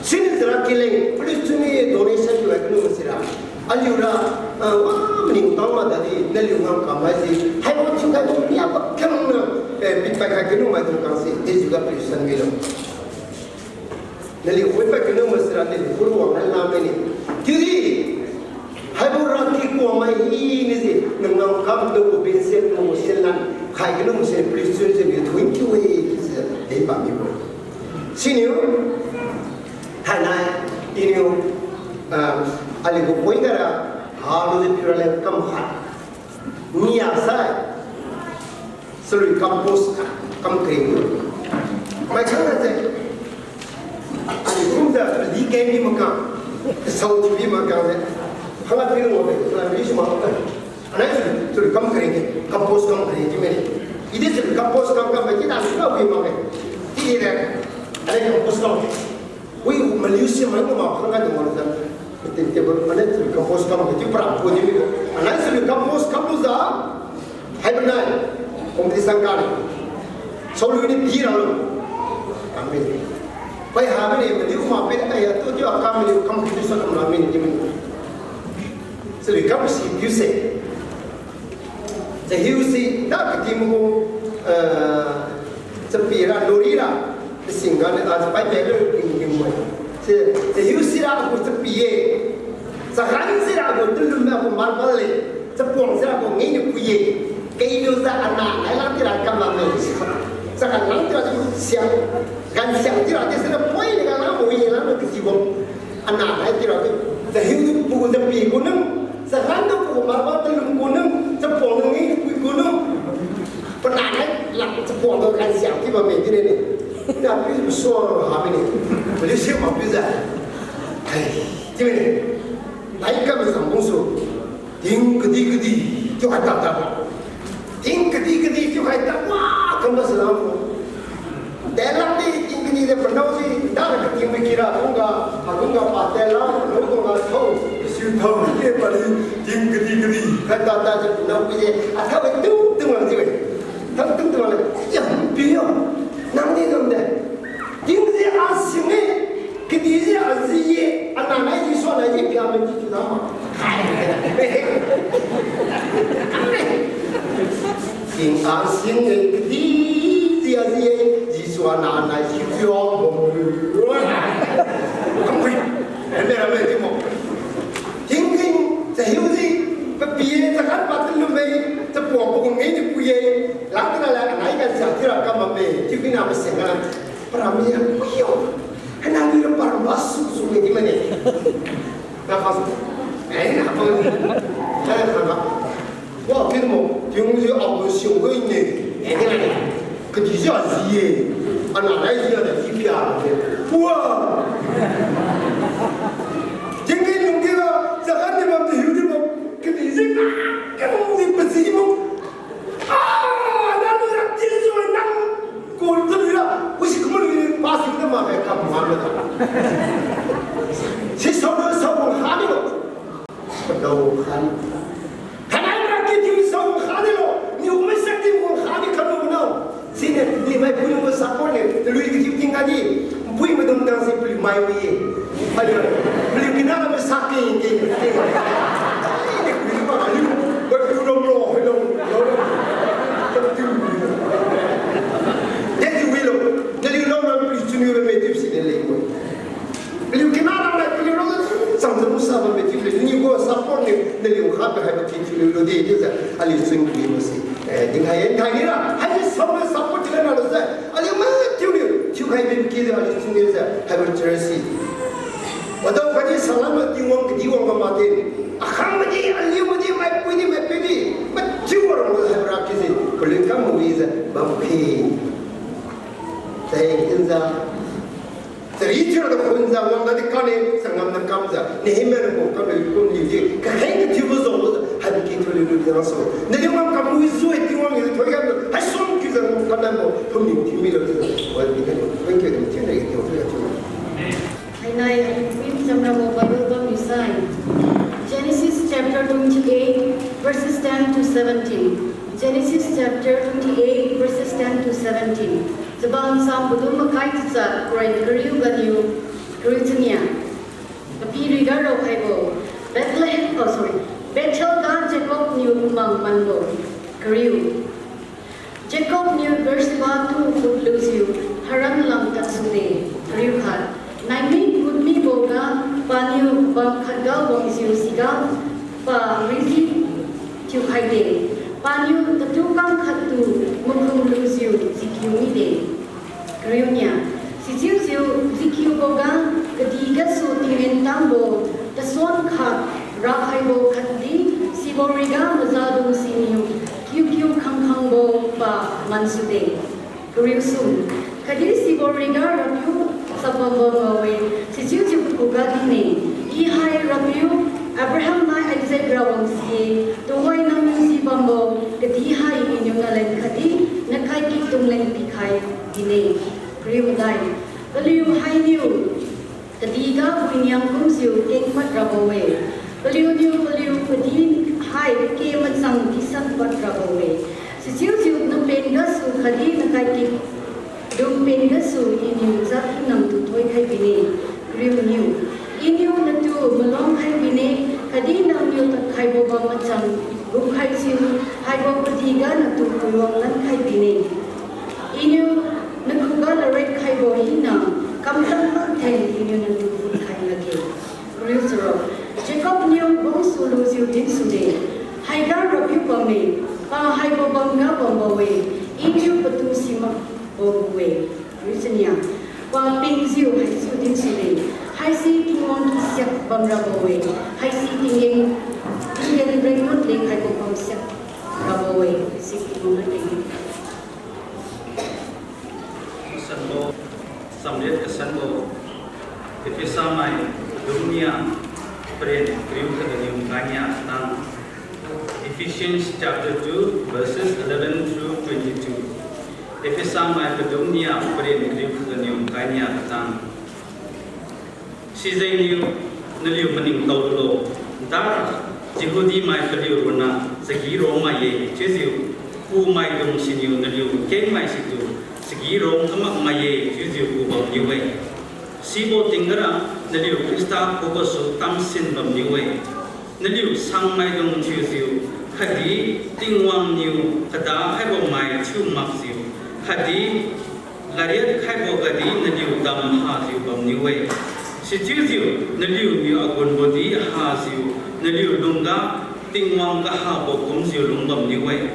Sini tera kile. Police tu ni donation tu hai kinu masira. Aliu ra, ah, wa maning tang ma dadi. Naliu ngam kam hai si. Hai mo tu kai mo ya pa kam na. Eh, bit pa kai kinu mai tu kang si. Di juga police san mi lo. Naliu khui pa kinu masira naliu kuru wang nai lam ni. Kiri, haibo ra ki kuang mai hi ni si, nang ngam kam tu ko bin se tu mo se lan, khai kinu mo se police station se ni twenty way se, dei pa mi bo. Siniu, hai nai, iniu, ah, aliu ko poi kara, ha lu de pura le kam khat. Ni ya sai. Salui kam post kam kring. Mai chang na je. Ai kum da li ke mi maka. Sau ti mi maka je. Hala pi mo be. Hala pi suma. Anai salui kam kring. Kam post kam kring ji me. Idi salui kam post kam kam ji na sa wi ma be. Idi de. Anai kam post kam. Wi, maliu si mai ma khang ka dungwan da. Tin table, anai si compose kam, ti pra ko ni mi ko. Anai si compose kam lu za. Hai benai. Competition ka ni. Salu ni pi ra lo. Amin. Pai ha mi ni, maliu ma pe ai tu ti kam ni competition kam la mi ni mi. Si kam si piu se. Chahiu si da kati mo, eh, chapi ra, lori ra, singga ne, ah, chapai pe lo, ding ding mo. Si, chahiu si ra agu chapi ye. Chagan si ra agu tulum na agu marble le. Chapuang si ra agu ngini pui ye. Kailu za ana, ai lang ti ra kam lang me. Chagan lang ti ra siang. Gan siang ti ra ti si na poi ni ga lang mo ye lang mo kati bo. Ana hai ti ra tu. Chahiu tu pu ta pi gu nang. Chagan tu pu ma ba ta lum gu nang. Chapuang tu ngi gu gu nang. Pana hai lak chapuang tu kan siang ti ba me ti ne ni. Na pi so ha me ni. Pi si ma pi za. Hai, ti me ni. Lai ka me sang bung su. Ting kadi kadi, tiu hai tata. Ting kadi kadi, tiu hai tata, wa, kamba salam. Telang di, ting kadi de panau si, da ka ting me kira, kungga, kungga pa telang, lo kungga thau, siu thau, ye pa di, ting kadi kadi, hai tata si panau pi de, a thau tung tung lang si we. Thau tung tung lang, ya, pi yo. Nang di dum de. Ting di a sing e. Kadi ji aji ye, ana nai ji sua nai ji pia me ji tu nama. Ting a sing e, kadi ji aji ye, ji sua na nai ji pia mo. Kamui, ende rame ti mo. Ting ting, chahiu ji, papi ye, chakan pa tu lu me, chapuang pu nge ni pu ye, lang tu na la, anai kan sa ti ra kam me, ti pi na me sing na. Para mi ya, kuyo. Hana ni para masu su ni mane. Na pa su. Eh, na pa ni. Eh, na pa. Wa, kin mo, kin mo, yu, a, mo, si, wo, ni. Eh, ni, ni. Kadi ji aji ye. Ana, nai ji, ana, ji, pia, ni. Wa. Jing ke nung ke la, sa kan ni ma, ti yu ni ma. Kadi ji, ka, ka, ni, pa ji mo. Ah, na lu ra, ti su nang. Ko tu lu ra, usi kumul ni pa si na ma ka kam ma na. Si so na so ko ha ni lo. Ko ha ni. Kana ra ki ti so ha ni lo. Ni ko ma sa ti ko ha ni ka lu na. Sine, ni mai pui mo sa ko ne, te lui ki ting ka ni. Pui mo dum dang si pui mai wi. Ayo, pui kina na mo sa ki, ki, ki. Ni pui mo ka ni. Ba pui lo lo, lo, lo. Te ti wi lo. Te li lo na pui chuni lo me ti si de le ko. Pui kina na pui lo. Sang sa mo sa ba me ti le. Ni ko sa ko ne, te li ha ba ha ti ti lo de, de sa. Ali chuni mo si. Eh, dinkhai, dinkhai ni ra. Hai ni sa mo sa ko ti le na lo sa. Aliu mathiu niu, thiukhai bin ki aliu chunniu jiu, haibo charasi. Wadao kai Salam ma Tingwang kadi wang bam mati. Akhang madi, aliu madi, maipui di, maipui di, mathiu rong haibo ra chiujiu paliu kam mawijiu bam khe. Teng tinjiu, chari thiura khunjiu wang gadi kani changam na kamjiu Nehemiah rabo kamlu kumniu di kakheng kathiubo jengbojiu haibo ki thuliulu di rangsu. Naliu wang kam mawijiu-e Tingwang niu thoiga haisum kiujiu kam nabo phumniu thiu milo chiujiu wadi kani. Thank you. Thank you. Thank you. Hainai aliu pin chamrabo Bible bamniu sai, Genesis chapter twenty-eight, verses ten to seventeen. Genesis chapter twenty-eight, verses ten to seventeen. Chabang sam padum makai chachat, kurai kariu ganiu kariu chania. Kapi riga raokhaibo, Bethlehem, oh sorry, Bethel ga Jacob niu mang manbo. Kariu. Jacob niu Beersheba tu khutlujiu Haran lam tadsude. Kariu khat. Naimik khut miboga paniu bam khatga wangjiu siga pa risi thiukhaide. Paniu tatu kang khattu makhum lujiu jikiu mide. Kariu nia. Sichiujiu jikiuboga kadih gasu tinggen tangbo tasuan khat raokhaibo khatdi sibo riga mazadung siniu kiukiu khangkhangbo pa mansude. Kariu sum. Khatdi sibo riga RAPIU chapbambo ngao-e, sichiujiu pakhuga dinne, I hai RAPIU, Abraham nai Isaac rawang si-e, tuhoi nangniu jibambo kadih hai Iniu naleng khatdi nakai kiktung leng pikhai bine. Kariu madai. Paliu hainiu kadihga puiniang kumjiu kengpad rabo-e. Paliuniu paliu kadih hai ke machang kisan pad rabo-e. Sichiujiu napen gasu khatdi nakai kidung pen gasu Iniu jat hinamtu thoikhai bine. Kariu niu. Iniu natu maluang khai bine, khatdi nangniu tadkhaibo bam machang gukhaijiu haibo kadihga natu puiwang lankhai bine. Iniu nakhuga ladriat khaibo hina kamtan mathen Iniu natu phutkhai lakge. Kariu charuk. Jacob niu bangsu lujiu dinsude, haiga RAPIU bamme, pa haibo bamga bambo-e, Iniu patu simakbo gu-e. Kariu chania. Pa pingjiu haisi dinsude, haisi Tingwang kisiak bamrabo-e, haisi tinggen, tinggen rengmut leng haibo bamsiak rabo-e, haisi Tingwang leng. Kasanbo, samriat kasanbo, Ephesa mai padum nia, paren kariu khatganiu makai nia katang. Ephesians chapter two, verses eleven through twenty-two. Ephesa mai padum nia, paren kariu khatganiu makai nia katang. Sijengniu naliu maningtao lulo, dara Jehudi mai paliu ronna chagi rongmai-e chiujiu, kumaidung siniu naliu nkengmai situ chagi rong kamakmai-e chiujiu kubamniu-e. Sibo tingga ra naliu Khrista khugasu tamsin bamniu-e. Naliu sangmaidung thiujiu, khatdi Tingwang niu kada khaibo mai thiu makjiu, khatdi ladriat khaibo gadi naliu dam hajiu bamniu-e. Sichiujiu naliuniu agunbo di hajiu, naliu lungga Tingwang kahabo kumjiu lungbamniu-e.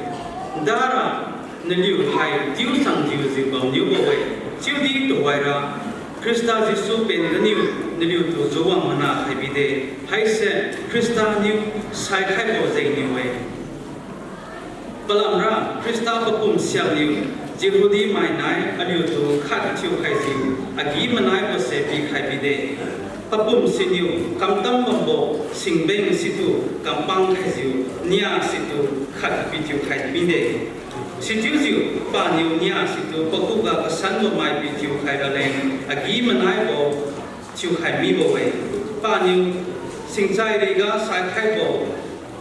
Dara naliu hai tiusang diujiu bamniubo-e, chiudi tuhoira Khrista Jesu pen ganiu naliutu juwang mana khai bide, haise Khrista niu saikhaibo jengniu-e. Palamra Khrista papum siakniu Jehudi mai nai aliutu khat thiukhaijiu agi-manaibose pikhai bide. Papum siniu kamtam bambo singbeng situ kampang khaijiu nia situ khat pithiukhai mide. Sichiujiu paniu nia situ pakhuga kasanbo mai pithiukhai raleng agi-manaibo thiukhai mibo-e. Paniu singchai riga saikhaibo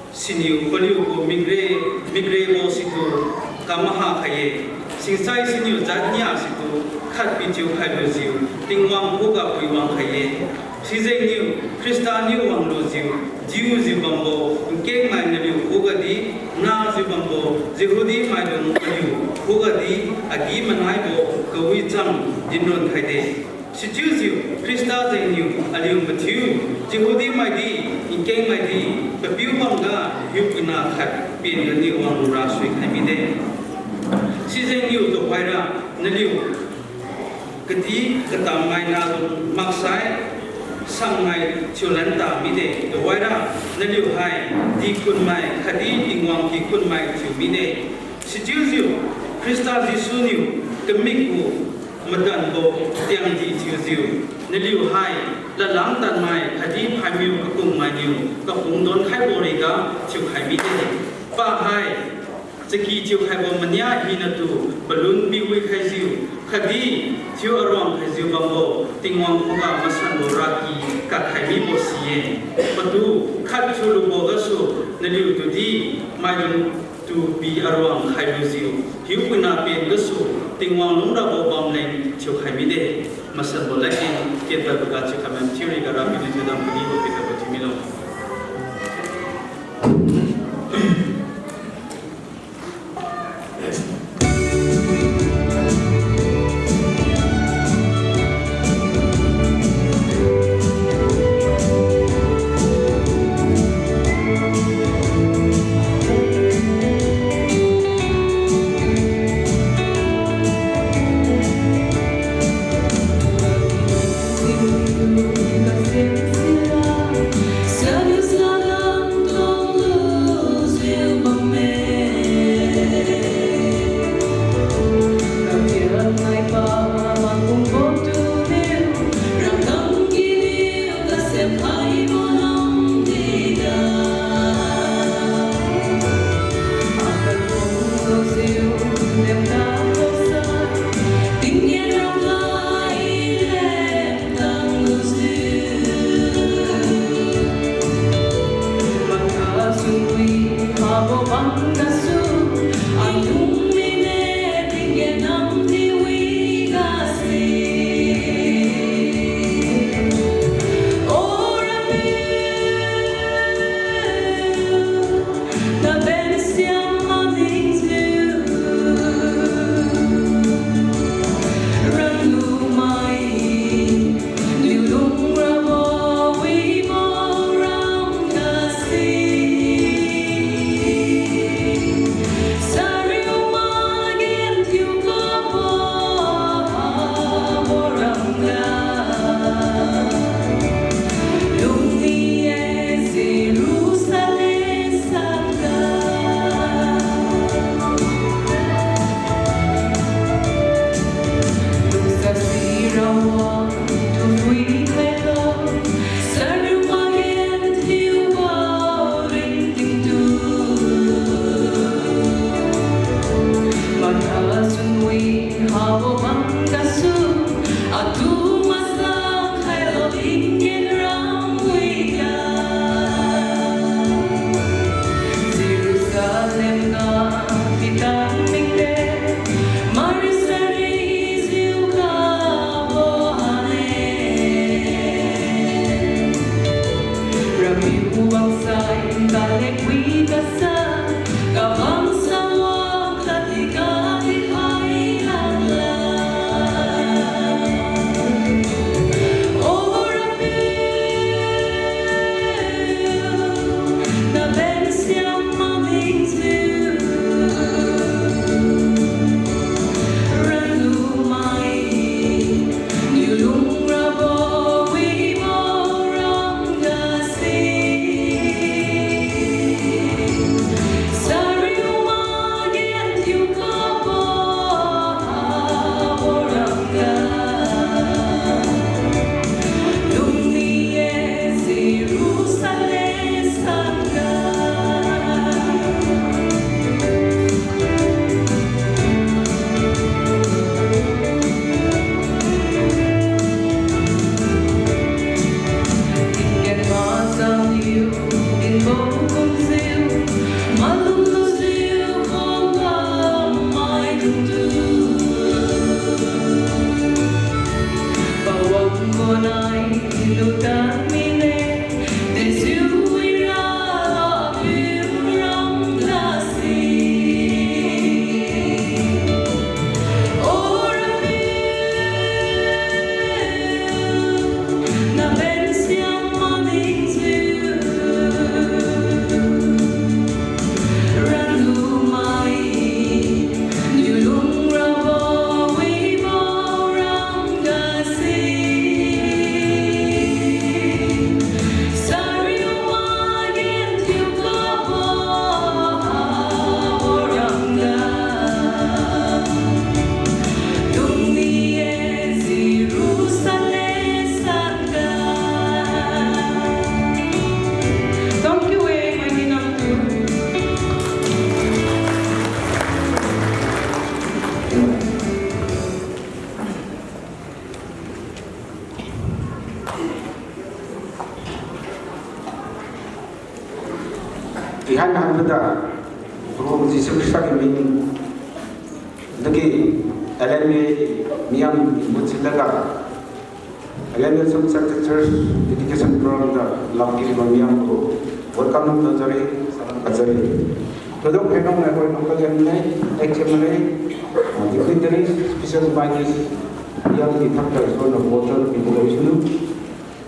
siniu paliugu mikre, mikrebo situ kamaha khai-e. Singchai siniu jat nia situ khat pithiukhai lujiu Tingwang khuga puiwang khai-e. Sijengniu Khrista niu wanglujiu diujiu bambo nkengmai naliu khugadi, najiu bambo Jehudi maidung aliu khugadi agi-manaibo kawicham dinron khaide. Sichiujiu Khrista jengniu aliu mathiu, Jehudi maidi, nkengmaidi, papiu bamga hiupuina khat pen ganiu wanglu ra suikhai mide. Sijengniu tuhoira naliu kadi katam maina dung maksai, sangmai thiulan ta mide, tuhoira naliu hai dikhunmai khatdi Tingwang kikhunmai thiu mide. Sichiujiu Khrista Jesu niu kamik gu madanbo tiangdi thiujiu, naliu hai ladlang tadmai khatdi phaimiu kakungmainiu kakung donkhaibo riga thiukhai mide. Pa hai chaki thiukhaibo mania hinatu balun piwi khaijiu khatdi thiu aruang khaijiu bambo Tingwang khuga masanbo raki kakhai mibo si-e. Patu khat thiulubo gasu naliu tudi maidung tu pi aruang khailujiu, hiupuina pen gasu Tingwang lungrabo bamleng thiukhai mide. Masanbo ladkeng kenpadboga chiukhai mathiu riga Rapiu niu thiudam kanibo pikabo thiu milo. Ihan hanbada, Proho Jesu Khrista gu ming dagi L M B A miyam mutsi laga, L M B A Assam Centre Church dedication program ga lakiribo miyam gu welcome kajari, salam kajari. Todok henong nai hoi nong kagen nai, H M L A, ah, dignitaries, special invitees, miyam di thakta sona hotel di ko sunu.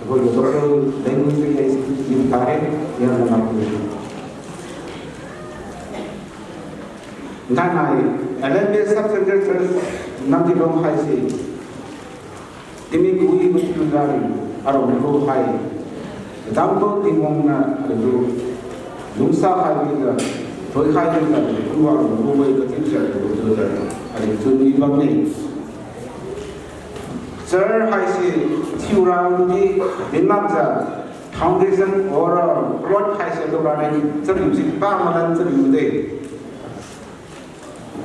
Hoi local language di yu tare, miyam na ko. Nai nai, L M B A Assam Centre Church, Namdilong haise. Timi kui mati lungga ri, aro miko hai. Dambo Tingwang niu aliu lungsa khai mijiu, thoikhai mijiu, aliu kuwa lunggu wei kachiujiu, aliu tu jiu, aliu chunwi bamme. Church haise thiura di, dinmakjiu, foundation or plot haise tu ranai, chariu si pa malan chariu de.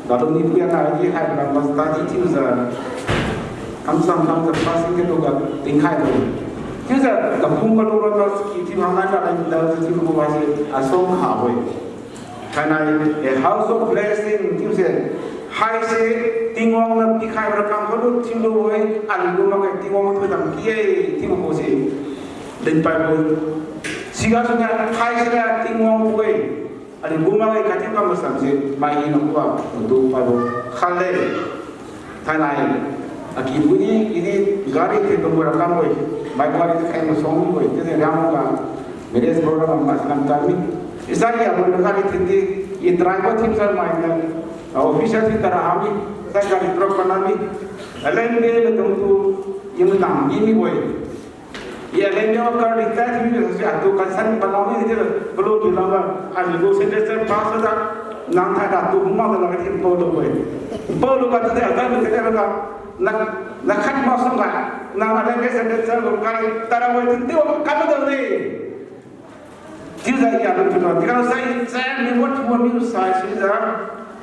Tadoni puiya nai di hai ram mas tadi thiujiu. Kamsang kamjiu passing ke tu ga tingkhai tu. Thiujiu kapung kalu ram mas ki thiu hangnai ga dai dal thiu ko haise asong ha we. Thainai a house of blessing chiuse haise Tingwang niu pikhaibo rakam khalu thiulu we, aliu gu makge Tingwang tu dam ki-e chiubo se dinpaibo-e. Sigasuniu haisira Tingwang gu-e, aliu gu makge kachiu kam masanse mai hina khuga matu paibo khalle. Thainai, akibodi, idi gari thin tumbo rakam-e, mai gari khai masuang mi-e, chiudi Riangmang ga marriage program ma sinam tadmi. Isai ya bo gari thin di, i driver thin sai mainiu, official thin tara hami, sai gari drop kanami. Aleng de maidungtu, i manang mi mi-e. I aleng de gari thin di, si atu kansan panami di, kalu tu lama, aliu gu signature pass da, nang thaida tu makjiu lak di pao lu-e. Pao luga tu de, ada ni de ga, na, na khat masuangga, nang aleng de signature lu gari tara we tu, tiu kam da de. Chiujiu ya lu tu na, tiu sai, sai mi wat wa mi sai, sijiu,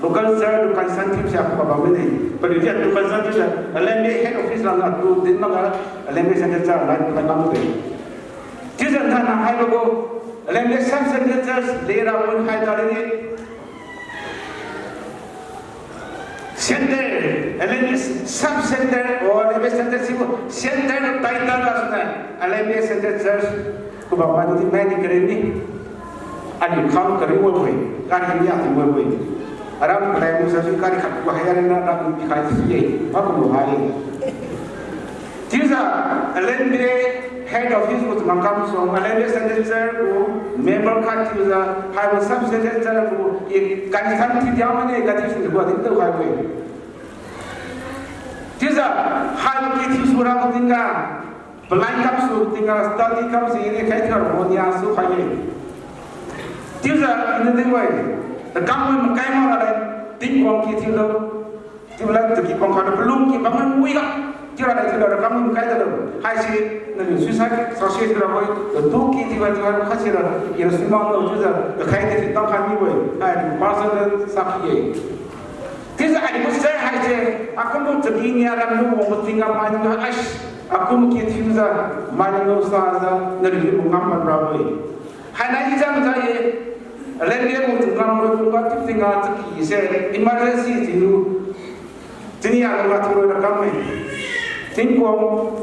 local church, local Sunday church, apa ba mine. Paliu dia local Sunday church, aleng de head office lam na tu, din makga, aleng de Sunday church, lai, lai kam de. Chiujiu thainai haibo gu, aleng de Assam Centre Church, lera pun hai tadi. Centre, L M B A Sub Centre, o L M B A Centre sibo, Centre title gasuniu, L M B A Centre Church, kubam madu di mai di karen ni. Aliu khang kari wo-e, kari ni ati wo-e. Aram kalai mu sasu kari khat ku hai ari na ram pikhai si-e, makum hai. Chiujiu, L M B A head office gu changam kam suang, L M B A Centre Church gu member khat chiujiu, haibo Sub Centre Church gu, i kansan thiu diang mane, kati si gu din tu hai-e. Chiujiu, haibo ki thiu sura gu tingga, palai kam su tingga, study kam si ni khai thiu ro nia su khai-e. Chiujiu, ina di-e, takam wi makai mak raleng, Tingwang ki thiulo. Chiubo la taki pangkha palung ki bamman wi ga. Chiura dai chiura kammun kai talo. Haise naliu suicide success rabo-e. Tu ki chiuba chiuba khatsira. Ira suimang lo chiujiu. Kakhai de si tang khan mi-e. Hai pastor de sakhi-e. Chiujiu aliu sai haise. Akumbo chaki nia lam lu wang tingga mai na ai. Akum ki chiujiu. Mai na lo sajiu. Naliu ngam man rabo-e. Hainai jam jai-e, lengge gu chungkang roi kungga chiu tingga chaki se, emergency chiu. Chini a lungga thiuroi ra kam-e. Tingkuang,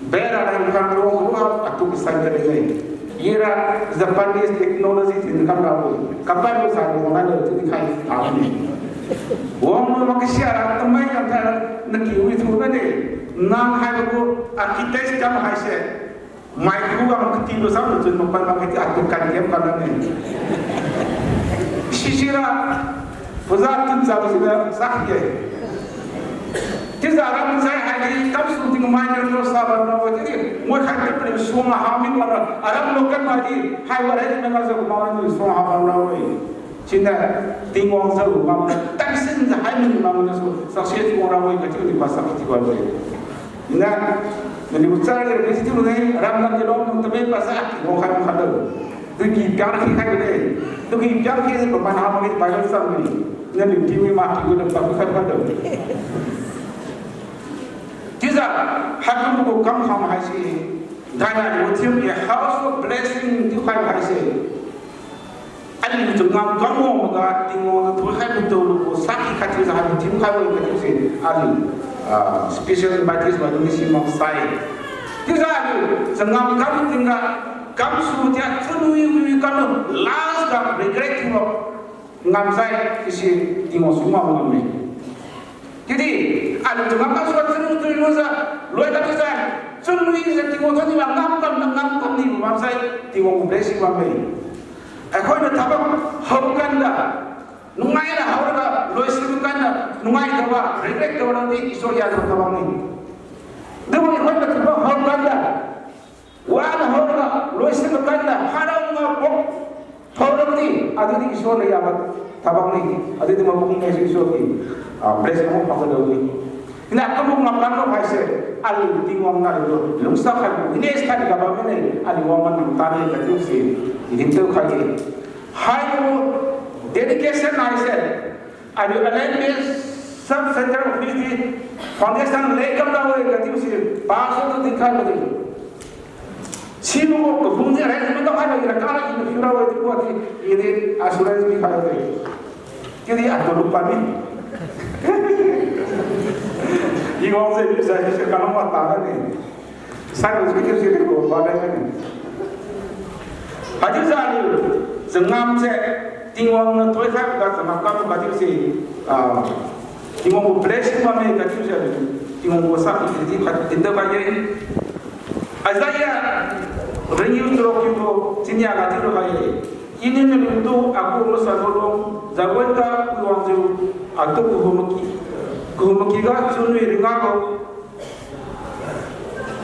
bera lengkang roi kungga atu kisan kari-e. Ira Japanese technology chiu kam rabo-e. Kapai lu sa lu nai lo chiu khai ta-e. Wang lu makisia ra tamai kam tha naki wi thu na de. Nang hai lu architect kam haise. Mai khuga katibo sam chun mapan mak kati atu kan diam kan ne. Sisira, puja tun sa sira sak ye. Chiujiu ram sai haidi kamsu tingmai niu lo sa bam rabo-e chiudi, ngoi khai tu paliu suang ha mi bam ra, aram lo kan maidi, hai wa rai na ga jiu kumao niu suang ha bam rabo-e. Siniu Tingwang jiu bam ra, tangsin jiu hai mi bam ra su, success wang rabo-e kachiu di pasa kachiu bam-e. Ina, naliu chara ge bisi thiu ne, ram lam ge long nung tame pasa, wang khai wang khai lo. Tuki piang khi khai de. Tuki piang khi se paman ha ma ge Bible sam ni. Naliu tingmi ma ki gu de pa khai khai lo. Chiujiu, haikum gu kam kham haise. Thainai aliu theme a house of blessing thiukhai haise, aliu changam kam wangboga Tingwang niu thoikhai matu lubo saki khat thiujiu haibo theme khai-e katiuse aliu, ah, special invitees maidungniu si maksai. Chiujiu aliu changam kam tingga, kamsu tia chunwi wi kam last ga regret thiubo ngamsai, chiusi Tingwang su ngam ngamme. Chiudi aliu changam kamsu chunwi chunwijiu, loi katiujiu, chunwijiu Tingwang thon niu ngam kam, ngam kam nibo bamsai, Tingwang gu blessing bamme. Aikhoiniu thabo hao kanda, nungaira haora, loisu kanda nungai tabo, regret tabo randi Isor ya thon tabo ni. Chiubo aikhoiniu thabo hao kanda, wara haora, loisu kanda, hara nga pok, haoradi, adudi Isor niu yabo tabo ni, adudi mabung nai Isor di, ah, bless mo phakadao ni. Ina kamu makan lo haise, aliu Tingwang niu aliutu lungsa khaibo, witness khai ga bamme, aliu wang man tane katiuse, idin tu khai-e. Haibo dedication haise, aliu L M B S Sub Centre Office di foundation lay kam ra-e katiuse, pastor tu dinkhai badi. Sibo gu kaphung di arrangement tu khai badi, ra kara iniu phiura-e chiubo di, iniu assurance pikhai-e. Chiudi atu lu pami. I wangse, i sa, i sa, kanu mata ra ni. Saibo chiudi chiudi ko ba dai kani. Haichiujiu aliu changam se, Tingwang niu thoikhaiboga changam kam katiuse, ah, Tingwang gu blessing bamme katiuse aliu Tingwang gu saki chiudi khat dinda khai-e. Isaiah ringniu charuk kiubo chinia ga chiulo khai-e. Iniu naliutu agu masanbo lung jaiwan ga puiwangjiu, atu kahum maki, kahum makiga chunwi ringabo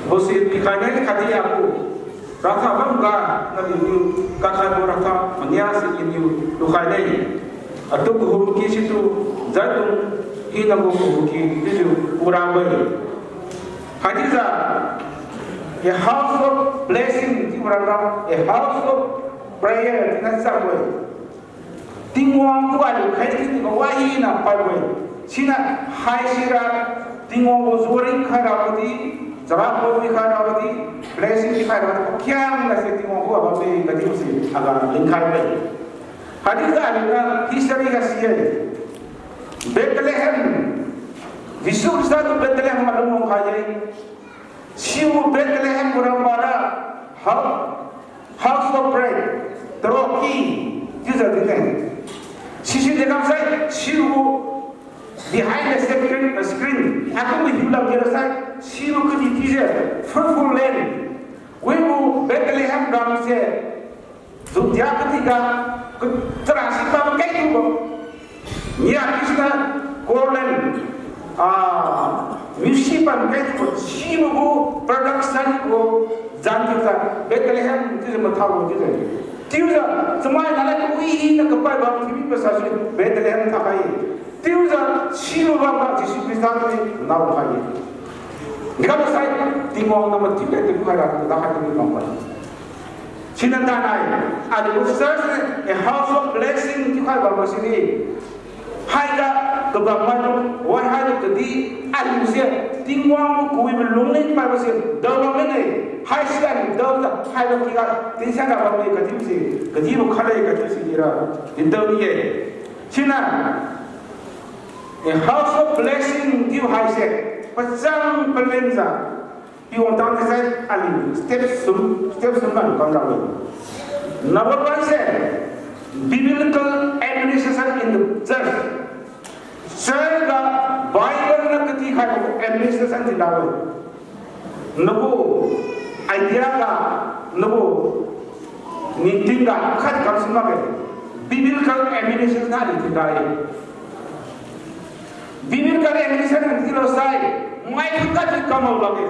bose pikhai nai khatdi agu ratha bamga naliuniu kakhaibo ratha mania si Iniu lukhai ne. Atu kahum maki situ jaitung hinagu kahum maki chiujiu pura-e. Haichiujiu a house of blessing chiubo rara, a house of prayer chiu na chap-e. Tingwang tu aliu khai di chiubo wa hina paibo-e. Siniu haisira Tingwang gu juring khai rabo di, chara pawi khai rabo di, blessing khai rabo di, pakhiangnase Tingwang gu abam-e katibo si aga lingkhai-e. Haichiujiu aliuniu history ga si-e. Bethlehem, Jesu Khrista tu Bethlehem ga lungwang khai-e. Sibo Bethlehem gu rambara, hou, house of bread, taroki, chiujiu dinne. Sisi de kamsai, sibo behind the screen, screen, akum hiulam jira sai, sibo kadihpirijiu, fruitful land. Wibo Bethlehem ram se, Judea kadihga, kachara si pam kai thubo. Nia kisna Golan, ah, misi pam kai thubo, sibo gu production gu zan thiujiu Bethlehem chiujiu mathabo chiujiu. Chiujiu, chamai nalai kawi hina kapai bam thiubi pasasi Bethlehem thakhai-e. Chiujiu, sibo bamga Jesu Khrista tu nao khai-e. Dikha sai, Tingwang niu mathiu kai tu khaira tu da khai tu bambo. Siniu tanai, aliu church niu a house of blessing thiukhai bambo sidi. Haiga kabam maidung, wai haiga kadi, aliu se, Tingwang gu kawibo lungning paibo se, daobamme ne, haisi aliu daojiu, haiga kiga, tingsianga bamme katibo se, kadibo khatle katibo se ira, dintao ni-e. Siniu, a house of blessing chiu haise, pachang palenjiu, piwang tang di sai, aliu step sum, step sum ga kam rabo. Number one se, biblical administration in the church. Church ga Bible niu katikhaibo administration thinrabo. Nagu idea ga, nagu ningting ga khat kam si makge, biblical administration niu aliu thinra-e. Biblical administration niu thinlo sai, mai khat di kamao lakge.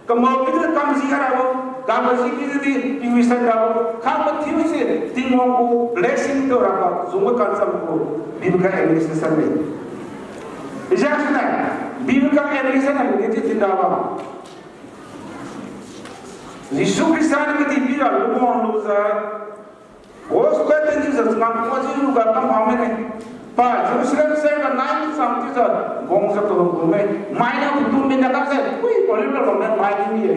Kamao pijiu kamji khairabo, kamji pijiu di piwi san rabo, kha mathiu se Tingwang gu blessing tu rabo, zungbo kancham gu biblical administration le. Ijak siniu, biblical administration niu di thinrabo. Jesu Khrista niu kadihpira lungwang lujiu, gospel ten chiujiu changam kajiu luga kam ha mine. Pa Jerusalem se ga nai cham chiujiu, gongjiu kahum kumme. Mainiu patu mina kamse, ui, Olive rao ne mai di mi-e.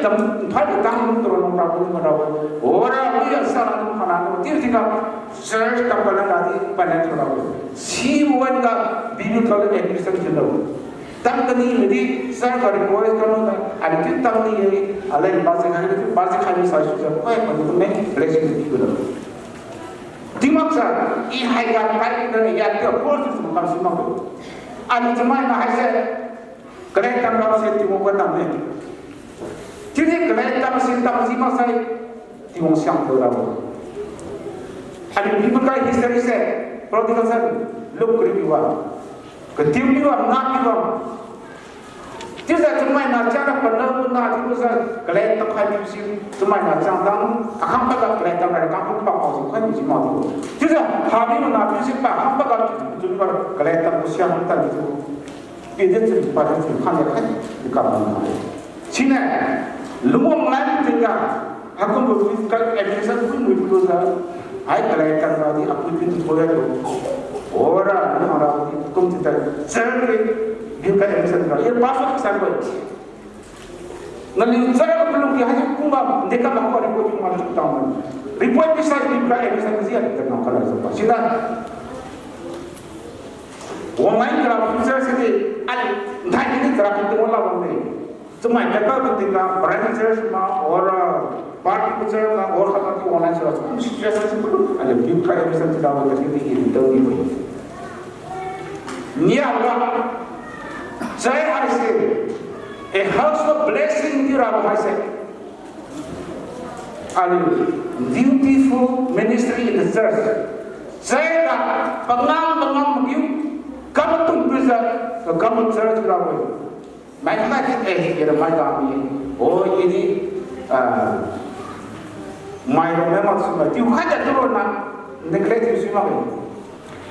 Tam, nthai tang lung toro nang rabo ni marabo. Ora, wi ya sa la nang khana no. Tiu tingga church temple la di palan toro rabo. Si wan ga biblical administration thin rabo. Tang kani ni di, sa ka request ka nang, ani tiu tang ni ye, alai ba se khai, ba se khai ni sa su sa, koi pa tu me, blessing ni tu. Tingmak sa, i hai ga kai ni ya tiu, force tu kam si mak. Ani chamai na hai se, Kalai tam rabo se Tingwang ga tam ne. Chiudi kalai tam si tam si maksai Tingwang siang tu rabo. Ani biblical history se prodigal son, Luke kariu piwa, katiu piwa, nga piwa. Chiujiu chamai na chara panao na chiubo sa kalai tam khai piu si chamai na chang dang akhang paga kalai tam ra kang pa pao si khai si ma tu. Chiujiu habi na piu si pa akhang paga chiubo kalai tam siang tan tu. Pide chun pa de chun khang ya khai, di kam ma. Siniu, lungwang lan tingga, hakum bu physical absence pun mui pulu sa, hai kalai tang ra di apui pin tu thoya tu. Ora, lungwang ra di kum ti ta, chari, di ka absence ra, ye pastor san boy. Naliu chara ka pelung ki haji kumba, deka ba ko report yung ma tang. Report bisa di ka absence ya, di ka nang kala sa pa. Siniu, Online kara future sidi, ai, nthai ni kara ki tungla wang ni. Chamai kata tu tingga, branch church ma, or, uh, party church ma, or kata tu online church ma, situation si bulu, ai, view ka emission si dawa kasi di in tau di bulu. Nia ga, chai hai se, a house of blessing di ra hai se. Aliu, dutiful ministry in the church. Chai ga, pangam, pangam, magiu, kam tung pisa, kam church ga bo. Mai mai ti, eh, ira mai ga mi. Oh, ini, ah, mai ro mai mak suma. Tiu khai da tu na, neglect tiu suma.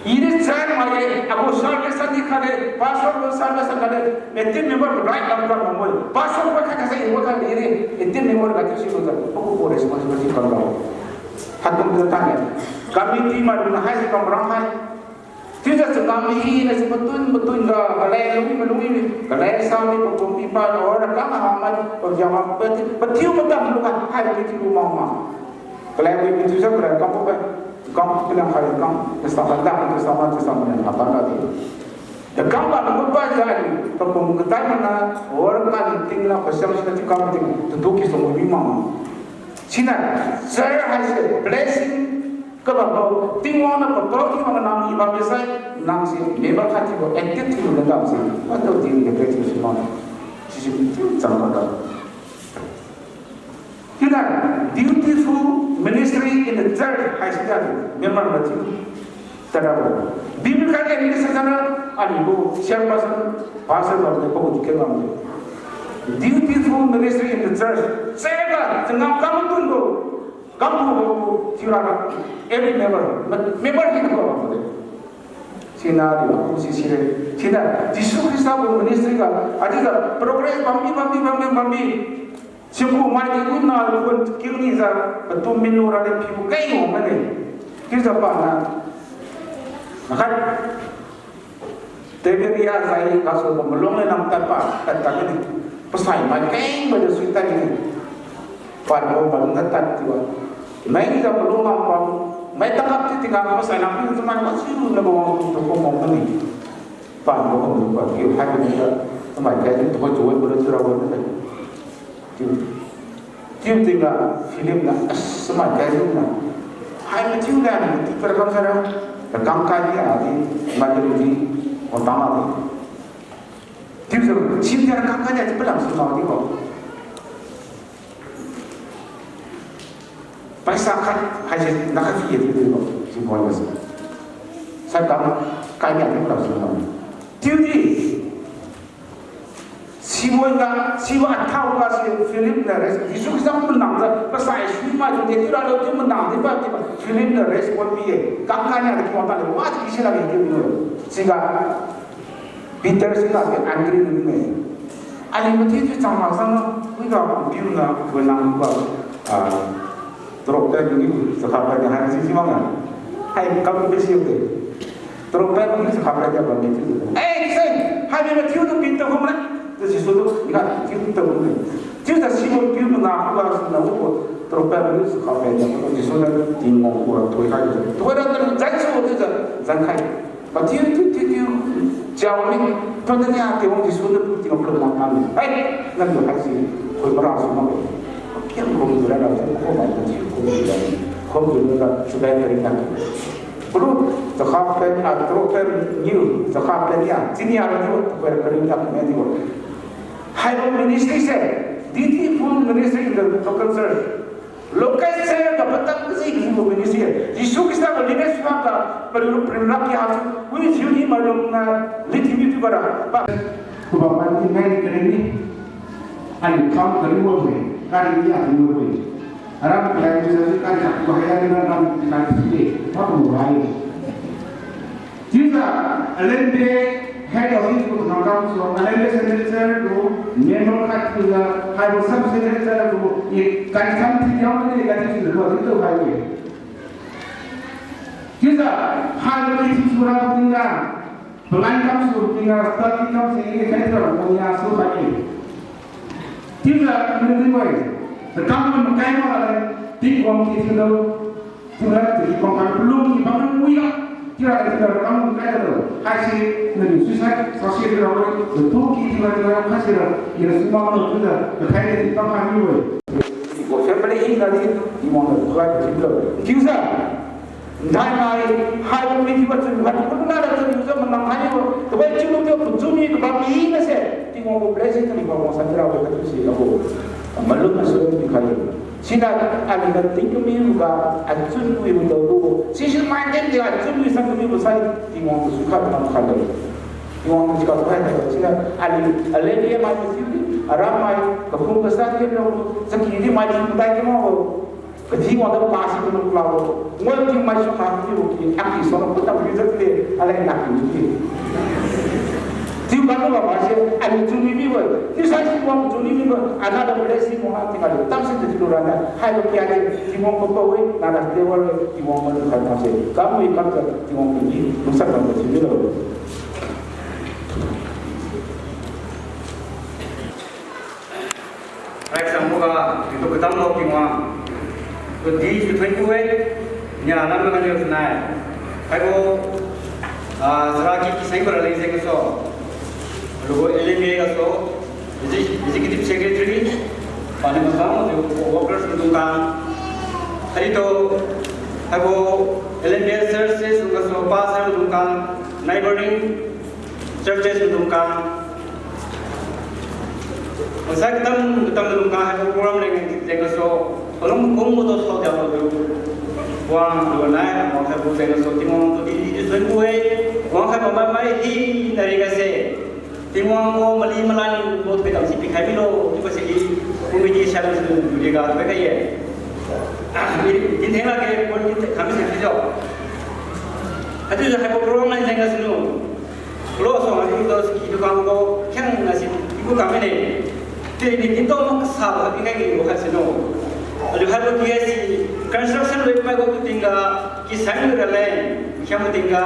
Ini church mai ye, agu service ni khade, pastor gu service khade, meeting member gu right lam kam ngoi. Pastor gu kha kha sai gu kha ini, meeting member ga tu si gu ta, gu gu responsibility kam lo. Hakum tu tang ye. Committee ma na hai kam rang hai. Tiu ja changam hi na si patun patun ga, kalai lui ma lui, kalai sa mi pakum pi pa, or kam ha mai, or jama pati, patiu patam lu ka, hai pi tiu ma ma. Kalai wi pi tiu sa kalai kam pa, kam pa lang hai kam, testament, testament, testament, apa lagi. Kam ba lu pa jai, pakum katai mana, or kan ting na, pasang sina tiu kam ting, tu tu ki song wi ma. Sina, sir, hai se, blessing, kaba bo, Tingwang na papa, Tingwang na nang iba besai, nang si, member khat ti bo, active ti bo, nang si, what do you think the blessing is not? Sisi, tiu chang ba da. Tina, dutiful ministry in the church, hai sida, member na tiu. Tadabo. Biblical administration na, alibo, chairperson, pastor ba, pabo di ke ba. Dutiful ministry in the church. Sega, changam kam tun bo. Kam bo, tiu ra, every member, member hi ko ba. Sina di, kum si sire. Sina, Jesu Khrista gu ministry ga, adi ga, progress bambi, bambi, bambi, bambi. Siku mai di gu na kun kiu ni ja, patu minu ra de piu kai mo ma de. Kiu ja pa na. Nakai. Teberia zai kaso ko malong le nam tat pa, tat tat ni. Pasai mai kai ma de sui tat ni. Pan ko ban na tat tiwa. Mai ni ja malong nam pa. Mai takap ti tingga pasai nam ni cuma ma siu na ko tu ko mo ma ni. Pan ko ko pa kiu hai ni ja. Mai kai ni tu ko jual ko le tu ra ko ni. Tiu, tiu tingga Philip na, as, sama kai na. Hai matiu na, tiu para kam sara. Rakang kai ni adi, ma tiu di, o tama di. Tiu sa, tiu tingga rakang kai ni adi, palam sama di ko. Paisa khat, hai je, na khat ye tiu di ko, tiu ko na sa. Sa kam, kai ni adi, palam sama. Tiu di. Sibo ga, sibo athao ga si Philip na res-, Jesu Khrista manang ga, pasai sui mai tu de tu ra lo tu manang de pa tu ba, Philip na respond pi ye. Kam kania de kiwang ta de, wa ti si la de tu. Siga, Peter siga ke Andrew ni me. Ali mati tu chang ma sang, wi ga, piu na, wi nang ba, ah, Turok pen ni, sakap pen ni, hai si si mang ya. Hai kam pe si de. Turok pen ni, sakap pen ni, bang ni si. Eh, ni sai, hai ni ma tiu tu pin tu hum na. Tu si su tu, ni ka, tiu tu hum na. Chiujiu sibo piu manga khuga suna ubo, tropel lu su kha pen, Jesu niu Tingwang khuga thoikhai. Thoira tan jaisu chiujiu jankhai. Mathiu tiu tiu tiu, chiao ni, tu tania Tingwang Jesu niu Tingwang pulum mak mane. Hai, nang tu haisi, khoi mara su mak. Kiang kum tu ra ra, khoi mai tu ji kum tu ra. Khoi tu ra, subai kari na. Bulu, jakha pen, ah, tropel niu, jakha pen ya, chini ya niu, tu kari na, me di wo. Haibo ministry se, dutiful ministry in the local church. Local church ga patang kaji kajibo ministry. Jesu Khrista ga lineage suna ga, pariu pariu lak ya su, wi jiu ni malum na, liti mi tu bara. Ba. Kuba man ni ngai kare ni. Ani kam kari wo we, kari ni ya kari wo we. Aram kari ni sa kari sa kuba ya ni na ram kari si. Ba kuba ya. Chiujiu, L M B A head office gu nang kam su, L M B A senator gu member khat chiujiu, haibo sub senator gu, i kai sam thi yao ni kai thi su gu, di tu hai ni. Chiujiu, haibo ki thi sura tingga, plan kam su tingga, study kam si, i kai thi ra gu ya su hai ni. Chiujiu, ni ni wai, the kam makai ma la, Tingwang ki thi lo, Tingwang ki bang khan pelung ki bang khan wi la. Tira tira kam kai da lo. Haisi nani suicide sasi tira ko. Tu ki tira tira haisi ra. Ira sumang lo tu da. Ka khai da bang khan ni wo. Ko family in na di. Tingwang da kai da lo. Kiusa. Ndai nai hai lo mi di ba tu ba tu na da tu sa manang hai wo. Tu ba tu lo tu tu ni ba mi na se. Tingwang ko blessing ni ba wang san tira ko tu si lo ko. Malum na su ni khai. Sina aliu ga tingkamibo ga achun wibo daobo. Sisi mai din di achun wi sang kamibo sai Tingwang tu sukha tamkhai lo. Tingwang tu sukha tamkhai lo. Sina aliu, aliu mai tu si, aram mai, kaphung kasa di lo, saki di mai tu dai kamibo. Ka Tingwang tu pasi tu lo. Ngoi ti mai sukha kamibo ki, aki so na kutam ri zat de, aliu na ki. Tiu kanu ba mase, aliu chunwi mibo. Tiu sai si wang chunwi mibo. Another blessing wang tingga aliu tamsi tu lu rana. Haibo kia de, Tingwang ko pawi, nada steward, Tingwang ko khan tamse. Kamwi kamsa, Tingwang ko ni, lungsa kamsa si milo. Rai sang muga, itu katam lo Tingwang. Ko di su thank you eh. Nia lam ngan yo sunai. Haibo, ah, sara ki kiseng ko raleng seng so. Lugo L M A ga so. Executive Secretary, paniu makang, workers maidung kang. Ari tu, haibo L M B S churches maidung kang, pastor maidung kang, neighboring churches maidung kang. Masai katam, katam maidung kang, haibo program leng, leng so, alung kung mo to so dia mo tu. Wang tu nai, wang haibo leng so, Tingwang tu di, di, di, sun kue, wang haibo mai, mai, hi, nari ga se. Tingwang ko mali malan ko thoidam si pikhai milo, chiubo si di, committee sara si di ga thoikhai ye. Din theng lak ge, ko din theng kami si di jo. Haichiujiu haibo program nai jeng ga sunu. Lo so ma di to si di kang ko, kheng na si, ibu kami ne. Ti ni din to mo kasa ba pikhai ge bo khat sunu. Aliu haibo T S C, construction rate mai ko tingga, ki sign ga le, kheng tingga,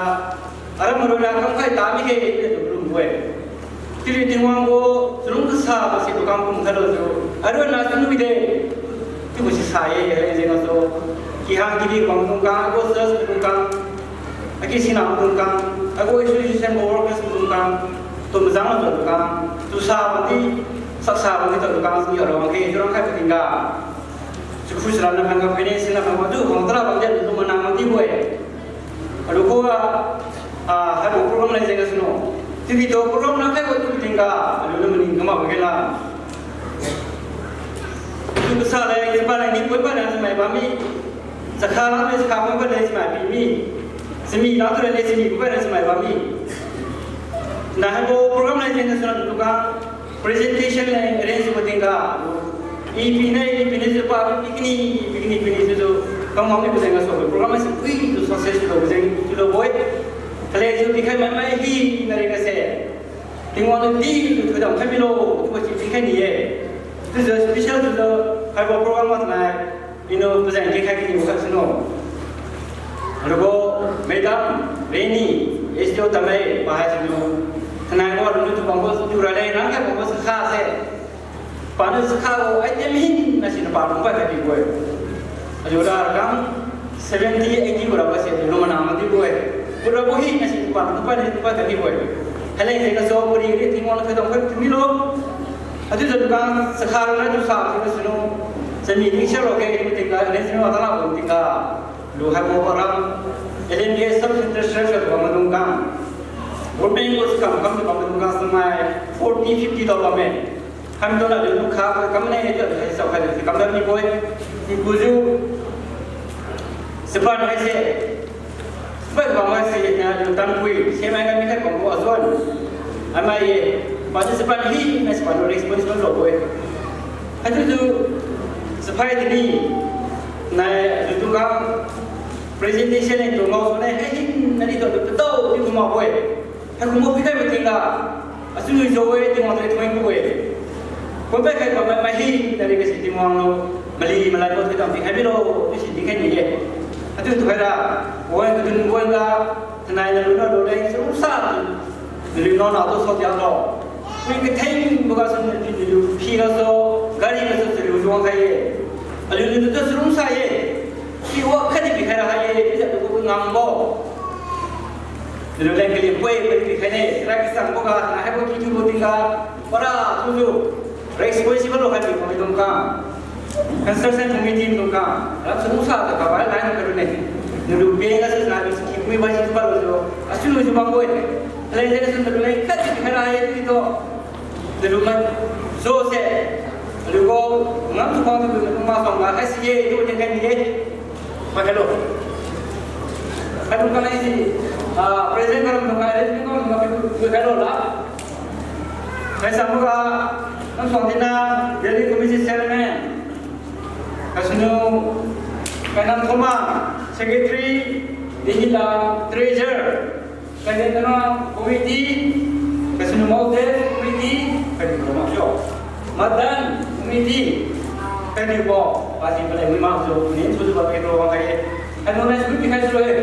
Aram maroi na kamkhai tami khe, ine tu lum we. Tiri Tingwang gu, chalung kasa, si tu kam kum khalo su. Arui na chalui de. Chiubo si sa ye, hai jeng gasu. Kihang kidi bang dung kang, agu sales dung kang. Aki sina dung kang, agu association gu workers dung kang. Tu mazang dung kang. Tu sa bang di, sak sa bang di tu kang, si arang khe, tu rang khai pating ga. Chukhu sira na khang ga, finance na khang ga, tu khang tara bang di, tu manang bang di we. Aliu khuga, ah, haibo program lai jeng gasu no. Chiudi tu program na khaibo tu tingga, aliu lu maning kama bo khe la. Tu kasa lai, chiuba lai, ni pui ba lai, chamai bammi. Chakha lai, chakha pui ba lai, chamai bimmi. Chami na tu lai, chami pui ba lai, chamai bammi. Na haibo program lai jeng gasu no, tu ka, Presentation le arrange bo tingga, i pine, i pine jiu pa, pikni, pikni, pikni jiu, kam wang ni bo jeng gasu, program si wi tu success lo jeng tu lo boi. Kale jiu pikhai mai mai hi nari ga se. Tingwang tu di tu thoidam khai milo, tu bo si pikhai ni ye. Tu jiu special tu jiu, haibo program ma nai. Iniu present khe khai kini bo khat sino. Aliu gu Madam Reni, S D O Tamei, pahai sino. Thainai gu aliu tu bambo tu raleng rang khai bambo si kha se. Paniu chakha gu item hina siniu paniu pai kadibo-e. Aliura kam seventy, eighty gu rabo se aliu lung mana madibo-e. Kurabo hina siniu paniu pai ni pai kadibo-e. Haileng jeng gasu puri ri Tingwang niu thoidam khai thiumilo. Haichiujiu dukan chakha ronna tu sa thiu siniu. Chami di sha lo ke, tingga, le siniu wata la bam tingga. Lu haibo around L M B S sub center sha sha bam maidung kam. Government gu kam kam bam maidung kam samai forty, fifty tao bamme. Kam tu na lu kha kam ne tu hai sa khai kam da ni bo-e. Ni kujiu. Sipan haise. Sipan bam haise na lu tan pui. Semai kami khai bam gu azuan. Amai ye. Paniu sipan hina sipan responsible lo bo-e. Haichiujiu sipai tini, nai, aliutu kam presentation leng tu ngao sune, hai hina di tu tu tao di kuma bo-e. Hai kuma pui khai matingga, achunwi jo-e, Tingwang tu thoi ku-e. Kumpai khai kumpai mai hina di kasi Tingwang lo, mali malai lo thoidam pikhai milo, tu si dinkhai ni ye. Haichiutu khaira, wan kadun wan ga, thainai nalu nalu leng chalungsa, naliu nao natu so dialo. Pui katheng boga su naliu phi gasu, gari gasu chalung juang khai ye. Aliu naliu tu chalungsa ye. Phi wa khatdi pikhai ra ye, phi jatu ngambo. Naliu leng kali poi poi pikhai ne, rai kasang boga, na haibo kitu bo tingga, para tuju. Responsible lo khatdi maidung kam. Construction committee maidung kam. Ram chalungsa ta kabai line karu ne. Naliu peng gasu na bi ki pui bai si palo jo. Asu lu ju bam bo-e. Leng jeng gasu naliu leng khatdi pikhai ra ye tu to. Naliu mai jo se. Naliu gu ngam tu kang tu naliu ma song ga hai si ye tu jeng khai ni ye. Pai khailo. Khailo kanai si, ah, president karam tu kai, president karam tu kai, tu khailo la. Kai sambuga, nam song tina, Delhi Committee Chairman. Kasunu, Kainam Thoma, Secretary, Dihila, Treasurer. Kaizen tana committee, kasunu Moses committee, kaniu bo maksho. Madan committee, kaniu bo, pasi palai mi maksho, ni susu ba pekro wang kai. Kaniu nai susu pikhai sulo-e.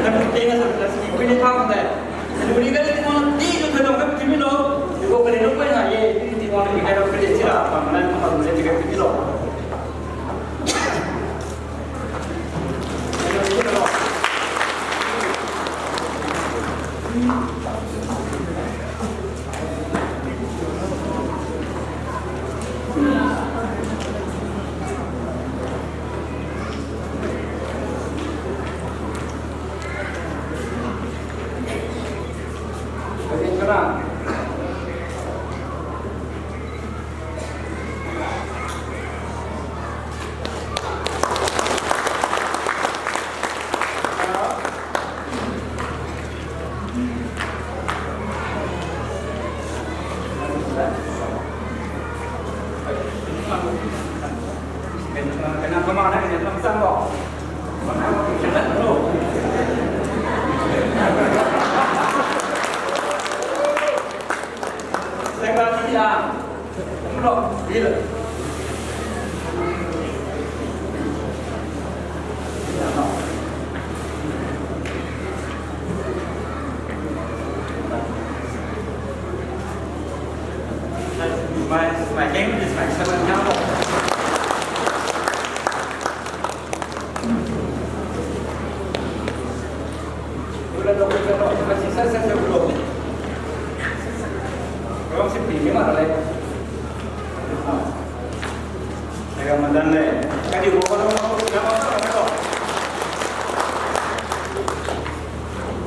Kaniu tenga sa, sa, sa, kui ni pa kandai. Kaniu ni kali tengah, di tu tadong kami timi lo, di ko kali lo koi na ye, di tengah ni kai lo kali sira, pa mana ni pa mana ni kai timi lo.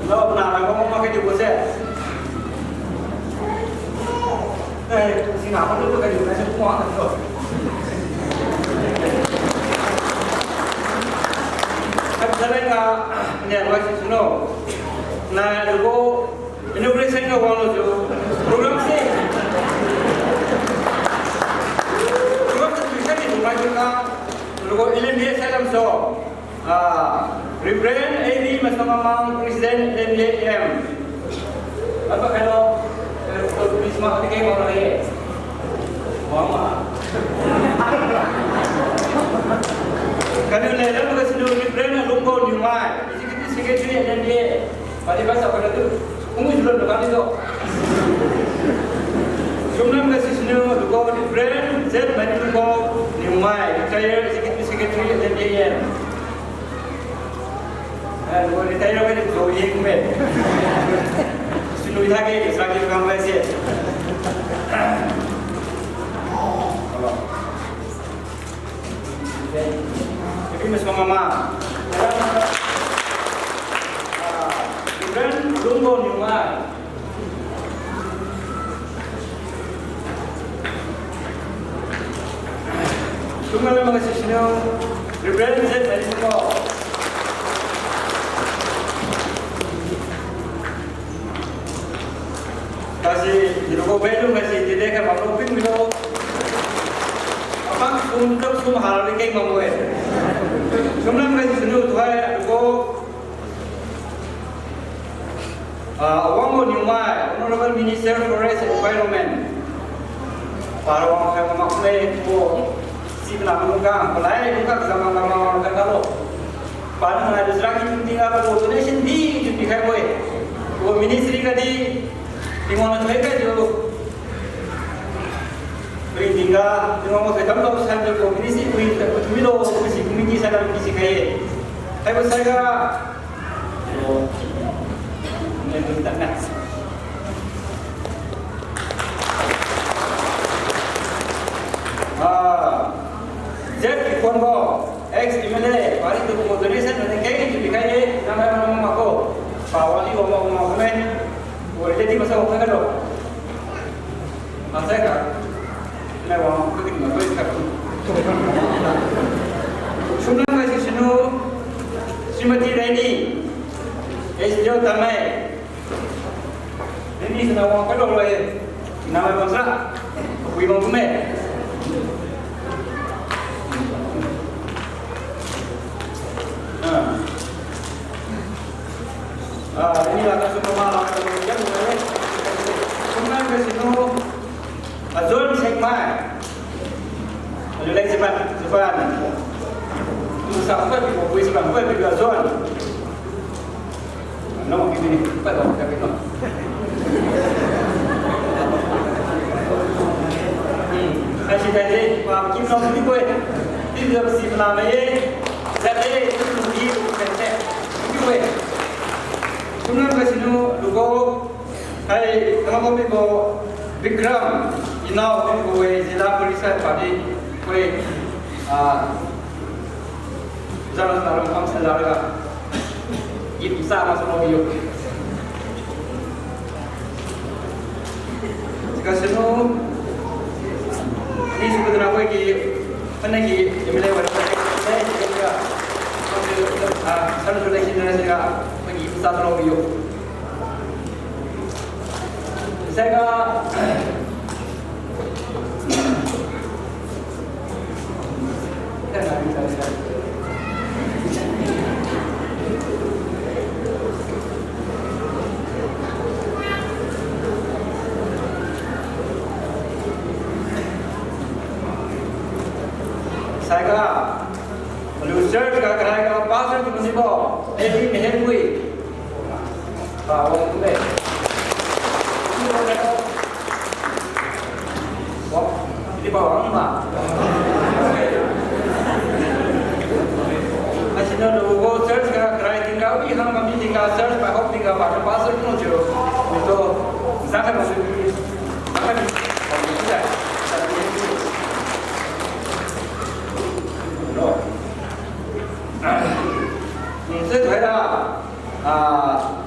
Lo, na, na, ko ma kadi ko se. Eh, si na ko tu kadi ko se ko ang ko. Kadi salen ga, ne, wa si suno. Na, ko inauguration ga wang lo jo. Program se. Program se tu sa ni tu ma jo ka. Ko L M B S alam so. Ah, Reverend A B Masangmang, President L M A M. Apa kalo, eh, Christmas ni kau orang ye? Mama. Kami le, lalu kasi Reverend Lungbo Niumai, Executive Secretary L M A M. Padi bahasa pada tu, ungu julon tu kami tu. Executive Secretary, L M J N. Eh, wo retire wai di zo yeng me. Sunui thage, saki kam mai se. Tapi mas mama. Ah, Reverend Lungbo Niumai. Sungga lam ga sisiniu, Reverend Z Maisingbo. Kasi, nilubo bailung kasi, tide ka bamlo ping milo. Apang sum tok sum hal di keng bambo-e. Sungga lam ga sisiniu, tuhai, aduko, Ah, Awangbo Niumai, Honorable Minister Forest and Environment. Parawang khai mamak le ko, si kana mungka, palai mungka, zama zama wang khai kalo. Pana ngai dusra ki tingga ko donation di, di pikhai bo-e. Ko ministry ga di, Tingwang na thoi kaijiu. Ringtingga, Tingwang na thoi tamlo saijiu ko ministry ko, ko thumilo, ko si committee saiga, ko si khai-e. Haibo saiga, Zed Kiphonbo, ex M L A, pari tu ko donation na keng tu pikhai ye, namai mana mako. Pawali wama wama kame. Already masa wama kalo. Masai ka, nai wang kagin ma koi ka. Sumlang mai sisiniu, Srimati Reni, S D O Tamei. Reni sina wang kalo lai, namai bangsa, wi bang kume. Ah. Ah, ini laka sumama laka sumama. Sumama ke sinu, Azon Sekmai. Alu lai Japan, Japan. Musa apa di ko, Japan apa di Azon. No, kini ni, apa dah tapi no. Hmm. Kasi tadi, pa kim no ni ko. Di dah si mana mai. Jadi, itu di ko. Sumlam ka sinu, lugo, hai, tama ko pibo, Bikram, inao, pibo, we, Zilla Parishad, padi, we, ah, zama sa rong kam sa larga. Ip sa ma sa mo yo. Kasino, ni suku dana ko ki, mana ki, M L A wa, ah, sana sudah sini nasi ka, pergi besar terlalu yuk. Saya ka, Saiga, alu church ga karai ga pastor tu ni bo, Eli Mehenwi. Ba, wang tu de. Wang, di ba wang ma. Asina lu go church ga karai tingga, wi hang kami tingga church, ba hok tingga, ba pastor tu jo. Itu, zaka masuk. Lord. Hmm, se tu hai da. Ah,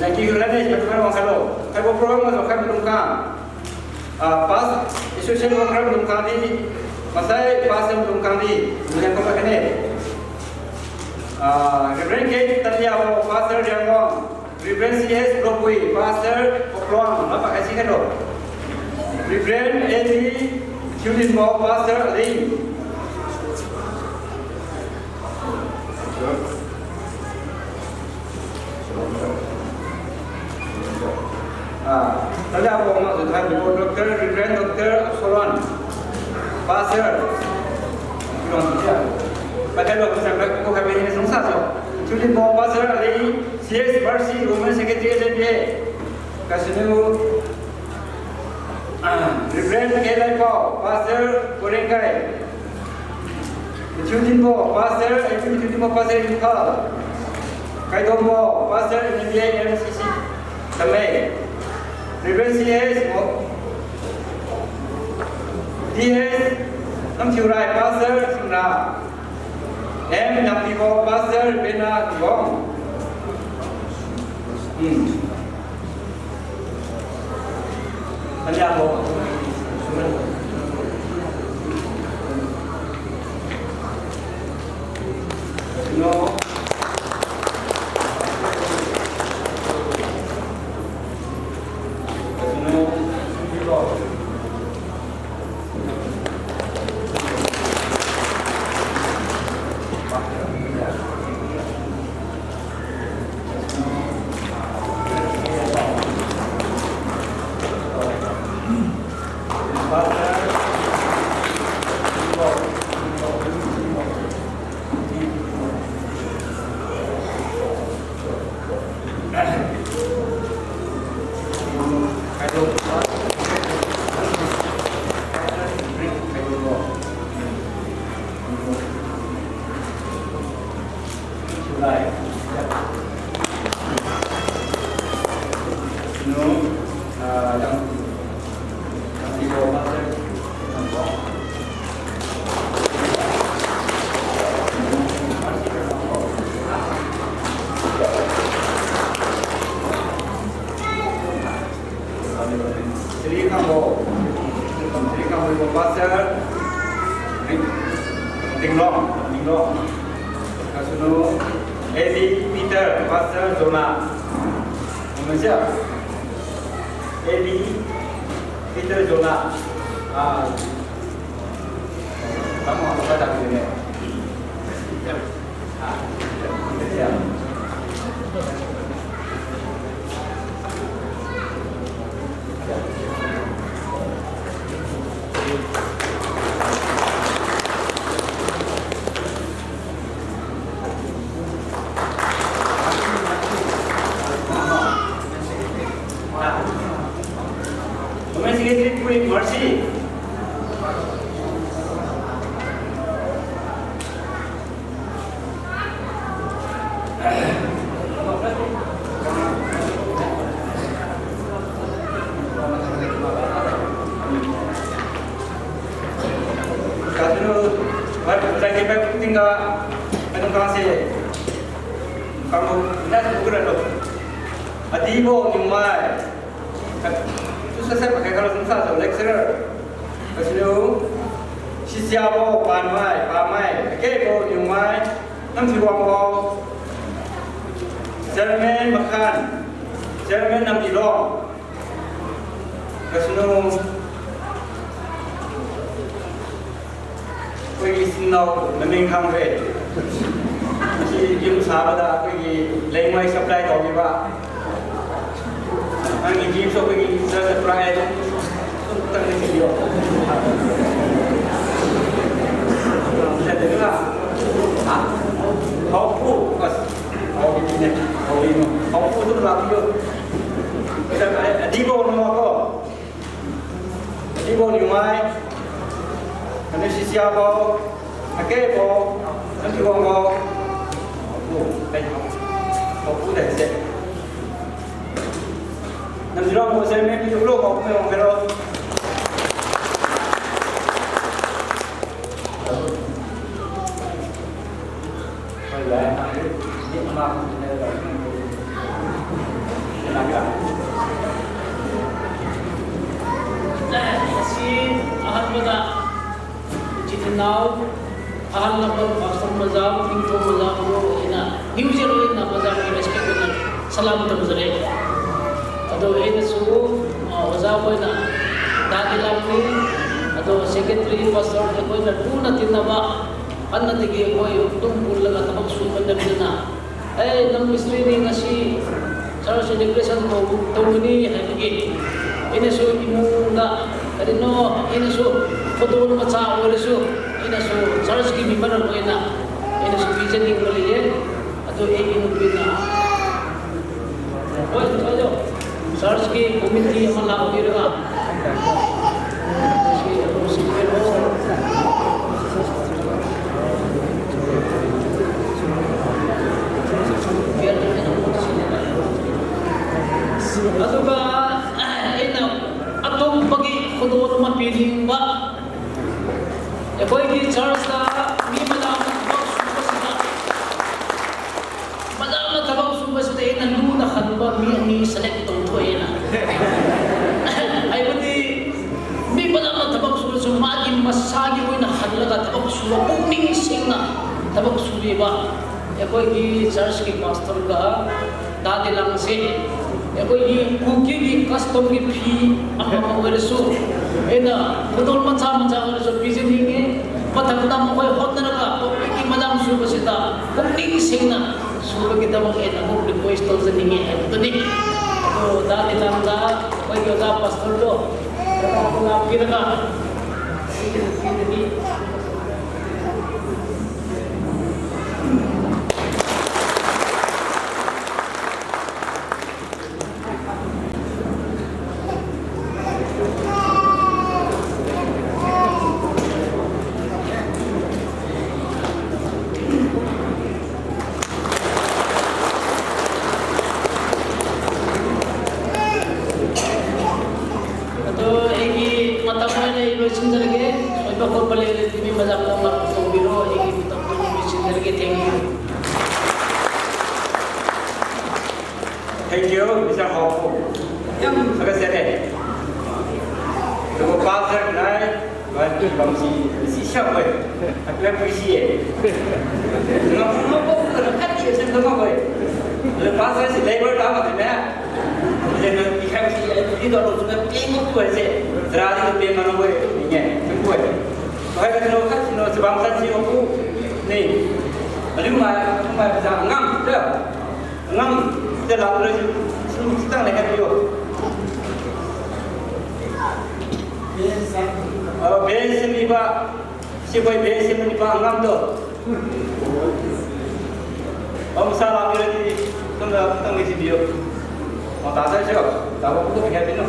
lagi tu lagi, satu kan wang kalo. Hai bo program ma so kai dungkang. Ah, pas, association worker dungkang di. Masai pastor dungkang di. Melihat kau pakai ni. Ah, Reverend K Taliabo, Pastor Riangwang. Reverend C S Lopui, Pastor Okluang, lapa kasi kado. Reverend A B Thiulinbo, Pastor Aling. Ah, tadi apa mak tu tadi, Doctor, Reverend Doctor Absolon, Pastor. Bilang dia. Pakai lo, pasal ko kami ni sungsa so. Thiulinbo, Pastor Aling. C S Mercy, Women Secretary, L N J. Kasinu, ah, Reverend K Laipao, Pastor Korengai. Matthew Dinbo, Pastor, Matthew Dinbo, Pastor Imphal. Kaidombo, Pastor M B A M C C Tamei. Reverend C S Mo-, D S Namthiurai, Pastor Singra. M Nampibo, Pastor Bena Tiwang. Hmm. Sri Khambo, Sri Khambo Pastor, Ri-, Tinglong, Tinglong. Kasunu, A D Peter, Pastor Jonah. Malaysia, A D Peter Jonah. Ah, kamu apa dah ni? Katu, wat, zai ke pai tingga, anu kang se, kang bo, na se bukura lo. Adibo niumai. Tu sase pakai kalo sungsa so lecturer. Kasilo, sisiabo, panmai, pamai, akebo, niumai, Namthiwangbo, Chairman Makhan, Chairman Namdilong, kasunu, ꯑꯩꯈꯣꯏꯒꯤ ꯏꯆꯤꯟ ꯏꯅꯥꯎ ꯃꯃꯤꯡ ꯈꯪꯗ꯭ꯔꯦ꯫ ꯃꯁꯤ ꯌꯨꯝ ꯁꯥꯕꯗ ꯑꯩꯈꯣꯏꯒꯤ ꯂꯩꯉꯣꯏ supply ꯇꯧꯕꯤꯕ꯫ ꯅꯪꯒꯤ ꯒꯤꯐꯁꯨ ꯑꯩꯈꯣꯏꯒꯤ ꯆꯔꯆꯇ ꯄꯨꯔꯛꯑꯦ꯫ ꯑꯗꯨꯝ ꯈꯤꯇꯪꯗꯤ ꯊꯤꯕꯤꯌꯣ꯫ ꯍꯥ? ꯍꯥꯎ, ꯑꯁ, ꯍꯥꯎꯕꯤꯅꯦ, ꯍꯥꯎꯕꯤꯅꯣ꯫ ꯍꯥꯎꯕ ꯑꯗꯨꯝ ꯂꯥꯛꯄꯤꯌꯣ꯫ ꯑꯗꯤꯕ ꯑꯣꯏꯅꯀꯣ꯫ Adibo niumai, kani sisiabo, akebo, Namthiwangbo, o, ai, o, u dai se. Namthiwangbo se me pi ulo ko me wang pero. Asi ahanbada, chitinao, ahal laba, Pastor Majao, Tingthong Majao, ina, New Year ina Majao, respect ina, salam tamjare. Ado ina su, ah, Oja ko ina, dadi lamni, ado secretary, pastor ko ina, tuna tinaba, Anna tigi koi tum pun laga tabak su pandam dina. Ei, nang mistri ni ngasi church celebration ko tau ni hai tigi. Ina su imung ga, kadi no, ina su photo na macha o su, ina su church ki member ko ina, ina su vision ni ko le ye, atu e ina ko ina. Oi, oi, oi. Church ki committee ama la oi raga. Aduga, ah, ina atum pagi khudon mapining ba. Akoigi church ga mi malam thaba suba sina. Malam thaba suba sina ina luna khanba mi ani select tao thoina. Haibadi mi malam thaba suba su magi masagi wina khanlaga thaba suba pukning singna thaba subiba. Akoigi church ki pastor ga Dadi langse, akoigi Kuki gi custom gi phi ama ma oilasu, ena khudon macha macha oilasu phi jining-e, mathang tam khoi hotna raga, public ki malam suba sida, pukning singna suba kidam ena ko request tao jining-e, tuni. To Dadi langga, akoigi oja pastor tu, na piraga, Atu aigi matam maile loisinderge, soiba khot pale le timi majak lam lam tobiro, aigi matam maile loisinderge, thank you. Thank you, Mister Hawpu. Yam saga sere. Tugu pastor nai, ba, bamsi, si siak we. Aku yang puisi ye. Ngam ngam ko, ko kat ye sen ngam we. Le pastor si labor ta ma tene. Le no ikhai si, di do lo su na ping ko tu se. Sera di tu ping ma no we. Ninge, ping we. Hai ka no kat no sebam san si aku. Ni. Aliu mai, aku mai bisa ngam, de. Ngam, de la, lu, lu, sitang le kan yo. Oh, ben simi ba, si koi ben simi ba ngam do. Om sala, lu, di, tung da, tung di simi yo. Oh, ta sa sio, ta ko ko ka pino.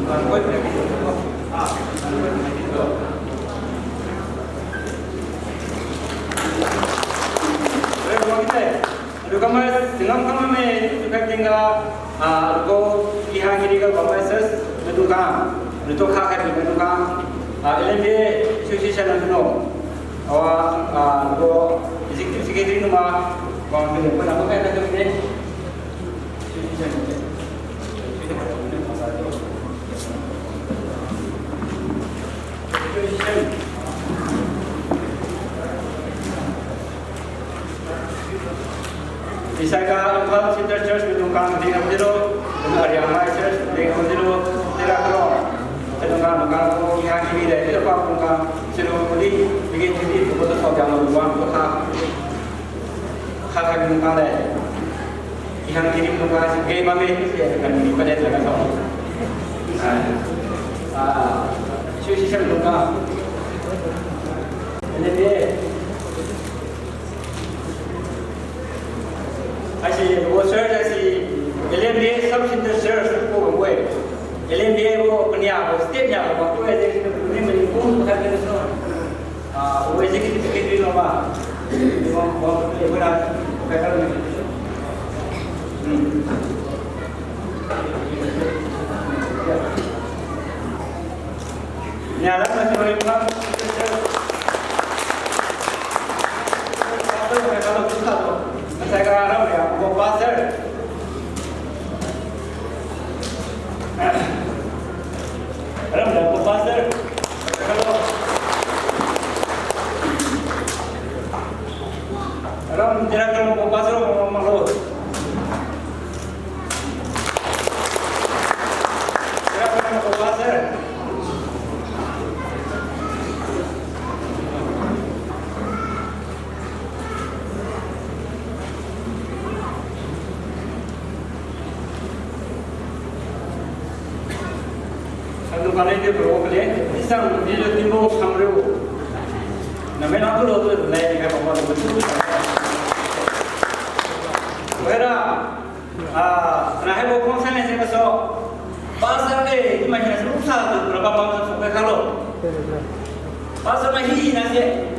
Kan koi ka pino. Ah, kan koi ka pino. Re, wang kitai. Alu kamai, tingam kamai me, tu kai tingga, ah, alu ko, ihang kiri ga kamai ses, metu ka, metu kha kai metu ka, ah, L M B A, association na no. Awa, ah, alu ko, executive secretary numa, wang tu ko na kai na tu de. Isai ga Imphal Central Church maidung kang ding am dilo, Riangmai Church ding am dilo, tera karo, maidung kang maidung kang ko ihang kiri de, tera pa maidung kang, silo kuli, bigin kiri, ko to so jang lo, wang ko kha. Kha kha maidung kang de. Ihang kiri maidung kang si gay mame, si ihang kiri pade jaga so. Ah, ah, association maidung kang. L M B A. Asi, wo church asi, L M B A sub center church ko wo. L M B A wo pania wo state nia wo ko ese ni mani ko ka so. Ah, wo executive secretary lo ba. Wo, wo, wo na, ka ka. Hmm. Nia la na sima ri pa. Pastor, ka ka lo, ka ka lo. Sai ka ram ya, wo pastor. Ram da ko pastor. Ram da ko pastor, ko malo. Ram da ko pastor. Sadu kali di bro kali, isang di lo timbo samriu. Na mena tu lo tu lai ni ka papa tu. Wera, ah, na hai bo kong sa ne se ka so. Pastor de, di mai na su sa tu, na papa tu so ka lo. Pastor mai hi na se.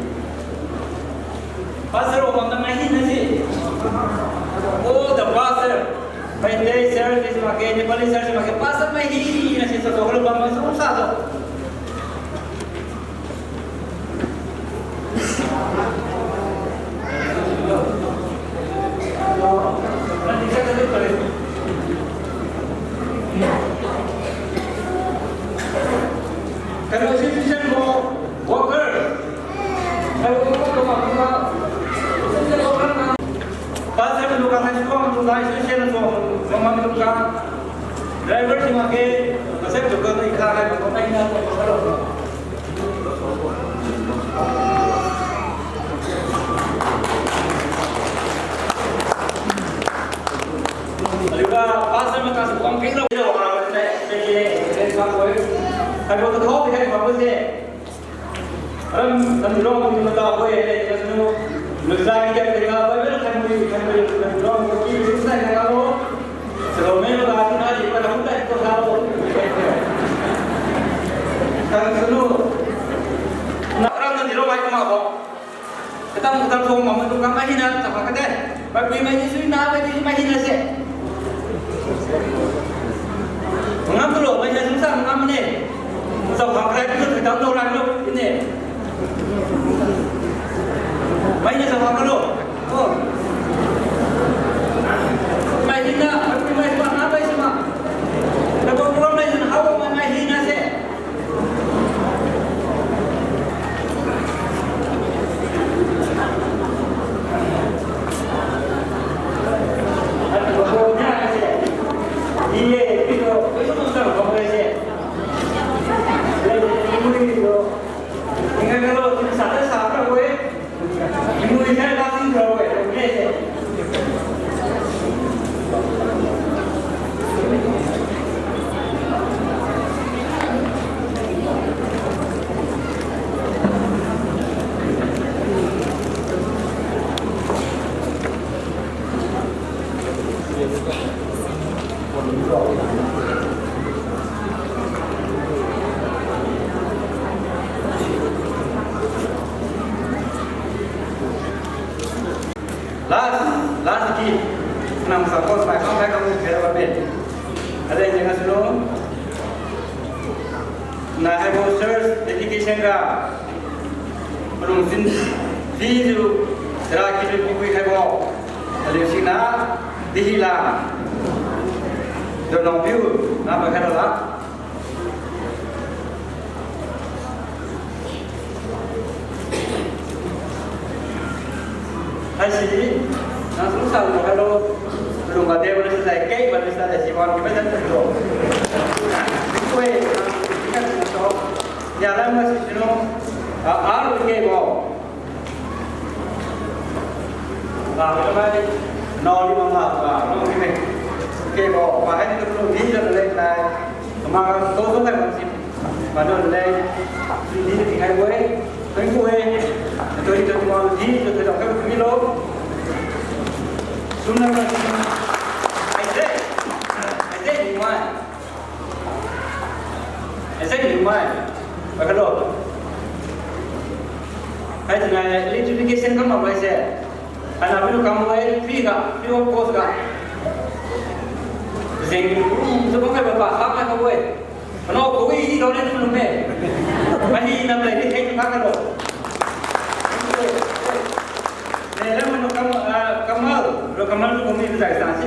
Pastor o bam na mai hina si. All the pastor. Meitei church is make, Nepali church make, pastor mai hina si, so, so, bam na su sa so. Kano institution mo worker. Pastor tu ka hai suang tu lai sosial tu mamam tu ka. Driver si make, pastor tu ka ni kha hai ko mai na ko. Aliu ga pastor ma ka suang keng lo. Hai ko tu thau di hai ko se. Aram, tam rong ni mata ko e, le, le, sunu. Lu sa ki ka, ka, ka, Bible khai mui, khai mui, tam rong ko ki, lu sa ka lo. Sero me lo, la, na, di, pa, na, ko, ta, ko, sa lo. Tam sunu. Na, aram, na, di, lo, bai, ma, ko. Katam, katam, so, ma, ma, tu, ka, ma, hina, sa, ka, ka, de. Bai, pui, mai, ni, sui, na, bai, di, ma, hina, se. Ngam tu lo, mai, na, sung, sa, ngam, ne. Sa, ka, ka, tu, tu, tam, lo, ran, lo, ne. Mai na sa ma kalo. Oh. Mai hina, mai ma, mai ma. Tabo program mai hina, hao mai, mai hina se. Iye, pito, pito sa ko se. Iye, iye, iye. Last, last ki, nang support mai kam hai kam khe ba ben. Ada yang sulo. Na haibo church dedication ga palung sin di ju tera ki ju pui haibo. Aliu sina di hi la. Do nang piu na pa khai la. Haisi, nang sung sa lu halo, lu ma de ba lu sa kei ba lu sa si wan ba sa tu lo. Koi, nang ingat tu to. Ya la ma si sino, a, a lu kei bo. Ba, ba, ba, no li ma ma, ba, no li me. Kei bo, ba, hai tu lu ni ja le lai. Kama ka to to kai bam si. Manu le, di di di kai we. Thank you we. Twenty twenty-one di di twenty-one kai kami lo. Sumna ka. Ai de. Ai de ni mai. Ai de ni mai. Ba ka lo. Hai tu na electrification kam mai se. Ana pinu kam we, free ga, free of cost ga. Jeng, mm, tu kam kai ba, ba, kam kai we. Ano, koi di dao le tu me. Mani nam le, ni hei tu kam lo. Ne, lam no kam, ah, kamal, lo kamal tu kami tu jai sa si.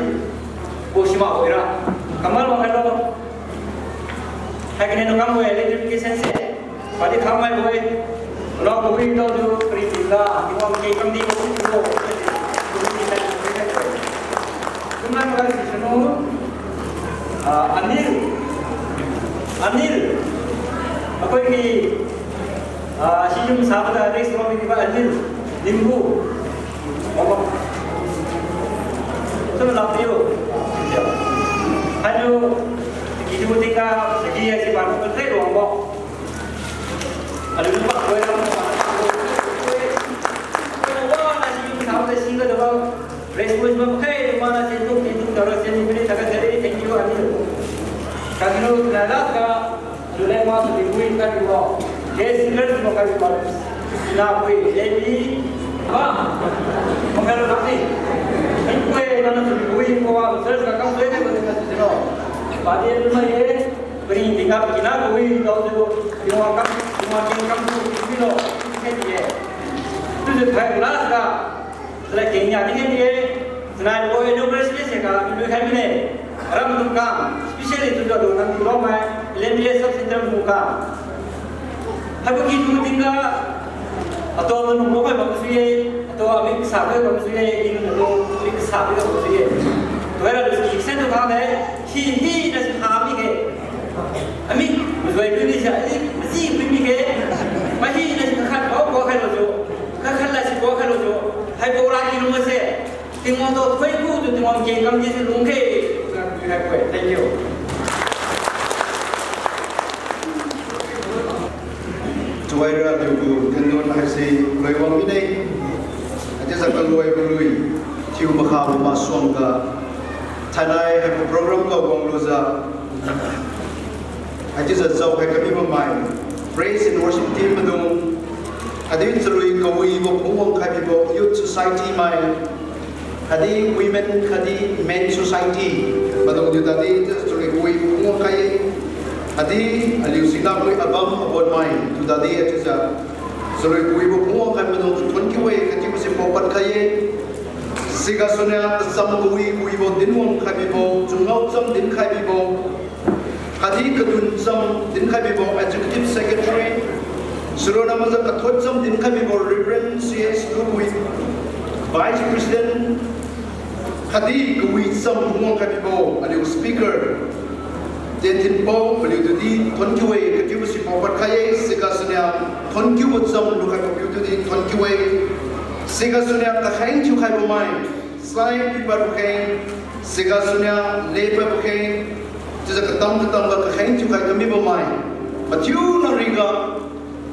Ko sima ko ira. Kamal wang kai lo. Hai kini no kam we, electrification se. Padi khamai boi. Lo boi lo ju pri ti la, ti wang ke kam di ko ti lo. Kumna ma si sunu. Ah, Anil. Anil. Akoi ki, ah, si jum sa ba da next one ki ba Anil. Limbu. Omo. Sunu lap tiu. Hanu, ki tu tingka, segi ya si ba ko tre lo omo. Aliu ni pak koi lam. Koi wan na si yung sa de singa de ba. Response ba kai wan na si tuk ni tuk dara si ni bini taga jari thank you ani. Kagino na la ka, July mas ni bui ka di ba. Guest speakers mo ka di ba. Na bui J B Ba, mangalo nang ni. Ai, kue, nang na sui kui, ko wa, sir, ka kam sui, ko na sui lo. Ba, di, lu mai, eh. Pering tingkat kina kui, tau tu, tingwa kam, tingwa king kam tu, kui lo, kai di, eh. Tu se khai last ga. Sila keng ya ni ni, eh. Sila ko inauguration se ka, lu khai mi ne. Ram tu ka, especially tu tu, nang tu lo mai, L M D A sub center tu ka. Haibo ki tu tingga, ato nung lo mai bam sui ye, ato ami kasa kai bam sui ye, inu na lo, ami kasa kai bam sui ye. Tuhoira lu si sen tu kha le, hi hi na si kha mi ke. Ami, muzoi lu ni si, ai, masi lu mi ke. Mai hi na si kakhat, ko, ko khai lo jo. Kakhat la si ko khai lo jo. Haibo ra ki lu ma se. Tingwang tu khui ku tu Tingwang keng kam di si lung khe. Thank you. Tuhoira aliu gu tendon haise loiwang mine. Haichiujiu kaloi kalui thiu makha masuangga thainai haibo program ga wanglujiu, haichiujiu jaokhai kami bammai, praise and worship team maidung, khatdi chalui kawibo phungwang khai bibo youth society mai, khatdi women khatdi men society maidung chiu tadi chalui kawibo phungwang khai-e. Khatdi aliu singna pui abam abonmai chiu tadi chiujiu chalui kawibo phungwang khai maidung tu thonkiu-e kachiubo si paopad khai-e. Sigasuniu tacham kawi kawibo dinwang khai bibo, chunngao cham dinkhai bibo, khatdi kadun cham dinkhai bibo Executive Secretary, sironna maza kathot cham dinkhai bibo Reverend C S Lukui, Vice President, khatdi kawi cham phungwang khai bibo aliu speaker Tenthinpao paliu tudi thonkiu-e kachiubo si paopad khai-e. Sigasuniu thonkiubo cham lukhai papiu tudi thonkiu-e. Sigasuniu kakheng thiukhai bammai, sai pipad bakheng, sigasuniu lepad bakheng, chiujiu katam katamga kakheng thiukhai kami bammai, mathiu nariga,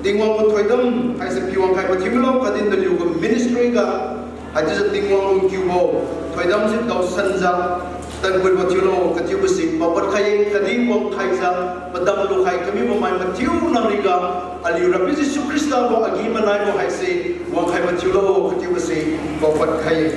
Tingwang gu thoidam haise piwang khai mathiu milo khatdi naliu gu ministry ga, haichiujiu Tingwang gu kiubo thoidam si daosanjiu, tanpui mathiulo kachiubo si paopad khai-e khatdi wangkhaijiu, padam lukhai kami bammai mathiu nariga, aliu Rapiu Jesu Khrista gu agi-manaibo haise wangkhai mathiulo kachiubo si paopad khai-e.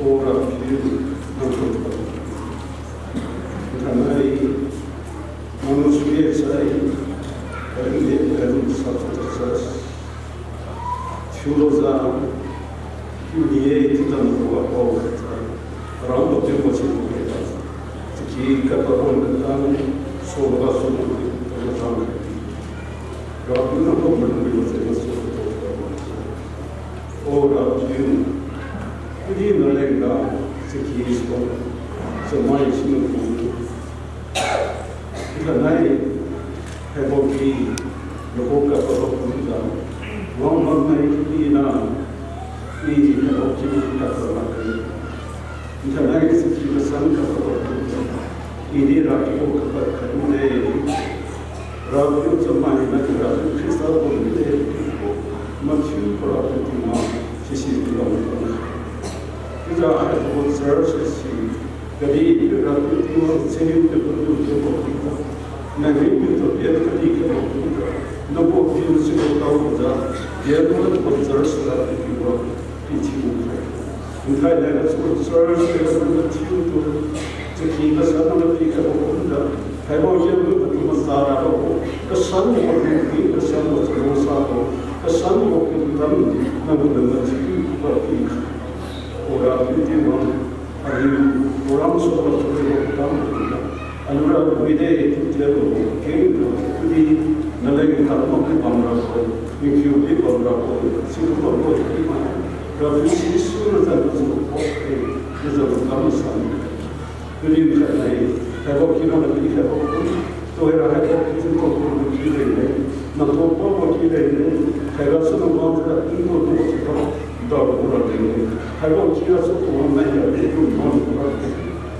O Rapiu, nang tu pa. Thainai, nang suye sai, karingde karing sa tu sa. Thiulujiu, kiu ni-e chiujiu nang tu pa pao sa. Aram tu piu pa si tu pa. Chaki kapa ron katang, so ba su tu pa tang. Rapiu nang tu pa nang tu pa sa. O Rapiu, kadihna lengga, chaki so, chamai siniu pu. Thainai, haibo ki, nabo kapa ron kumjiu, wang bam nai ina, i haibo ki kapa ron. Thainai chaki kasan kapa ron kumjiu, i di Rapiu kapa khat mide. Rapiu chamai nai Rapiu Khrista gu mide. Mathiu pa Rapiu Tingwang, sisi tingwang. Chiujiu haibo church si, kadihpiri Rapiu Tingwang, chengniu tu patu tu pa. Nangniu tu pia kadih kabo kumjiu. Nabo piu si ko tao kumjiu. Pia tu pa church Rapiu Tingwang. Pithiu khai. Nthai nai gasu church kaiga mathiu tu, chaki kasan nang pi kabo kumjiu, haibo ki gu patu masa rabo, kasan gu pi, kasan gu chalungsa bo, kasan gu pi tam, nang gu mathiu ba pi khai. O Rapiu Tingwang, aliu program suba tu ri bo tam, aliura mide tu tia bo, kengtu tudi, naleng tadmakdi bamrabo, mikiudi bamrabo, situ bambo di ma, Rapiu Jesu na zan tu bo, eh, na zan tu kam san. Tudi khat nai, haibo ki nang pi haibo, tuhoira haibo ki tu ko ki leng ne, nang tu ko ki leng ne, haiga su nang wang sa, i ko tu ko tu, dao ko ra leng ne, haibo ki ra su tu wang nai ya, i tu wang ko ra.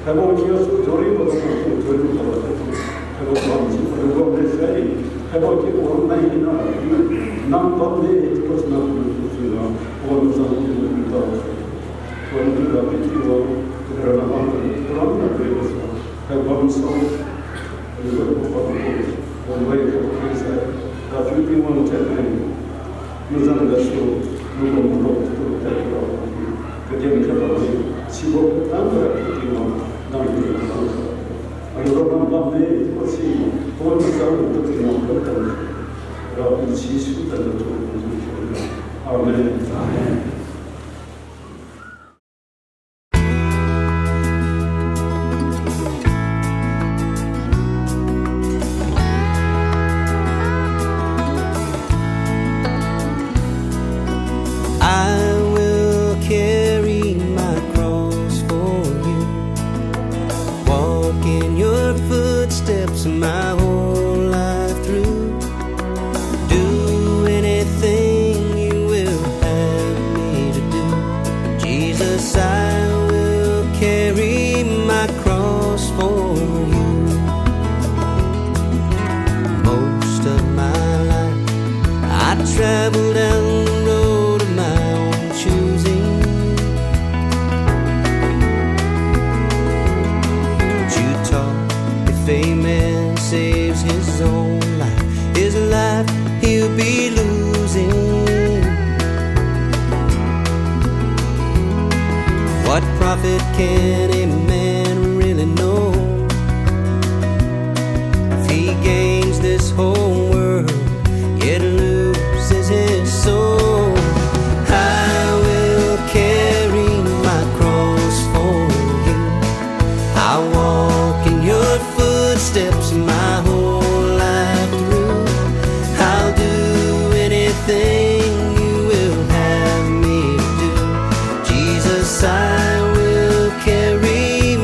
Haibo ki ra su jori ko tu ko jori ko ra. Haibo wang si ko wang ne sai, haibo ki wang nai na, nang bam ne, ko na ko tu na, wang sa ko tu. Wang tu Rapiu Tingwang, kara na bam, kara na bre ko sa. Hai bam sa, aliu ko pa ko, bam bai ko ko sa. Rapiu Tingwang chat nai. Mazan gasu, lu bam ko tu ta ko. Kadian ka bam ni, sibo ka tang Rapiu Tingwang, nang ni ko sa. Aliu ro bam bam ni, ko si, ko ni sa ko Tingwang ko ta. Rapiu Jesu ta na tu. Amen. Amen. I will carry my cross for you. Walk in your footsteps my whole life through. Do anything you will have me to do. Jesus, I will carry my cross for you. Most of my life, I travel down the road of my own choosing. But you taught, if a man saves his own life, his life he'll be losing. What profit can a man really know if he gains this whole world yet loses his soul? I will carry my cross for you. I'll walk in your footsteps my whole life through. I'll do anything you will have me do. Jesus, I will carry